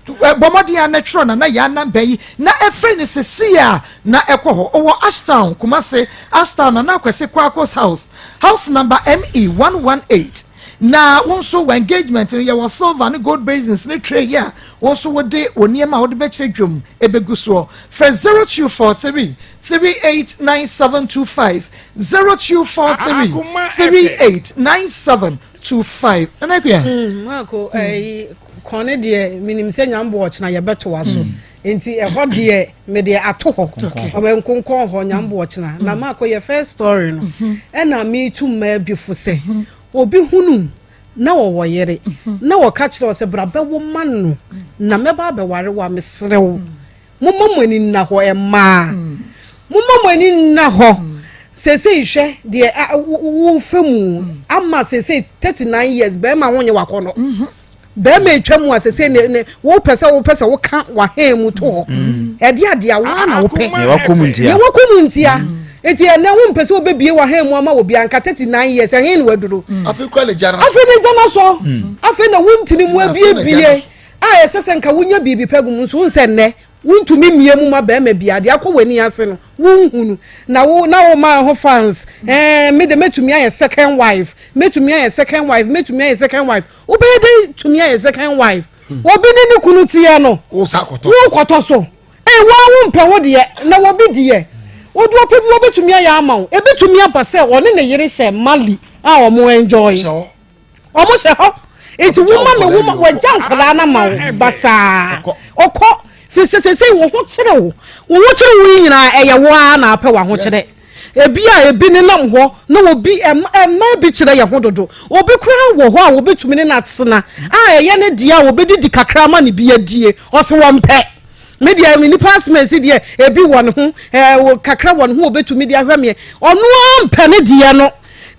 Bɔ mmɔden a na twerɛ Nana Yaa namba yi na ɛfrɛ no sesei a na ɛkɔ hɔ. Ɔwɔ Ashtown, Kumasi, Ashtown, Nana Akwasi Kwako's house, house number ME 118. Na wo nso wɔ engagement no yɛwɔ silver ne gold basins ne tray yi a wo nso wode wo nneɛma a wode bɛkyerɛ dwom ɛbɛgu soɔ. Frɛ 0243 389725, 0243 3897 25. Nana Akua. Marco, ɛyi kɔn ne deɛ menim sɛ nyambo ɔkyena yɛbɛtoa so mm. Nti ɛhɔ deɛ mede ato hɔ ɔbɛ nkonkɔn hɔ nyambo ɔkyena na mm. Marco yɛ first story no mm-hmm. Ɛna metu mmaa bi fo sɛ mm-hmm. Obi hunu na wɔwɔ yere mm-hmm. Na wɔka kyerɛ wɔ sɛ bra bɛwo ma no na mɛba abɛware wo a mesrɛ wo Momma mo ani nna hɔ, mmaa. Momma mo ani nna hɔ. Seesei hwɛ deɛ wofa mu ama seesei 39 years bɛrima ho nyɛ wakɔnɔ. Bɛrima atwa mu a seesei ne ne wopɛ sɛ wopɛ sɛ woka wahɛn mu to hɔ. Ɛde adeɛ a woa na wopɛ. Deɛ wakɔ mu ntia. Deɛ wakɔ mu ntia. Nti ɛnɛ wompɛ sɛ wobɛbie wahɛn mu ama obi anka 39 years ɛhe na waduro. Afei kura ne gya na so. Afei ne gya na so. Afei na wontini mu abiebie. A ɛsɛ sɛ nka wunya biribi pa gu mu nso, wohu sɛ nnɛ wuntumi mmue mu ma barima biara. Deɛ akɔ w'ani ase no, wonhu no. Na wo na woma ho fans. Ɛɛ, me de mɛtumi ayɛ second wife, mɛtumi ayɛ second wife, mɛtumi ayɛ second wife. Wobɛyɛ dɛn tumi ayɛ second wife? Obi ne ne kunu teɛ no, wokɔtɔ so. Ee, wo ara wompɛ wo deɛ, na obi deɛ, wode ɔpɛ bi wɔbɛtumi ayɛ ama wo. Ɛbɛtumi aba sɛ ɔne ne yere hyɛ Mali a wɔn enjoy. Wɔn hyɛ hɔ. Nti wo ma me wo ma wagya nkwadaa no ama wo basaa. Ɔkɔ firi sɛ sɛsɛ wo ho kyerɛ wo. Wo ho kyerɛ wo yi nyinaa ɛyɛ wo ara na apɛ w'ahokyerɛ. Ebi a ebi nenam hɔ na obi mmaa bi kyerɛ yɛn ho dodo. Obi koraa wɔ hɔ a wɔbɛtumi ne no atena a ɛyɛ ne deɛ a wɔbɛdidi kakra ama ne bi adie. Ɔse wɔmpɛ. Me deɛ me nipa asomasi deɛ ebi wɔ ne ho ɛɛ kakra wɔ ne ho wɔbɛtumi de ahwɛ meɛ. Ɔno ara mpɛ ne deɛ no.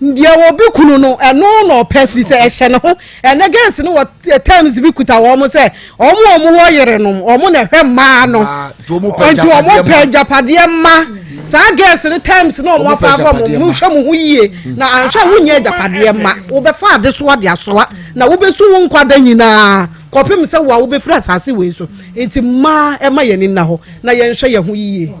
Deɛ obi kunu no ɛno na ɔpɛ firi sɛ ɛhyɛ ne ho. Ɛnɛ girls no wɔ terms bi kuta wɔn sɛ wɔn a wɔn wɔ yerenom wɔn na ɛhwɛ mmaa no nti wɔn pɛ agyapadeɛ mma. Saa girls no terms na wɔn afa afa wɔn mo hwɛ mo ho yie na anhwɛ a wonyɛ agyapadeɛ mma. Wobɛfa adesoa de asoa na wobɛsu wo nkwa da nyinaa kɔpem sɛ wo a wobɛfiri asase wei so. Nti mmaa ɛma yɛn ani nna hɔ na yɛnhwɛ yɛn ho yie.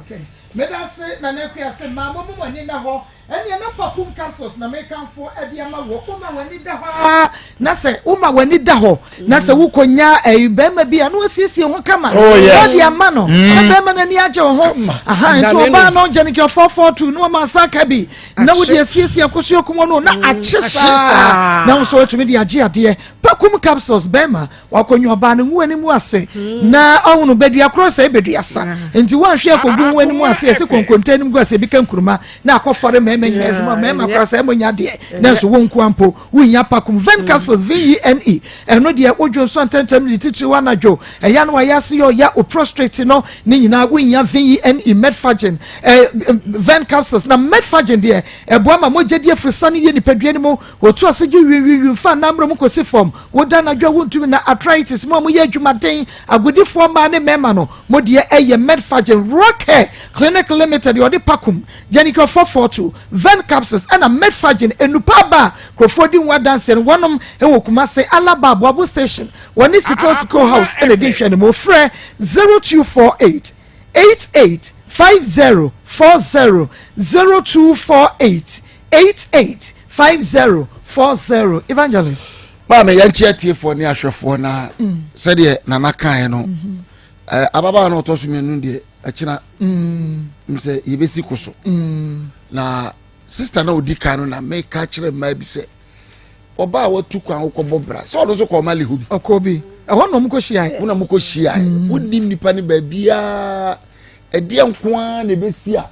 Medase Nana Akua se mmaa momma mo ani nna hɔ. Ɛnneɛ na Pakum Capsules na mekamfo de ama wo. Woma w'ani da hɔ ara na sɛ woma w'ani da hɔ na sɛ wokɔnya ɛyi bɛrima bi a na wasiesie ho kama. Oh, yes. Na ɔde ama no. Mm. Na bɛrima no ani agye wo ho. Aha nti ɔbaa no gyɛnekɛ 442 na wama asa aka bi na wode asiesie akosua kumu no na mm. akye saa na wo nso watumi de agye adeɛ. Pakum Capsules bɛrima Wakɔnya ɔbaa no ngu anim ase na ɔhono badua korɔ sɛ badua sa nti woanhwɛ akɔgu ho anim ase ɛsɛ konkonte anim gu ase ebi ka nkuruma na akɔfɔre mmarima nyinaa ɛsɛ mmarima koraa sɛ ɛmɔ deɛ nanso wo nkoa mpo wonya pakum ven capsules vene ɛno deɛ wodwo nso ntɛntɛm de titiriw anadwo ɛya no wayɛ ase yɛ ɔya o prostrate no ne nyinaa wonya vene metfagin ven capsules na metfagin deɛ ɛboa ma mogya di afurisa no yɛ nipadua no mu wɔtu ase gye wiwiwi mfa nammerɛ mu kɔsi fam Woda anadwo a wontumi na arthritis mo a moyɛ adwumaden, agodifoɔ mmaa ne mmarima no, mo deɛ ɛyɛ Medfagen, Rockhair Clinic Limited deɛ ɔde Pakum, Genicure 442, Ven Capsules ɛna Medfagen nnupa aba a nkurɔfoɔ di ho adanseɛ no wɔnom wɔ Kumase, Alaba, Aboabo Station, wɔne Sikeo Sikeo House ɛna ɛdi nhwɛanimu. Frɛ 0248 88 50 40, 0248 88 50 40. Evangelist. Maame yɛnkye atiefoɔ ne ahwɛfoɔ na mm. sɛdeɛ nana kaeɛ no mm-hmm. eh, ababaawa no ɔtɔ so mmienu deɛ ɛkyena mm. sɛ yɛbɛsi ko so mm. na sista na ɔdi kan no na meka kyerɛ mmaa bi sɛ ɔbaa watu kwan wokɔbɔ bra sɛ ɔno nso kɔɔ mali hɔ bi ɔkɔ bi ɛhɔ na ɔmokɔ hyiaeɛ wo na mokɔ hyiaeɛ wonim nipa no baabiaa ɛdeɛ nko ara na ɛbɛsi a.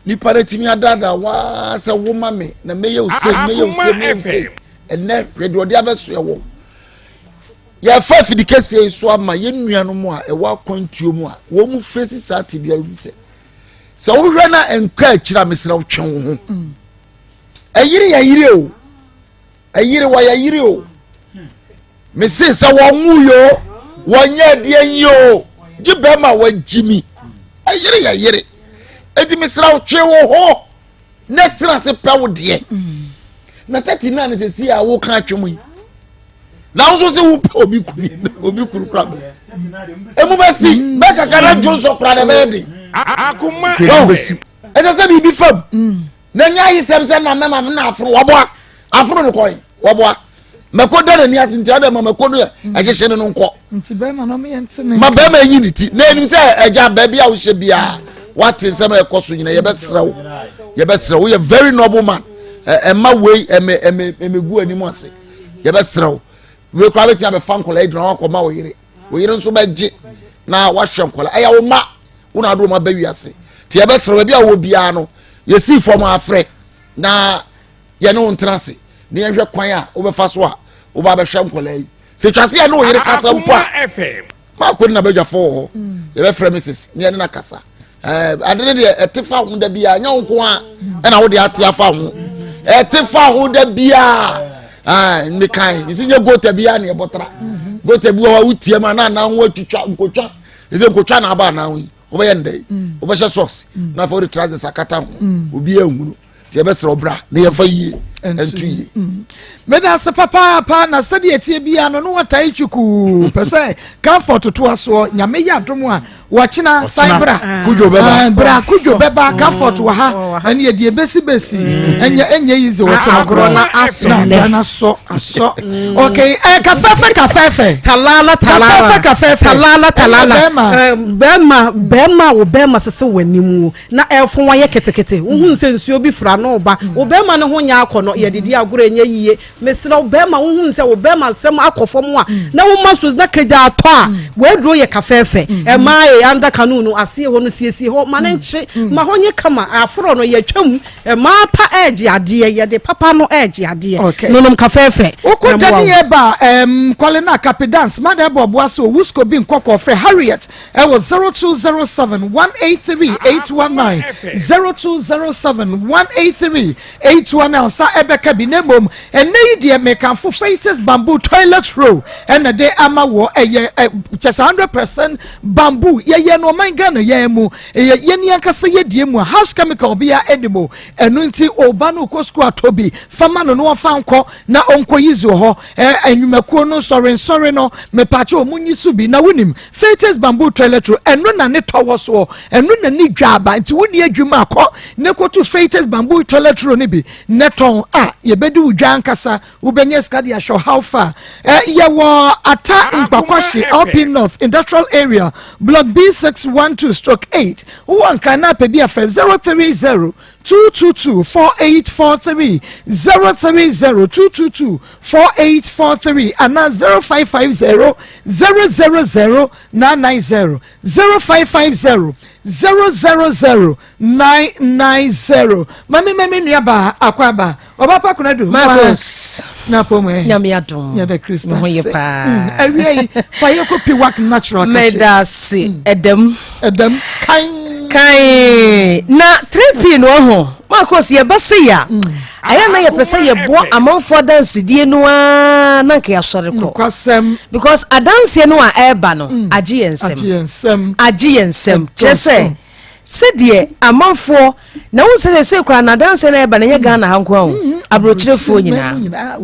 Nipa no atumi adaadaa waa sɛ wo ma me na mɛyɛ wo sei mɛyɛ wo sei mɛyɛ wo sei ɛnɛ hwɛ deɛ ɔde abɛsoɛ wɔ yɛfa afidi kɛseɛ yi so ama yɛn nuanom a ɛwɔ akwantuo mu a wɔn mu fesi saa tebea yi sɛ sɛ wohwɛ na nkɔ akyiri a mesrɛ wo twe wo ho ɛyere yɛ yere o Ɛyere wɔyɛ yere o. Mese sɛ wɔn nwu yɛ o, wɔnyɛ adeɛ yi o, gye bɛrima wɔagyi mi. Ɛyere yɛ yere. Eti mesrɛ wo twe wo ho na tena ase pɛ wo deɛ. Na 39 sɛsi a woka atwe mu yi. Na wo nso sɛ wopɛ obi kunu obi kunu kura bɛ. Emu bɛsi bɛkaka na dwo nsɔ kura na ɛbɛyɛ den. Ɛsɛ sɛ biribi fam. Na nyɛ ayesɛm sɛ na mɛma me na aforo wɔboa aforo no kɔn wɔboa mɛkɔ da n'ani ase nti adɛ ma mɛkɔ do yɛ mm. ɛhyehyɛ no no nkɔ nti bɛrima no yɛ nti ne ma bɛrima enyi ne ti na enim sɛ ɛgya baabi a wohyɛ biara wate nsɛm a ɛkɔ so nyina yɛbɛsrɛ wo yɛbɛsrɛ wo yɛ very noble man ɛma wei ɛmɛ ɛmɛ ɛmɛ gu anim ase yɛbɛsrɛ wo wei koraa bɛtumi abɛfa nkɔla yi duna wakɔ ma wo yere wo yere nso bɛgye na wahwɛ nkɔla ɛyɛ wo ma wo na ade wɔn aba wiase nti yɛbɛsrɛ baabi a wɔ biara no yɛsii fam afrɛ na yɛne wo ntena ase na yɛhwɛ kwan a wobɛfa so a woba bɛhwɛ nkɔla yi sɛ twa se yɛne wo yere kasa mpo a maako ne nabadwafo wɔ hɔ mm. yɛbɛfrɛ mrs ne yɛne no akasa ade no deɛ ɛte fa ho da biara nyɛ wo nko a ɛna wode ate afa ho ɛte fa ho da biara mekan mesi nyɛ gota biara ne ɛbɔtra gota bi wɔ hɔ a wotia mu a na anan ho atwitwa nkotwa ɛsɛ nkotwa na aba anan yi wobɛyɛ ndɛ yi mm. wobɛhyɛ socks mm. na afei wode trousers akata ho mm. obi ahunu nti yɛbɛsrɛ wo bra na yɛmfa yie ɛnto yie meda ase papaapa na sɛdeɛ ɛteɛ biara no ne watae twikuu pɛ sɛ comfort toa soɔ nyame yɛ adom a wɔkyena san bra kudwo bɛba ah, bra kudwo bɛba comfort wɔ ha ɛne yɛdeɛ bɛsi bɛsi ɛnyɛ ɛnyɛ yizi wɔkyena agorɔ na asɔ na agorɔ na asɔ asɔ mm. okay ɛ eh, kafɛfɛ kafɛfɛ talala talala kafɛfɛ kafɛfɛ talala talala eh, bɛrima bɛrima wo bɛrima sese wɔ anim na ɛfo wayɛ ketekete wohu sɛ nsuo bi fira no ba mm. wo bɛrima no ho nyɛ akɔ no yɛde di agorɔ ɛnyɛ yie mesrɛ wo bɛrima wohu sɛ wo bɛrima nsɛm akɔ fam a mm. na woma so na kagya atɔ a wɔaduro yɛ kafɛɛfɛ ɛmaa yɛ anda kanu no aseɛ hɔ no siesie hɔ ma ne nkye ma hɔ nyɛ kama aforɔ no yɛtwam Mmaa pa regye adeɛ, yɛde papa no regye adeɛ. Okay. Nonom kafɛɛfɛ. Wokɔ da ne yɛ ba um, kwale na kape dance ma na ɛbɔ ɔboa sɛ owusko bi nkɔkɔ frɛ Harriet ɛwɔ 0207 183 819 0207 183 819 ɔsa ɛbɛka bi na mmom ɛnɛ yi deɛ mekamfo Fatus bamboo toilet roll ɛna de ama wɔ ɛyɛ kyɛ sɛ 100% bamboo yɛyɛ no ɔman Ghana yɛn mu Ɛyɛ yɛn ankasa yɛ deɛ mu a harsh chemical biara ɛni mu. Ɛno nti ɔba no kɔ sukuu atɔ bi fa ma no na ɔmfa nkɔ na ɔnkɔ yi wɔ hɔ. Ɛ nnwumakuo no nsɔre nsɔre no mepaakyɛ wɔn nyi so bi. Na wonim Fatus bamboo toilet roll ɛno na ne tɔ wɔ soɔ ɛno na ne dwa aba nti wonni adwuma a kɔ na kɔtu Fatus bamboo toilet roll no bi na tɔn a yɛbɛdi wo dwa ankasa. Wobɛnya sika de ahwɛ how far. Eh, yɛwɔ Ata Nkwakwahye, LP North Industrial Area, Block B612 stroke 8. Wowɔ Nkran na apɛ bi a frɛ 030 222 4843, 030 222 4843 anaa 0550 000 990, 0550 000 990. Mame ma me nuabaa akwaaba. Ɔba pa kuna du. Marcus. Na po mu. Nyame adom. Yɛda Kristo ase. Ho yɛ paa. Mm, awia yi fa yɛ kɔ piwak natural kakyɛ. Meda ase. Mm. Ɛdam. Ɛdam kan. Kan. Na 3P no ho. Marcus yɛba se ya. Mm. Ayɛ na yɛpɛ sɛ yɛboa amanfoɔ adansedie no ara na nka yɛasɔre kɔ. Nokwasɛm. Because adanseɛ no a ɛreba no mm. agye yɛn nsɛm. Agye yɛn nsɛm. Agye yɛn nsɛm. Kyerɛ sɛ Sɛdeɛ amanfoɔ na wohu sɛ sɛsei koraa no adanseɛ no ɛba no ɛnyɛ Ghana ha nko a o mm-hmm. aburokyerefoɔ nyinaa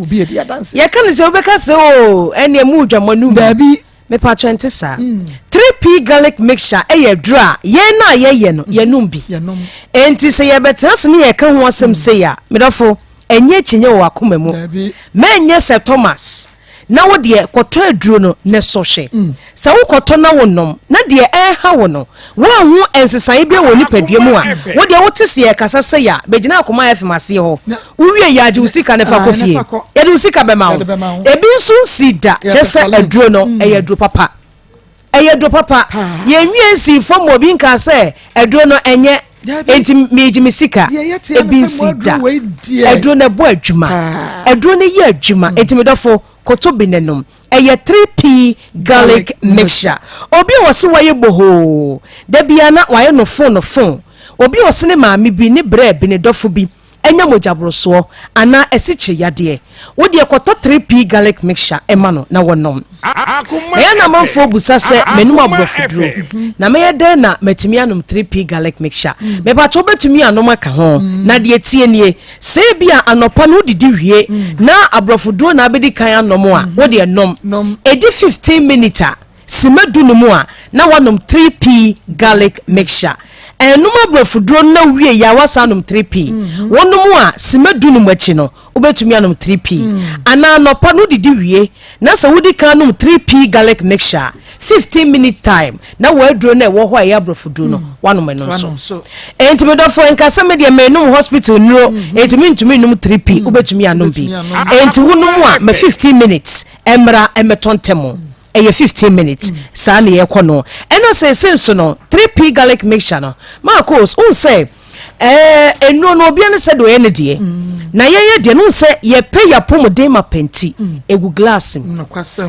yɛka no sɛ wobɛka sɛ o ɛneɛ mu dwa mo anum daabi mepatwɛ nte saa 3p mm. garlic mixture ɛyɛ aduro a yɛn na yɛyɛ no mm. yɛnom bi enti sɛ yɛbɛtena ase ne yɛka ho asɛm mm. sei a medɔfo ɛnyɛ akyinyɛ wɔ wakoma mu mɛnyɛ sɛ Thomas Na wo deɛ, kɔtɔ aduro no na sɔ hwɛ. Sɛ wokɔtɔ na wonom, na deɛ ɛreha wo no, woanhu nsesaeɛ biara wɔ wo nipadua mu a, wo deɛ wote sɛ yɛrekasa sei a, bɛgyina Akoma FM aseɛ hɔ. Wowie yɛ a, gye wo sika no fa kɔ fie. Yɛde wo sika bɛma wo. Ebi nso nsii da, kyerɛ sɛ aduro no, ɛyɛ aduro papa. Ɛyɛ aduro papa. Yɛnwie nsii fam ma obi nkaa sɛ aduro no ɛnyɛ. Enti megye me sika. Ebi nsi da. Aduro no ɛbɔ adwuma. Aduro no yɛ adwuma. Enti me dɔfo, koto bi na nom. Ɛyɛ 3P garlic mixture. Obi a wɔse wayɛ bohoo, da biara na wayɛ no fon no fon. Obi a ɔse ne maame bi, ne brɛ bi, ne dɔfo bi anya mogyaborosoɔ anaa asikyire yadeɛ, wo deɛ kɔtɔ 3P garlic mixture ma no na wɔnom. Ɛyɛ a na amanfoɔ busa sɛ menom aborɔfoduro na mɛyɛ dɛn na matumi anom 3P garlic mixture. Mepakyɛ wobɛtumi anom aka ho. Na deɛ ɛteɛ nie, sɛ ebia anɔpa no wodidi wie na aborɔfoduro na abɛdi kan anom a, wo deɛ nom. Ɛdi 15 minutes a, Sima du no mu a, na woanom 3P garlic mixture. Ɛnnom aborɔfoduro no na wowie yɛ a woasan anom 3P. Wonom a, sima du no mu akyi no, wobɛtumi anom 3P. Anaa anɔpa no wodidi wie na sɛ wodi kan nom 3P garlic mixture a, 15 minute time na w'aduro no a ɛwɔ hɔ a ɛyɛ aborɔfoduro no, woanom ɛno nso. Enti me dɔfo, nka sɛ me deɛ menom hospital nnuro, enti mentumi nnom 3P, wobɛtumi anom bi. Enti wonom a, ma 15 minutes mmra mmɛtɔ ntɛm. Ɛyɛ 15 minutes saa na yɛkɔ no. Ɛna seesei nso no 3P garlic mixture no Marcos wohu sɛ ɛɛ nnuro no obia ne sɛdeɛ ɔyɛ ne deɛ na yɛyɛ deɛ no wohu sɛ yɛpɛ yɛapɔmuden ma pɛnti ɛgu glass mu.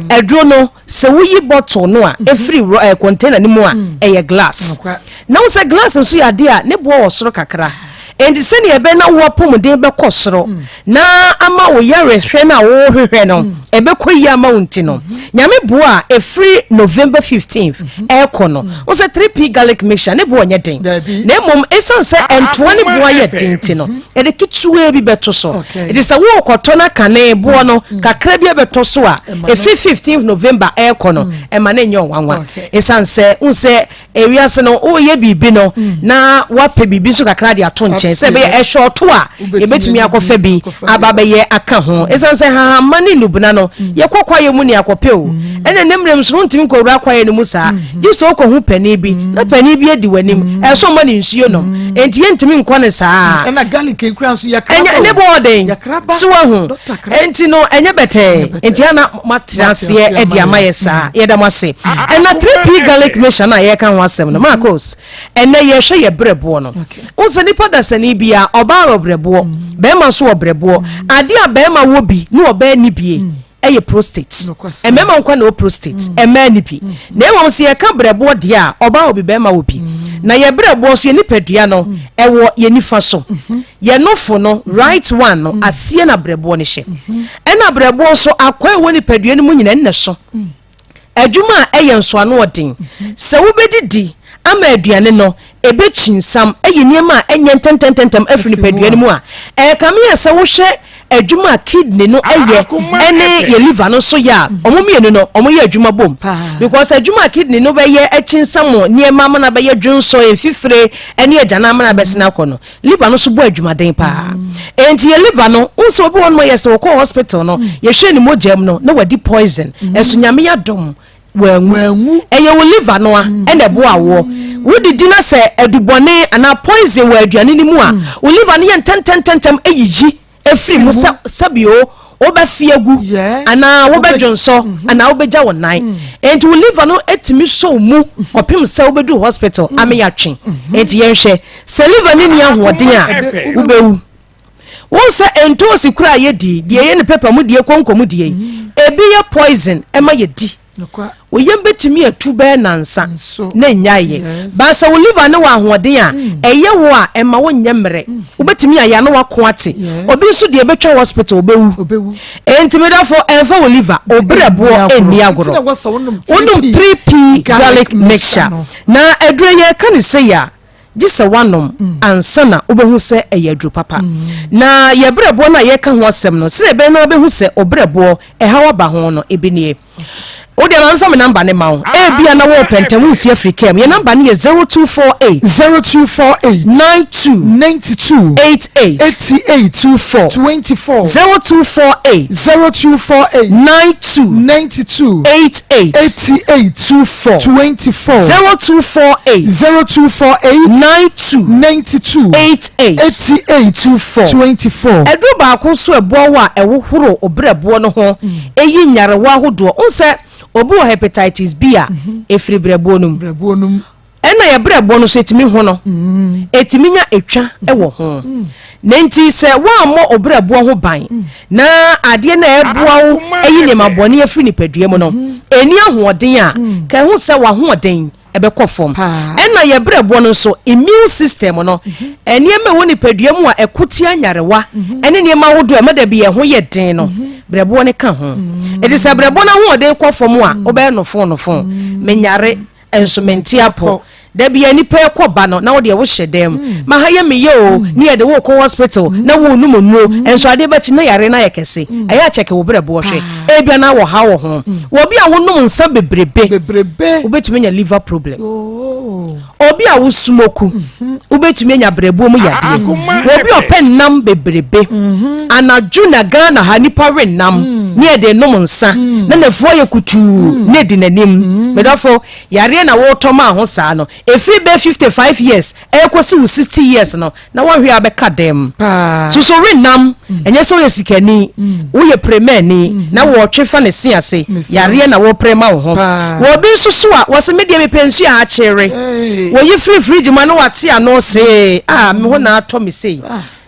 Aduro no sɛ woyi bottle no a ɛfiri ɛɛ container no mu a ɛyɛ glass. Na wohu sɛ glass nso yɛ adeɛ a ne boɔ wɔ soro kakra. Enti sɛnea ɛbɛyɛ na wo apɔmuden bɛkɔ soro na ama wo yarehwɛ no a worehwehwɛ no ɛbɛkɔ yie ama wo nti no, Nyame boa a ɛfiri November 15th ɛrekɔ no, wo sɛ 3P garlic mixture ne boɔ nyɛ den. Na mmom ɛsiane sɛ ntoa ne boɔ yɛ den nti no, yɛde ketewaa bi bɛto so. Nti sɛ worekɔtɔ no akane boɔ no kakra bi ɛbɛtɔ so a, ɛfiri 15th November ɛrekɔ no, ɛma no nyɛ ɔnwanwa. Ɛsiane sɛ wohu sɛ Ewiase no, woreyɛ biribi no na woapɛ biribi nso kakra de ato nkyɛn sɛ ɛbɛyɛ ɛhyɔɔto a yɛbɛtumi akɔfa bi aba abɛyɛ aka ho. Ɛsiane sɛ nhahamma ne nnubena no, yɛkɔ kwaeɛ mu ne akɔpɛ o. Ɛna ne mmerɛ mu nso no, wontumi nkɔwura kwaeɛ no mu saa. Gye sɛ wokɔhu panin bi na panin bi adi w'anim. Ɛsɛ sɛ ɔma no nsuo nom. Enti yɛntumi nkɔ no saa. Ɛna garlic yi koraa nso yɛkra ba o. Ne bo ɔden. Yɛkra ba. So wahu? Dɔkta kra. Enti no, ɛnyɛ bɛtɛɛ. Enti ana moatena aseɛ de ama yɛ saa. Yɛda mo ase. Ɛna 3P garlic mixture no a yɛreka ho asɛm no, Marcos, ɛnnɛ yɛrehwɛ yɛ berɛboɔ no. Wohu sɛ nipa dasani biara, ɔbaa wɔ berɛboɔ, barima nso wɔ berɛboɔ. Adeɛ a barima wɔ bi ne ɔbaa nni bie yɛ prostate. Mmarima nko na wɔ prostate, mmaa nni bi. Na mmom sɛ yɛka berɛboɔ deɛ a, ɔbaa wɔ bi, barima wɔ bi. Na yɛ berɛboɔ nso, yɛ nipadua no, ɛwɔ yɛ nifa so. Yɛ nofo no, right one no, aseɛ na berɛboɔ no hyɛ. Ɛna berɛboɔ nso, akwaa a ɛwɔ nipadua no mu nyinaa, ɛno na ɛso. Adwuma a ɛyɛ nso ano ɔden. Sɛ wobɛdidi ama aduane no, ɛbɛkyinsan ayi nneɛma a ɛnyɛ ntɛmntɛmntɛm afiri nipadua no mu a, ɛrekame yɛ sɛ wohwɛ adwuma a kidney no yɛ ne yɛ liver no nso yɛ a, wɔn mmienu no wɔyɛ adwuma bom. Because adwuma a kidney no bɛyɛ akyinsan nneɛma ama no abɛyɛ dwonsɔ, mfifire ne agyanan ama no abɛsene akɔ no, Liver no nso bɔ adwumaden paa. Enti yɛ liver no, wohu sɛ obi wɔ hɔnom a yɛ sɛ wɔkɔɔ hospital no, yɛhwɛɛ ne mogya mu no, na wadi poison. Ɛso Nyame adom, wanwu. Ɛyɛ wo liver no a ɛna ɛboa woɔ. Wodidi na sɛ adubɔne anaa poison wɔ aduane no mu a, wo liver no yɛ ntɛmntɛmntɛm yiyi firi mu sɛ sɛbio wobɛfe agu anaa wobɛdwonsɔ mhm. anaa wobɛgya wo nan mm. enti wo liver no tumi sɔ wo mu mhm. kɔpem sɛ wobɛduru hospital mm. ame yɛatwe mhm. enti yɛnhwɛ sɛ liver no nni ahoɔden a wobɛwu wo sɛ ntoosi kora a yɛdi deɛ ɛyɛ ne pɛpɛ mu deɛ kɔnkɔ mu deɛ ebi yɛ poison ɛma yɛdi Wo yam bɛtumi atu bɛyɛ nnansa na ɛnnyaeɛ. But sɛ wo liver no wɔ ahoɔden a, ɛyɛ wo a, ɛmma wonyɛ mmerɛ. Wobɛtumi ayɛ a na woako ate. Obi nso deɛ ɛbɛtwa hospital, ɔbɛwu. Enti me dɔfo, ɛmfa wo liver, wo berɛboɔ nni agorɔ. Wonom 3P garlic mixture. Na aduro yi yɛreka no sei a, gye sɛ woanom ansa na wobɛhu sɛ ɛyɛ aduro papa. Na yɛn berɛboɔ no a yɛreka ho asɛm no, sɛdeɛ ɛbɛyɛ na wobɛhu sɛ wo berɛboɔ ɛhaw aba ho no, ebi nie. Wo deɛ ma memfa me namba no ma wo. Ebia na worepɛ ntɛm, woresi afiri kaa mu. Yɛn namba no yɛ 0248. 0248. 92. 92. 88. 88. 24. 24. 0248. 0248. 92. 92. 88. 88. 24. 24. 0248. 0248. 92. 92. 88. 88. 24. 24. Aduro baako nso a ɛboa wo a ɛhohoro wo berɛboɔ no ho yi nyarewa ahodoɔ. Wohu sɛ obi wɔ hepatitis B a, ɛfiri berɛboɔ no mu. Berɛboɔ no mu. Ɛna yɛ brɛboɔ no nso ɛtumi hono, ɛtumi nya ɛtwa wɔ ho. Na nti sɛ woammɔ wo brɛboɔ ho ban na adeɛ no a ɛboa wo ayi nneɛma bɔne afiri nipadua mu no ɛnni ahoɔden a, ka ɛho sɛ w'ahoɔden ɛbɛkɔ fam. Ɛna yɛ brɛboɔ no nso, immune system no, nneɛma ɛwɔ nipadua mu a ɛko tia nyarewa ɛne nneɛma ahodoɔ a ɛma da bi yɛn ho yɛ den no, brɛboɔ no ka ho. Ɛti sɛ brɛboɔ no ahoɔden kɔ fam a, wobɛyɛ nofo nofo, menyare Nso mente apɔ. Da bia nipa ɛkɔ ba no na wo deɛ wo hyɛ dan mu. Ma ha yɛ me yɛ o ne yɛde wo kɔ hospital na wo nom nnuro nso adeɛ bɛkye na yareɛ no ayɛ kɛse. Ɛyɛ a kyɛke wo brɛboɔ hwɛ. Ebia na wɔ haw wɔ ho. Wɔ bi a wo nom nsa bebrebe wobɛtumi anya liver problem. Obi a wo smoke wobɛtumi anya brɛboɔ mu yadeɛ. Wɔ bi a ɔpɛ nnam bebrebe anadwo na Ghana ha nipa we nnam ne yɛde nom nsa na nafuo ayɛ kutuu na edi n'anim. Medɔfo, yareɛ na wotɔ maa ho saa no, ɛfiri bɛyɛ 55 years ɛrekɔsi wo 60 years no na woahwɛ a bɛka dɛm. Soso we nnam, ɛnyɛ sɛ woyɛ sikani, woyɛ premani na wɔtwe fa ne se ase, yareɛ na wopere ma wo ho. Wɔ obi nso so a, wɔse me deɛ mepɛ nsuo a akyere. Wɔyi firi fridge mu a na wate ano see, ah me ho na atɔ me sei.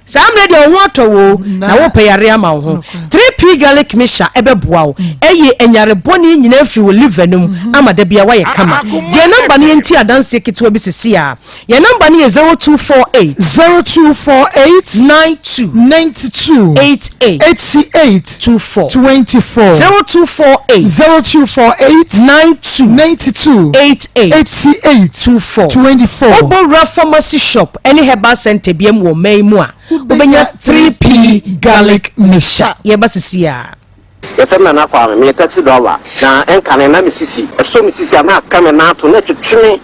Saa mmerɛ deɛ wo ho atɔ wo o, na worepɛ yareɛ ama wo ho. 3P Garlic Mixture ɛbɛboa wo ayi nyare bɔne nyinaa afiri wo liver no mu ama da biara woayɛ kama. Gye yɛn number no yɛntie adanseɛ ketewa bi sesei ara. Yɛn number no yɛ 0248. 0248. 92. 92. 88. 88. 24. 24. 0248. 0248. 92. 92. 88. 88. 24. 24. Wobɔ wura pharmacy shop ne herbal center biam wɔ ɔman yi mu a, wobɛnya 3P garlic mixture. Yɛba sisi a. Yɛfrɛ me Nana Kwame, meyɛ taxi driver, na ɛnkane na me sisi, ɛsɔ me sisi a na aka me nan ato na ɛtwetwe me,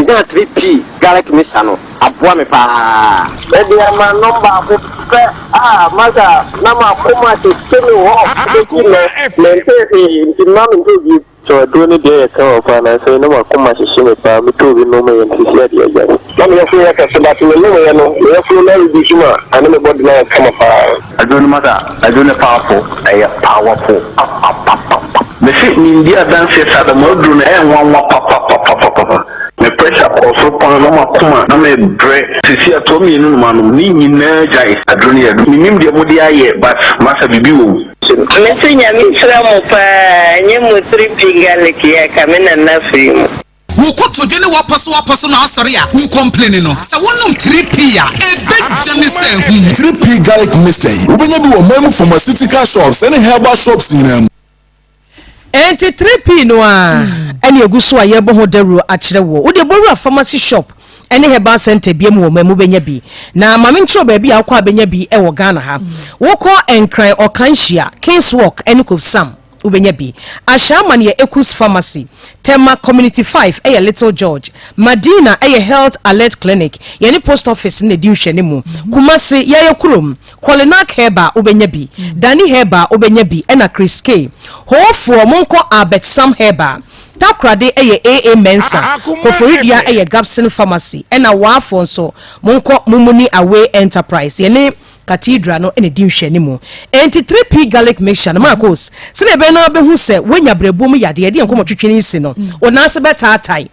menyaa 3P garlic mixture no, aboa me paa. Mede ama nom baako pɛ a masa na makoma tete me hɔ bɛsi nnɛ, mentee hwee nti mma mentɔ bio. So aduro no deɛ yɛ kama paa nansa yi na makoma hyehye me paa me tɔɔ bi nom yɛ no sisi adeɛ agyae. Na me yafunu yɛ kɛse but me nom yɛ no me yafunu no areduce ma ɛne me body no ayɛ kama paa. Aduro no masa aduro no powerful ɛyɛ powerful papapapapa. Mese mendi adanseɛ saa da mo aduro no ɛyɛ nwanwa papapapapapa me pressure kɔɔ soro paa na makoma na me brɛ sisi atoa mienu na manom ne nyinaa gyae aduro no yɛ aduro menim deɛ mode ayɛ but masa biribi wɔ mu. Mese Nyame nhyira mo paa nyɛ mo tiri pi garlic yi a ka me nana firi mu. Wo kotodwe ne w'apɔso w'apɔso no asɔre a wo complaini no, sɛ wonom 3P a, ɛbɛgya ne sɛ ahum. 3P Garlic Mixture yi, wobɛnya bi wɔ ɔman mu pharmaceutical shops ne herbal shops nyinaa mu. Enti 3P no ara ɛna egu so a yɛrebɔ ho dawuro akyerɛ woɔ. Wo deɛ bɔ wura pharmacy shop ne herbal center bia mu wɔ man mu wobɛnya bi. Na ma menkyerɛ wo baabi a wokɔ a bɛnya bi wɔ Ghana ha. Wokɔ Nkran Ɔkanhyia, Kings Walk ne Kofsam wobɛnya bi. Ashaiman yɛ Ekus Pharmacy. Tema Community 5 yɛ Little George. Madina yɛ Health Alert Clinic. Yɛne Post Office no na ɛdi nhwɛanimu. Kumasi, Yɛyɛ Kurom, Kolinak Herbal wobɛnya bi, Dani Herbal wobɛnya bi ɛna Chris K. Hoofoɔ monkɔ Albert Sam Herbal. Takoradi yɛ AA Mensah, Koforidua yɛ Gabson Pharmacy ɛna Waafoɔ nso monkɔ Mumuni Away Enterprise. Yɛne Cathedral no na ɛdi nhwɛanimu. Enti 3P Garlic Mixture no Marcos, sɛdeɛ ɛbɛyɛ na wobɛhu sɛ woanya berɛboɔ mu yadeɛ, yɛde yɛn nkɔmmɔtwetwe no si no, wo nan ase bɛtaatae.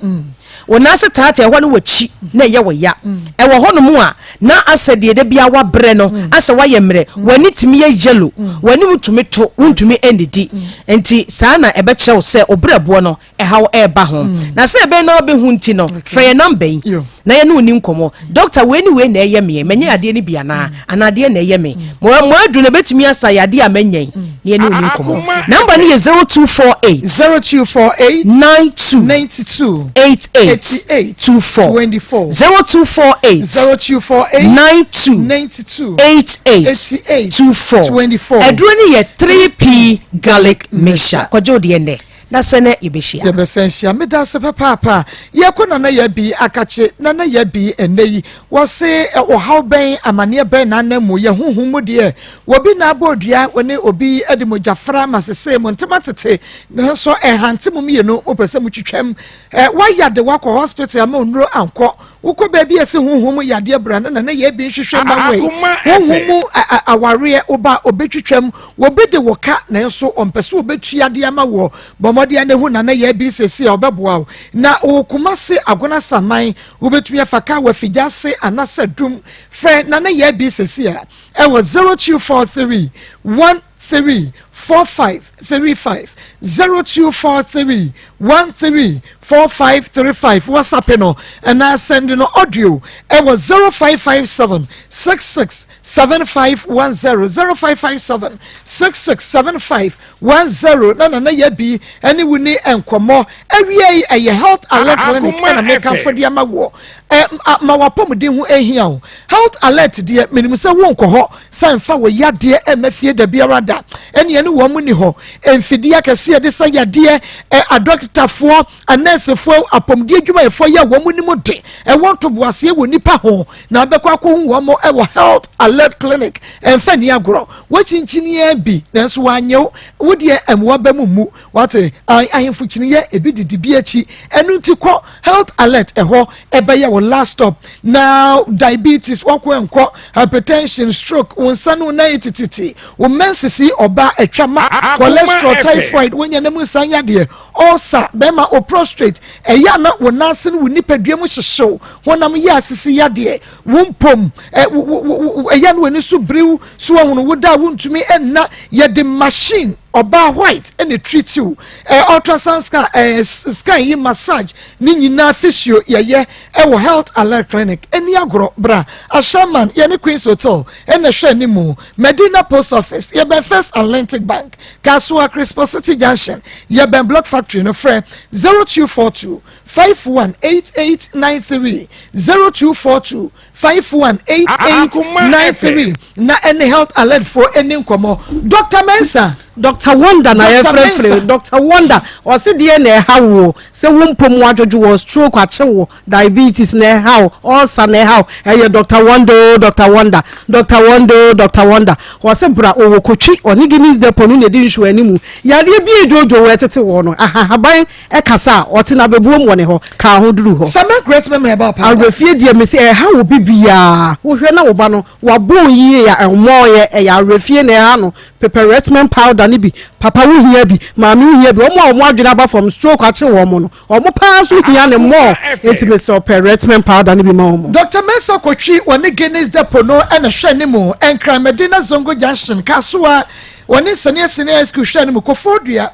Wo nan ase taatae hɔ ne w'akyi na ɛyɛ wo ya. Ɛwɔ hɔnom a, na asɛ deɛ da biara wabrɛ no, asɛ woayɛ mmerɛ, w'ani tumi yɛ yellow, w'anim tumi to, wontumi nnidi. Nti saa na ɛbɛkyerɛ wo sɛ wo berɛboɔ no, ɛhaw reba ho. Na sɛ ɛbɛyɛ na wobɛhu nti no, frɛ yɛn namba yi na yɛne wo nni nkɔmmɔ. Dɔkta, wei ne wei na ɛyɛ meɛ, manya yadeɛ no bi anaa? Anaa deɛn na ɛyɛ me? Mo mo aduru no ɛbɛtumi asa yadeɛ a manya yi? Na yɛne wo nni nkɔmmɔ. Namba no yɛ 0248. 0248. 92. 92. 88. 88. 24. 24. 0248. 0248. 92. 92. 88. 88. 24. 24. Aduro no yɛ 3P garlic mixture. Kɔgye wo deɛ nnɛ. Na sɛ nɛ yɛbɛhyia. Yɛbɛsan hyia. Medase papaapa. Yɛkɔ Nana Yabi akakye. Nana Yabi ɛnnɛ yi wɔse ɔhaw bɛn, amaneɛ bɛn na anam mu? Yɛ honhom mu deɛ obi na abɔ dua, wɔne obi de mogya fra ma sesei mo ntem atete nanso ɛhante mo mmienu mopɛ sɛ motwitwam. Woayɛ de woakɔ hospital ama onnuro ankɔ. Wokɔ baabi a ɛsi honhom mu yadeɛ bra no na na yɛ bi nhwehwɛ ma wei. Honhom mu awareɛ woba a ɔbɛtwitwam. Wɔbi de wo ka nanso ɔmpɛ sɛ ɔbɛtua de ama woɔ. Bɔ mmɔden na hu Nana Yaa bi seesei a ɔbɛboa wo. Na ɔwɔ Kumasi Agona Saman. Wobɛtumi afa kaa wɔ Afigya-ase anasɛ Dum. Frɛ Nana Yaa bi seesei a ɛwɔ 0243 1 3 4 5 3 5 0243 1 3 4 5 3 5 WhatsApp no anaa send no audio ɛwɔ 0557 6 6 7 5 1 0 0557 6 6 7 5 1 0 na Nana Yabi ɛne wo ni nkɔmmɔ. Awiei ɛyɛ Health Alert Clinic ɛna mekamfo de ama woɔ. Ɛ ma w'apɔmuden ho nhia wo. Health Alert deɛ menim sɛ wonkɔ hɔ sɛ mfa wo yadeɛ mma fie da biara da. Ɛne ɛne wɔn nni hɔ. Mfidie akɛseɛ yɛde sa yadeɛ, ɛ adɔktafoɔ, anɛɛsefoɔ, apɔmuden adwumayɛfoɔ yɛ wɔn nim de ɛwɔ ntoboaseɛ wɔ nnipa ho na abɛkɔ akɔhu wɔn wɔ Health Alert Clinic. Ɛmfa nni agorɔ. Woakyinkyini ara bi nanso wɔanyɛ wo. Wo deɛ mmoa ba mu mmu. Wate? Ahemfo kyiniiɛ ebi didi bi akyi. Ɛno nti kɔ Health Alert ɛhɔ ɛbɛyɛ wo last stop. Na diabetes wako ɛnkɔ, hypertension, stroke, wo nsa ne wo nan yɛ tititi, wo menses yi ɔbaa atwa ma, cholesterol, typhoid, wonya na mu nsan yadeɛ, ulcer, bɛrima o prostrate, ɛyɛ a na wo nan ase ne wo nipadua mu hyehyew, honam yɛ asisi yadeɛ, wo mpom, ɛyɛ a na w'ani so biriw, so ahunu wo da a wontumi nna, yɛde machine Ɔbaa white na treat wo eh, ultrasound scan eh, scan yi massage ne nyinaa physio yɛyɛ ɛwɔ health alert clinic ɛni agorɔ bra Ashaman yɛne Queens Hotel ɛna ɛhwɛ animu Medina post office yɛbɛn First Atlantic Bank Kasoa Crispo City Junction yɛbɛn Block Factory no frɛ 0242 518893 0242 518893 na ɛne health alert foɔ ɛni nkɔmɔ Doctor Mensah. Doctor Wonder na yɛfrɛfrɛ Doctor Wonder ɔse deɛ na ɛha woɔ sɛ wo mpom adwodwo wɔ stroke akye wo diabetes na ɛha wo ulcer na ɛha wo ɛyɛ Doctor Wonder oo Doctor Wonder Doctor Wonder oo Doctor Wonder ɔse bra ɔwɔ kotwi ɔne Guinness Depot no na ɛdi nhwɛanimu yareɛ bi ɛdwodwo wo ɛtete woɔ no ahahaban Ɛkasa a, ɔte n'abɛbuom wɔ ne hɔ, kaa ho duru hɔ. Sɛ mɛ great memory about paa. Awerɛfie deɛ mese ɛha wo bibiaa, wohwɛ na wo ba no wabɔn yie a ɛmmɔɔyɛ, ɛyɛ awerɛfie na ɛha no, pepɛ retmen powder no bi, papa wo hia bi, maame wo hia bi, wɔn a wɔn adwene aba fam, stroke akye wɔn no, wɔn paa nso hia no more, enti mesrɛ wo pɛ retmen powder no bi ma wɔn. Doctor Mensah Kotwi wɔne Guinness Depot no na ɛhwɛ anim, Nkran Medina Zongo Junction, Kasoa, wɔne Sania Senior High School hwɛ anim, Koforidua,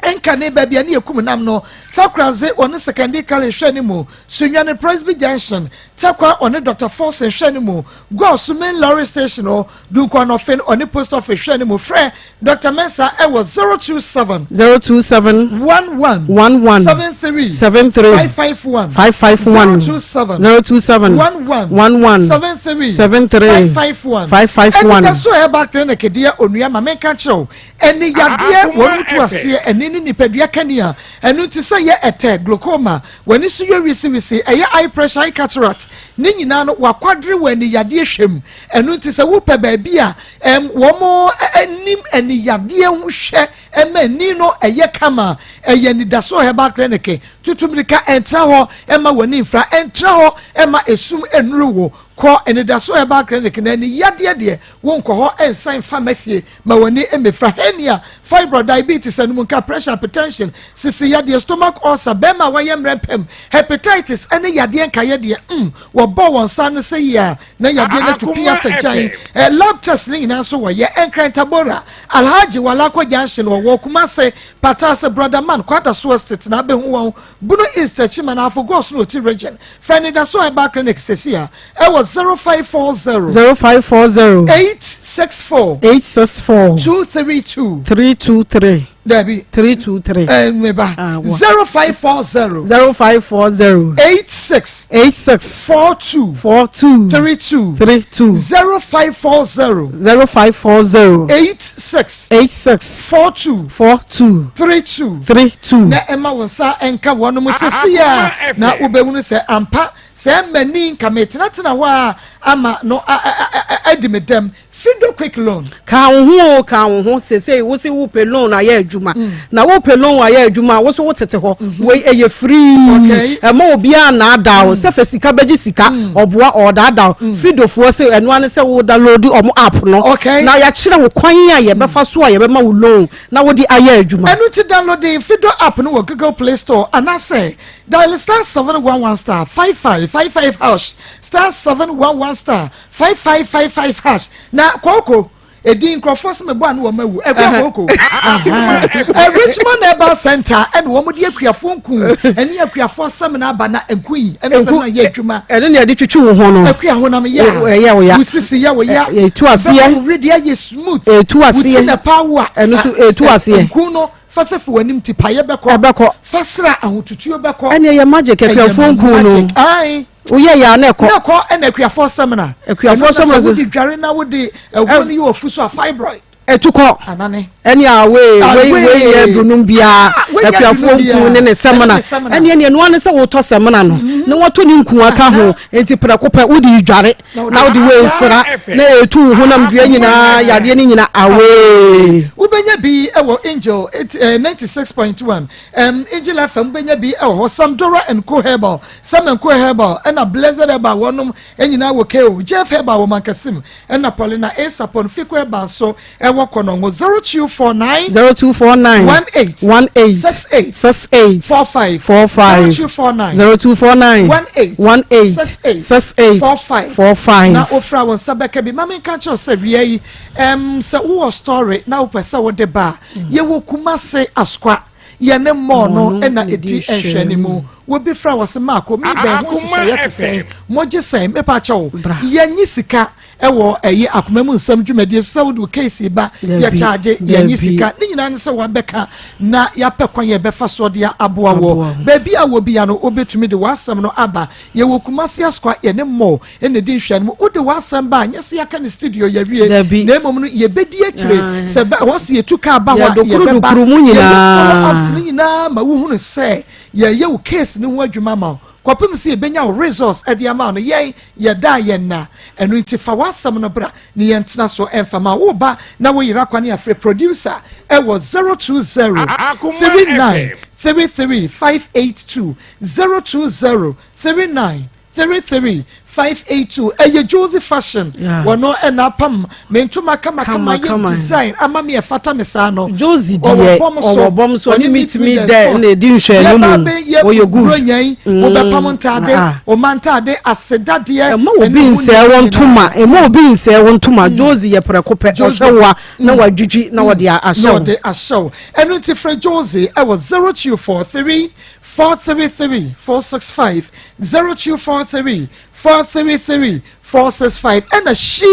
Nka ne baabi a ne yɛkum nam no, Takoradze ɔne Sekandi Kale hwɛ no mu, Sunyani Presby Junction, Tarkwa ɔne Doctor Forson hwɛ no mu, Goaso Main Lorry Station hɔ, Dunkuanɔfen ɔne Post Office hwɛ no mu. Frɛ Doctor Mensah ɛwɔ 027. 027. 11. 11. 73. 73. 551. 551. 027. 027. 11. 11. 73. 73. 551. 551. Anidaso Herbal Clinic deɛ onua ma menka nkyerɛ wo Ɛne yadeɛ wɔn tu aseɛ ɛne ne nipadua kanea ɛno nti sɛ yɛ ɛtɛ, glaucoma, w'ani so yɛ wisiwisi, ɛyɛ eye pressure, eye cataract, ne nyinaa no wakwadere wɔ ani yadeɛ hwɛ mu ɛno nti sɛ wopɛ baabi a ɛm wɔn anim ani yadeɛ ho hwɛ ɛma ani no ɛyɛ kama ɛyɛ Anidasoɔ Herbal Clinic tutu mirika ɛntra hɔ ɛma w'ani mfra ɛntra hɔ ɛma esum ɛnuru wo kɔ Anidasoɔ Herbal Clinic na ani yadeɛ deɛ wonkɔ hɔ ɛnsan mfa mma fie Ma w'ani mmefra hernia, fibroid, diabetes, anumnka, pressure, hypertension, sisi yadeɛ, stomach ulcer, bɛrima a wayɛ mmerɛ mpam, hepatitis, ne yadeɛ nkaeɛ deɛ, mm, wɔbɔ wɔn nsa ano sɛ yie a, na yadeɛ no atu pii afa gyan. Eh, lab test no nyinaa nso wɔyɛ. Nkran Tabora, Alhaji Walako Junction, wɔwɔ Kumase, Pataase, Brother Man, Kwadaso Estate na abɛhu wɔn, Bono East, Techiman, Ahafo Goss ne Oti Region. Frɛ Anidaso Herbal Clinic seesei a ɛwɔ 0540. 0540. 864. 864. 232. 323. Dabi. 323. Eh, meba. Ah, 0540. 0540. 86. 86. 42. 42. 32. 32. 0540. 0540. 86. 86. 42. 42. 32. 32. Na ɛma wo nsa nka wɔn sisi a na wobɛhunu sɛ ampa sɛ mmani nka metenatena hɔ a ama no adi me dɛm. Fido Quick Loan. Ka wo ho o, ka wo ho, seesei wo se wopɛ loan ayɛ adwuma, na wopɛ loan ayɛ adwuma a, wo so wotete hɔ, wei ɛyɛ free, ɛmma obiara nnaadaa wo sɛ fa sika bɛgye sika, ɔboa, ɔɔdaadaa wo. Fidofoɔ se ɛno ara ne sɛ wo download wɔn app no, na yɛakyerɛ wo kwan a yɛbɛfa so a yɛbɛma wo loan na wode ayɛ adwuma. Ɛno nti download Fido app no wɔ Google Play Store anaasɛ dial *711 *5555 hash, *711 *5555 hash na kooko edin nkurɔfoɔ sɛ mebɔ ano wɔn awu ɛkura kooko Richmond Herbal Center ɛna wɔn de akuafoɔ nku ɛne akuafoɔ sɛmina aba na nku yi ɛne sɛmina yɛ adwuma ɛne na yɛde twitwi wo ho no akua honam yɛ ɛyɛ wo ya wo sisi yɛ wo ya ɛtu aseɛ bɛma wo wedeɛ yɛ smooth ɛtu aseɛ wo ti na pa wo a ɛno so ɛtu aseɛ nku no Fa fefe w'anim ti payɛ bɛkɔ. Ɛbɛkɔ. Fa sra ahotutuo bɛkɔ. Ɛne ɛyɛ magic akuafoɔ nku no. Magic ae. Woyɛ yɛ a na ɛkɔ. Na ɛkɔ ɛna akuafoɔ sɛmina. Akuafoɔ sɛmina. Ɛno na sɛ wode dware na wode ɛwɔ no yɛ ofu so a fibroid. Ɛtu kɔ. Anane. Ɛne a wei wei wei yɛ aduonum biara akuafoɔ nku ne ne sɛmina. Ɛne ɛne ɛnoa ne sɛ wotɔ sɛmina no na wɔtɔ ne nku aka ho nti prɛko pɛ wode dware. na wode wei nsra na ɛtu wo honam dua nyinaa yadeɛ no nyina away. Wobɛnya bi wɔ Angel 96.1, um, Angel FM wobɛnya bi wɔ hɔ, Samdora and Co Herbal, Sam and Co Herbal, ɛna Blessed Herbal wɔnom nyinaa wɔ KO, Jeff Herbal wɔ Mankasim, ɛna Paulina A. Sapon, Fico Herbal nso ɛwɔ Kɔnɔngo, 0249 0249 18 18 68 68 45 45 0249 0249 18 18 68 68 45 45 na wofra wo nsa bɛka bi ma menka kyerɛ sɛ wia yi um, sɛ wowɔ story na wopɛ sɛ wode ba a yɛwɔ Kumase Asokwa yɛne mɔɔ no na ɛdi nhwɛanimu wobi fra wɔ se maako mebɛn ho nhyehyɛeɛ te sɛn mogye sɛn mepa kyɛw yɛnye sika Ɛwɔ ɛyi akoma mu nsɛm dwumadie so sɛ wode wo case ba yɛ charge yɛnye sika ne nyinaa ne sɛ wabɛka na yɛapɛ kwan yɛ bɛfa soɔ de aboa wɔ baabi a wɔ bia no wobɛtumi de w'asɛm no aba yɛwɔ Kumasi Asokwa yɛne mɔ ɛna di nhwɛ no mu wode w'asɛm ba a nyɛ sɛ yɛaka ne studio yɛwie na mmom no yɛbɛdi akyire sɛ bɛ wɔ sɛ yɛtu kaa ba hɔ a yɛbɛba yɛyɛ follow ups no nyinaa ma wohunu sɛ yɛyɛ wo case no ho adwuma ma wo Kɔpem sɛ yɛbɛnya wo results de ama wo no, yɛn, yɛda a yɛnna. Ɛno nti fa w'asɛm no bra ne yɛntena so mfa ma wo. Woba na woyera kwane a, frɛ producer wɔ 020 39 33 582, 020 39 33 582. Ɛyɛ Josie Fashion, wɔno na apam me ntoma kamakama yɛ design ama me ɛfata me saa no. Josie deɛ ɔwɔ bɔm so ɔne meet me there na ɛdi nhwɛani mu ɔyɛ good. Bronya yi wobɛpam ntaade ɔma ntaade asedadeɛ. Ɛma obi nsɛɛ wo ntoma ɛma obi nsɛɛ wo ntoma Josie yɛ prɛko pɛ ɔhwɛ wo a na wadwidwi na ɔde ahyɛ wo. Na ɔde ahyɛ wo ɛno nti frɛ Josie ɛwɔ 0243 433 465 0243 433 465 ɛna she's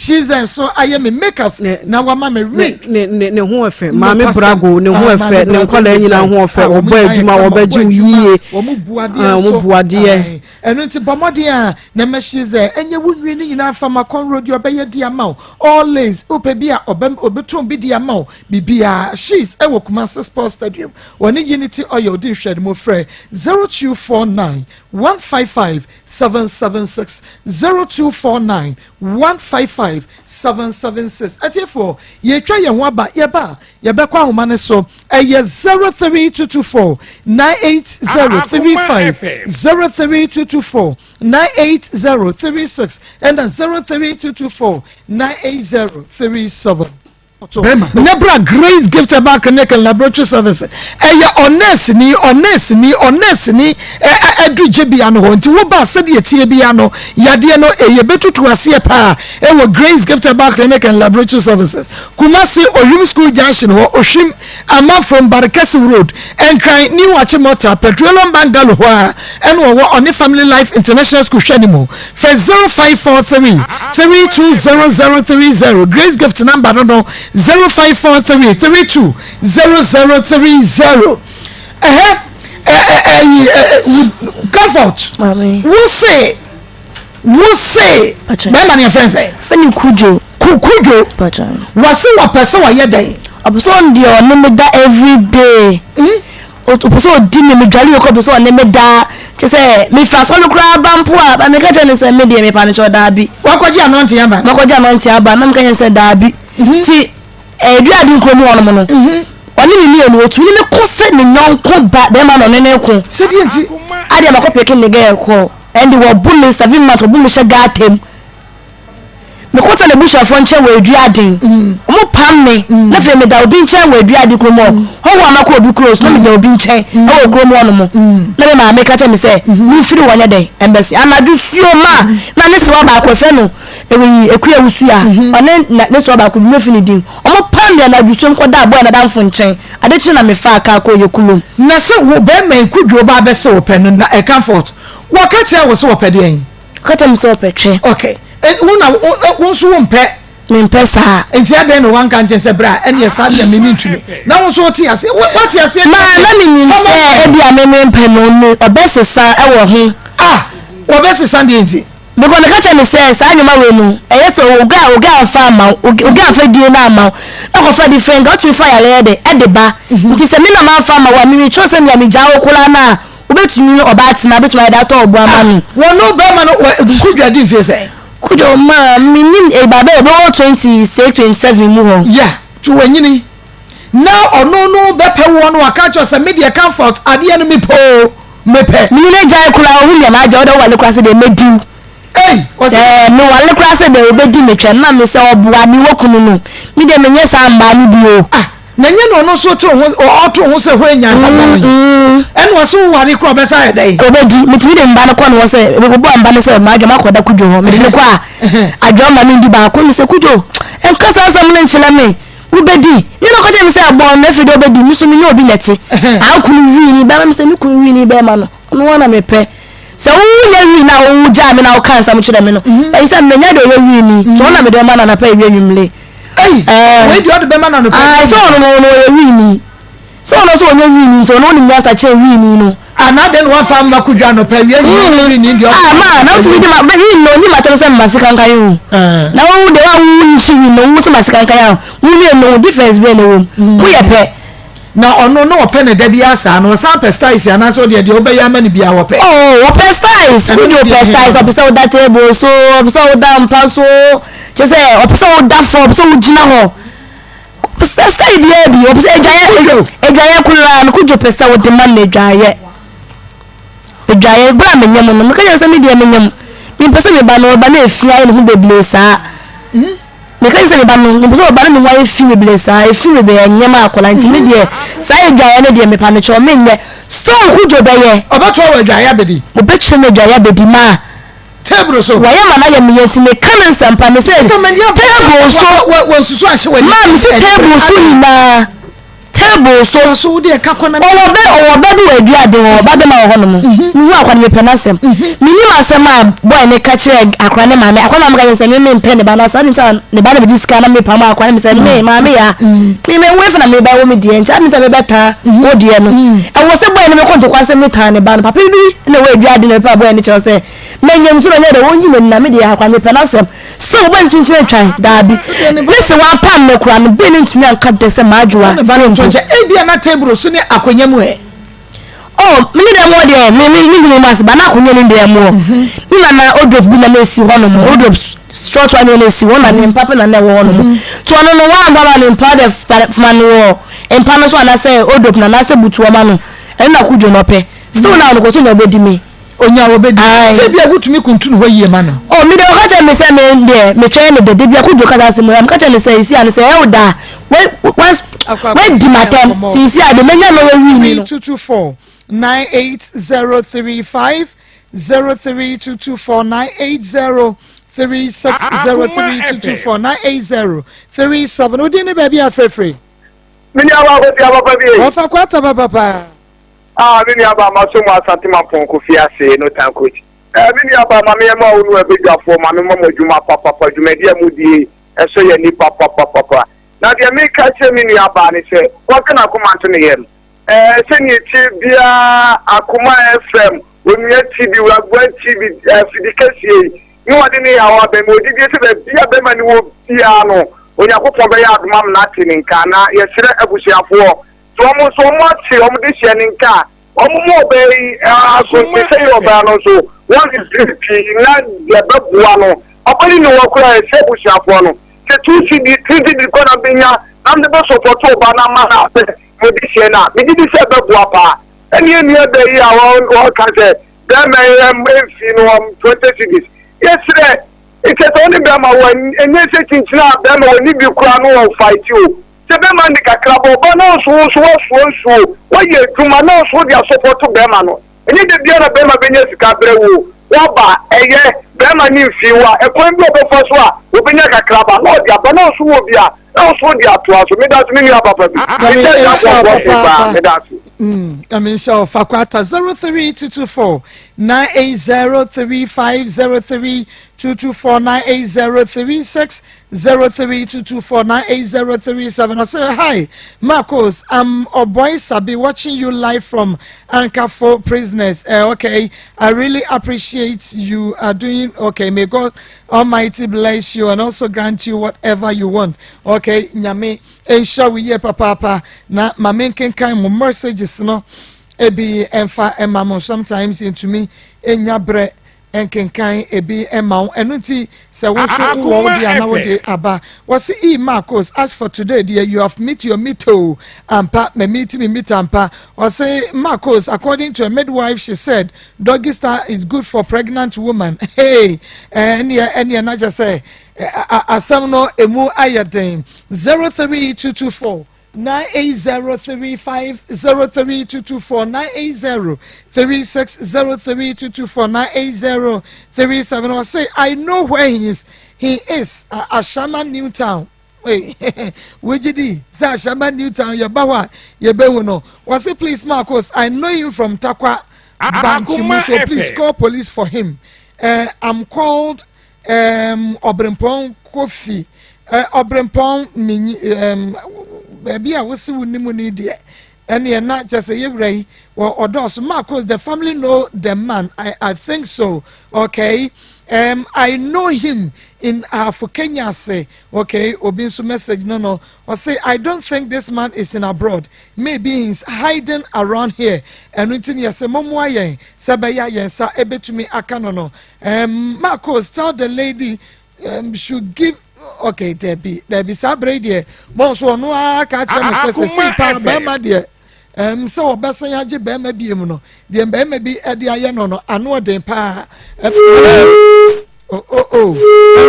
she's nso ayɛ me makeups na wama me wig. Ne ne ne ho ɛfɛ maame brago ne ho ɛfɛ ne nkwadaa nyinaa ho ɛfɛ wɔbɔ adwuma wɔbɛgye wo yie wɔn bu adeɛ nso wɔn bu adeɛ. Ɛno nti bɔ mmɔden a na ɛma she's ɛnyɛ wo nwi ne nyinaa fa ma kɔnro deɛ ɔbɛyɛ di ama wo all lace wopɛ bi a ɔbɛ ɔbɛtɔn bi di ama wo biribiara she's ɛwɔ Kumasi Sports Stadium wɔne Unity Oil di nhwɛanimu frɛ 0249 155 776 0249 155 776 Atiefoɔ, yɛretwa yɛn ho aba, yɛba a, yɛbɛkɔ ahoma no so. Ɛyɛ 03224 98035, 03224 98036, ɛna 03224 98037. Bɛrima. Nya bra Grace Gift Herbal Clinic and Laboratory Service ɛyɛ ɔnɛɛseni ɔnɛɛseni ɔnɛɛseni ɛdu gyebea no hɔ nti wo ba sɛdeɛ ɛteɛ biara no yadeɛ no ɛyɛ bɛtutu aseɛ paa ɛwɔ Grace Gift Herbal Clinic and Laboratory Services Kumasi Ohwim School Junction hɔ Ohwim Amafrom Barekɛse Road Nkran New Achimota Petroleum Bungalow hɔ ara ɛna ɔwɔ ɔne Family Life International School hwɛ ne mu Frɛ 0543 320030 Grace Gift number no no 0543 320030 Ɛhɛ ɛyi Comfort wo se wo se bɛrima no yɛfrɛ no sɛ Fɛ ne Kudwo. Kudwo wɔse wɔpɛ sɛ wɔyɛ dɛn? Ɔpɛ sɛ ɔno deɛ ɔne me da everyday. Ɔpɛ sɛ ɔdi me medware yɛ kɔ ɔpɛ sɛ ɔne me da. Kyerɛ sɛ mefiri asɔre koraa ba mpo a, ba meka kyerɛ no sɛ me deɛ mepa no kyɛw daabi. Wakɔgye anɔnte aba. Makɔgye anɔnte aba na meka kyerɛ no sɛ daabi. Nti ɛdua ade nkurom hɔnom no, ɔne me mmienu ɔtumi ne me ko sɛ ne yɔnko ba bɛrima na ɔne ne ko. Sɛdeɛ nti? Adeɛ makɔ peke ne gɛɛ kɔ ɛnde wɔbo me 7 months, wɔbo me hyɛ gutter mu. Mekɔtena n'abusuafoɔ nkyɛn wɔ Aduaden. Wɔpam me, na afei meda obi nkyɛn wɔ Aduaden kurom hɔ. Hɔhoɔ a makɔ obi kuro so, na meda obi nkyɛn wɔ kurom hɔnom. Na me maame ka kyerɛ me sɛ, memfiri hɔ nyɛ dɛn? Ɛmmɛse. Anadwo suo ma na ne sewa baako, yɛfrɛ no eyi, Akua Awusu a, ɔne na ne sewa baako bi, mɛfi ne din. Wɔpam me anadwo suom kɔdaa boy no adamfo nkyɛn. Ade kyee na mefaa kaa kɔɔ Yɛkulom. Na sɛ wo barima yi Kudwo ba abɛse wo pɛ no, na ɛka fort. Wɔka kyerɛɛ wo sɛ wɔpɛ deɛn? Ɔka kyerɛ me sɛ ɔpɛ twɛ. Okay. Wo na wo nso wo mpɛ? Mempɛ saa. Nti adɛn na wanka nkyɛn sɛ bra ɛneɛ saa deɛ me mentumi. Na wo nso wote aseɛ? Woate aseɛ? Ma na menim sɛ ebi a me mempɛ no no ɔbɛsesa ɛwɔ ho. Ah! Wɔbɛsesa deɛ nti? Because meka kyerɛ no sɛ saa nneɛma wei no ɛyɛ sɛ oga oga amfa amma wo oga amfa die no amma wo na kɔfa different guy wotumi fa yareɛ de ɛde ba nti sɛ me na mamfa amma wo a meretwerɛ sɛ nea megyaa wo koraa no a Wobɛtumi ne ɔbaa tena, wobɛtumi ayɛ dɛ atɔ ɔbo ama no. Wɔn no bɛrima no wɔ Kudwo adi mfie sɛn? Kudwo ma menim eh, ba bɛyɛ bɛwɔ 26, 27 mu hɔ. Yeah, to wanyini. Na ɔno no bɛpɛ woɔ no waka kyerɛ sɛ me deɛ comfort adeɛ no mepɛ o, mepɛ. Mene no agyae koraa ɔhu deɛ m'adwa wode wowale koraa sɛ deɛ mɛdi wo. Ei, ɔsɛ. Ɛɛ, mewale koraa sɛ deɛ wobɛdi me twɛ na me sɛ ɔboa me wɔ kunu no. Me deɛ menyɛ saa mmaa no bi o. Ah, Na ɛnyɛ na ɔno nso te ho ɔto ho sɛ hɔ anya papa no yi ɛna ɔsɛ wo ware kora ɔbɛsa ayɛ dɛn. Ɔbɛdi metumi de mba no kɔ ne hɔ sɛ mebobɔ mba no sɛ madwa makɔda kudwo hɔ mede no kɔ a adwa ma mendi baako me sɛ kudwo nka saa asɛm no nkyerɛ me wobɛdi me na ɔkɔgye me sɛ ɛbɔn no afei de ɔbɛdi me so me ne obi na ɛte akunu wii ni bɛma me sɛ me kunu wii ni bɛma no ɔno ara na mepɛ sɛ woyɛ wii na wowo gyaa me na woka nsɛm kyerɛ me no ɛyi sɛ menya deɛ ɔyɛ wii ni so ɔno na mede ɔma no anapa awia nwummere Ei, wei deɛ ɔde bɛma no anɔpa. Ae, sɛ ɔno no, ɔno ɔyɛ wini. Sɛ ɔno nso ɔnyɛ wini nti ɔno ɔnim nyansa kyɛn wini no. Ah, na adɛn na wamfa amma Kwadwo anɔpa awia wini wini deɛ ɔde. Ah, ma, na wotumi de ma, wini no ɔnim atɛm sɛ mma sika nkan o. Na wo deɛ wa wo nkyi wini no, wo sɛ ma sika nkan a, wo wie no, difference bɛn na ɛwɔ mu? Moyɛ pɛ. Na ɔno na ɔpɛ ne da biara saa no, ɔsan pɛ styles anaasɛ ɔdeɛ deɛ wobɛyɛ ama no biara ɔpɛ? Oh, ɔpɛ styles, Kwadwo pɛ styles, ɔpɛ sɛ woda table so, ɔpɛ sɛ woda mpa so. Kyerɛ sɛ ɔpɛ sɛ woda fam, ɔpɛ sɛ wogyina hɔ. Sɛ style biara bi, ɔpɛ sɛ adwaeɛ adwaeɛ koraa no Kudwo pɛ sɛ wode ma no adwaeɛ. Adwaeɛ berɛ a menyam no, meka kyerɛ sɛ me deɛ menyam. Mempɛ sɛ me ba no ɔba no efi ayɛ ne ho bebree saa. Meka kyerɛ sɛ me ba no, mempɛ sɛ ɔba no ne ho ayɛ fi bebree saa. Efi bebree ɛnyɛ ma akwadaa nti me deɛ saa adwaeɛ no deɛ mepa no kyɛw menyɛ. Still Kudwo bɛyɛ. Ɔbɛtoa wɔ adwaeɛ abɛdi. Ɔbɛkyerɛ me adwaeɛ abɛdi ma. Table so. Wayɛ ma no ayɛ me yɛ nti meka no nsɛmpa me sɛ table so maa me sɛ table so nyinaa table so ɔwɔ bɛ ɔwɔ bɛ bi wɔ aduade hɔ ɔba bɛma wɔ hɔ nom mehu akwa no mepɛ n'asɛm menim asɛm a boy ne ka kyerɛ akora ne maame akora maame ka kyerɛ sɛ me mempɛ ne ba no asa ne nti ne ba no bɛgye sika na mepam akora ne mesɛ me maame ya me me wo efe na meba wo me deɛ nti ade nti a mebɛtaa wo deɛ no ɛwɔ sɛ boy no mekɔ ntɔkwa sɛ metaa ne ba no papa bi na ɛwɔ aduade na mepɛ boy no kyerɛ sɛ Menyim so na ɔnyɛ dɛ wonnyi m'enyi na me deɛ akwa mepɛ n'asɛm. Sɛ wɔbɔ nkyenkyen atwan, daabi. Me se wɔapam me koraa no, bere no ntumi anka dɛ sɛ m'adwoa sɛ mpo. Ebia na table so ne akonnwa mu ɛ. Oh, me ne dɛm wɔ deɛ, me me me hunu mu ase ba na akonnwa ne deɛ mu wɔ. Me nana odrop bi na na esi hɔ nom, odrop short one na esi hɔ na ne mpa pɛ na na ɛwɔ hɔ nom. To ɔno no wɔamfa ma ne mpa dɛ fa no wɔ mpa no so anaasɛ odrop no anaasɛ butu ɔma no, ɛno na kudwo no ɔpɛ. Still na ɔno kɔ so nya ɔbɛdi me. Onya wɔbɛdi. Sɛ ebia wotumi kuntunu hɔ yie ma no. Oh, me deɛ ɔka kyerɛ me sɛ me deɛ metwɛn no dɛ, da bi akodwo kasa ase mu, meka kyerɛ no sɛ esi ano sɛ ɛwo da a, wadi m'atɛm, nti esi a deɛ menya no yɛ wii ni no. 3224 98035 03224 980 36 03224 980 37 Wodin ne baabi a frɛfrɛ? Me nua baako tia papa bi. Wɔfa kwata papa. Ah me nua baa maso mu Asante Mampong Kofi ase no tan coach. Eh me nua baa ma me ɛma wo no ɛbadwafoɔ ma me mɔ mo adwuma papapa dwumadi a mo die ɛsɔ yɛ ani papapapapa na deɛ me ka kyerɛ me nua baa ne sɛ wɔnka n'akoma nto ne yam eh sɛnea ɛtie biara Akoma FM Onua TV Wuraguan TV afidi kɛseɛ yi ne wɔde ne yaw aba mu ɔgyidie sɛ baabi a bɛma ne wɔ biara no Onyankopɔn bɛyɛ adom ama no ate ne nka na yɛsrɛ abusuafoɔ So wɔn nso wɔn ate wɔn dehyeɛ no nka a? Wɔn mu ɔbaa yi aso nti sɛ yɛ ɔbaa no nso wɔn pii na deɛ bɛboa no. Papa yi ne wɔ koraa ɛsɛ abusuafoɔ no. Sɛ 2 cedi, 3 cedi kɔ na bɛnya na mede bɛ support ɔbaa no ama no asɛ mode hyɛ no a, megye di sɛ ɛbɛboa paa. Ɛne yɛn nua baa yi a ɔka sɛ bɛrima yi mfii no wɔn 20 cedis. Yɛsrɛ, kyɛ sɛ wo ne bɛrima wɔ ɛnyɛ sɛ kyinkyini a bɛrima wɔ ne bi koraa no wɔ fight o. Sɛ bɛrima no de kakra bɔ ɔbaa na nso wo nso woasoa nsuo, woayɛ adwuma na nso wode asɔpɔto bɛrima no. Ɛnyɛ da biara na bɛrima bɛnya sika abrɛ wo o. Woaba a, ɛyɛ, bɛrima no mfii wo a, ɛkwan bi a ɔbɛfa so a ɔbɛnya kakra aba na ɔde aba na nso wɔ bi a na nso wode atoa so. Meda ase me nua papa bi. Nyame Mekyɛ nhyira wo agya bɔbɔ paa. papaapa. Meda ase. Nyame nhyira wo. Fa kwata 03224 98035 03224 98036 03224980337 Ɔsɛ hi Marcos I'm Oboy Sabi watching you live from Ankafo prisoners okay I really appreciate you are doing okay may God Almighty bless you and also grant you whatever you want okay Nyame nhyira wo yie papaapa na ma menkenkan mo messages no ebi ɛmfa ɛma mo sometimes yɛntumi nya brɛ nkenkan ebi mma wo ɛno nti sɛ wo nso wowɔ wo deɛ na wode aba wɔse e Marcos as for today deɛ you have meet your meet o ampa ma meet me meet ampa ɔse Marcos according to a midwife she said doggy star is good for pregnant woman hey ɛneɛ ɛneɛ na kyɛ sɛ asɛm no emu ayɛ den 03224 98035 03224 980 36 03224 980 37 Ɔse I know where he is he is Ashama New Town Wei wogye di sɛ Ashama New Town yɛba hɔ a yɛbɛhu no Wɔse please Marcos I know him from Takwa Banchimu so please call police for him uh, I'm called Um, Ɔbrempɔn Kofi, uh, Ɔbrempɔn menyi, um, baabi a wosi wo nim ni deɛ, ɛneɛ na kyɛ sɛ yɛwura yi, wɔ ɔdɔɔso. Marcos, the family know the man, I, I think so, okay. Um, I know him in Ahafo Kenya ase, okay, obi nso message no no, ɔse, I don't think this man is in abroad, maybe he's hiding around here, ɛno nti ne yɛsɛ mommoa yɛn, sɛ ɛbɛyɛ a yɛn nsa ɛbɛtumi aka no no. Um, Marcos, tell the lady um, should give okay dabi dabi saa bere yi deɛ bɔn so ɔno ara ka kyerɛ me sɛ sɛsei paa bɛrima deɛ um, sɛ ɔbɛsan agye bɛrima bie mu no deɛ bɛrima bi de ayɛ no no ano ɔden paa hello oh oh oh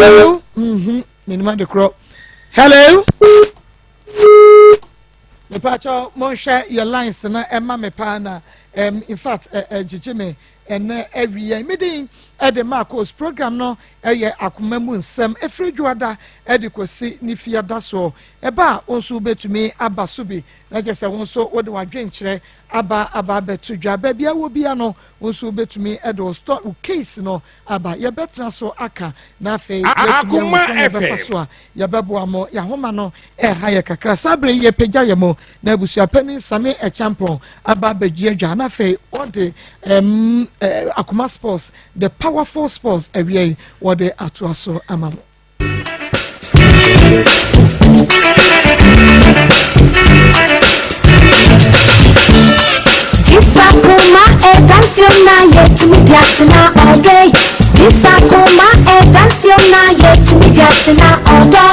hello mhm menim ade korɔ hello mepakyɛw monhwɛ yɛ lines no ɛma me paa na um, in fact ɛgyegye me Ɛnnɛ awia yi, me din de Marcos. Program no yɛ Akoma Mu Nsɛm. Ɛfiri Dwoada de kɔsi ne Fiada soɔ. Ɛba a, wo nso wobɛtumi aba so bi, na kyerɛ sɛ wo nso wode w'adwenkyerɛ aba aba abɛto dwa. Baabi a wɔ biara no, wo nso wobɛtumi de wo stɔ wo case no aba. Yɛbɛtena so aka, na afei yɛatumi ahu kwan a yɛbɛfa so a yɛbɛboa mo. Yɛn ahoma no reha yɛ kakra. Saa berɛ yi yɛpagya yɛn mu na abusuapanin Same Acheampong aba abɛdua dwa na afei ɔde um, eh, Akoma Sports, the powerful sports awia yi wɔde atoa so ama mo. Jisakuma edansiona yetumi diatina ọdọ. Jisakuma edansiona yetumi diatina ọdọ.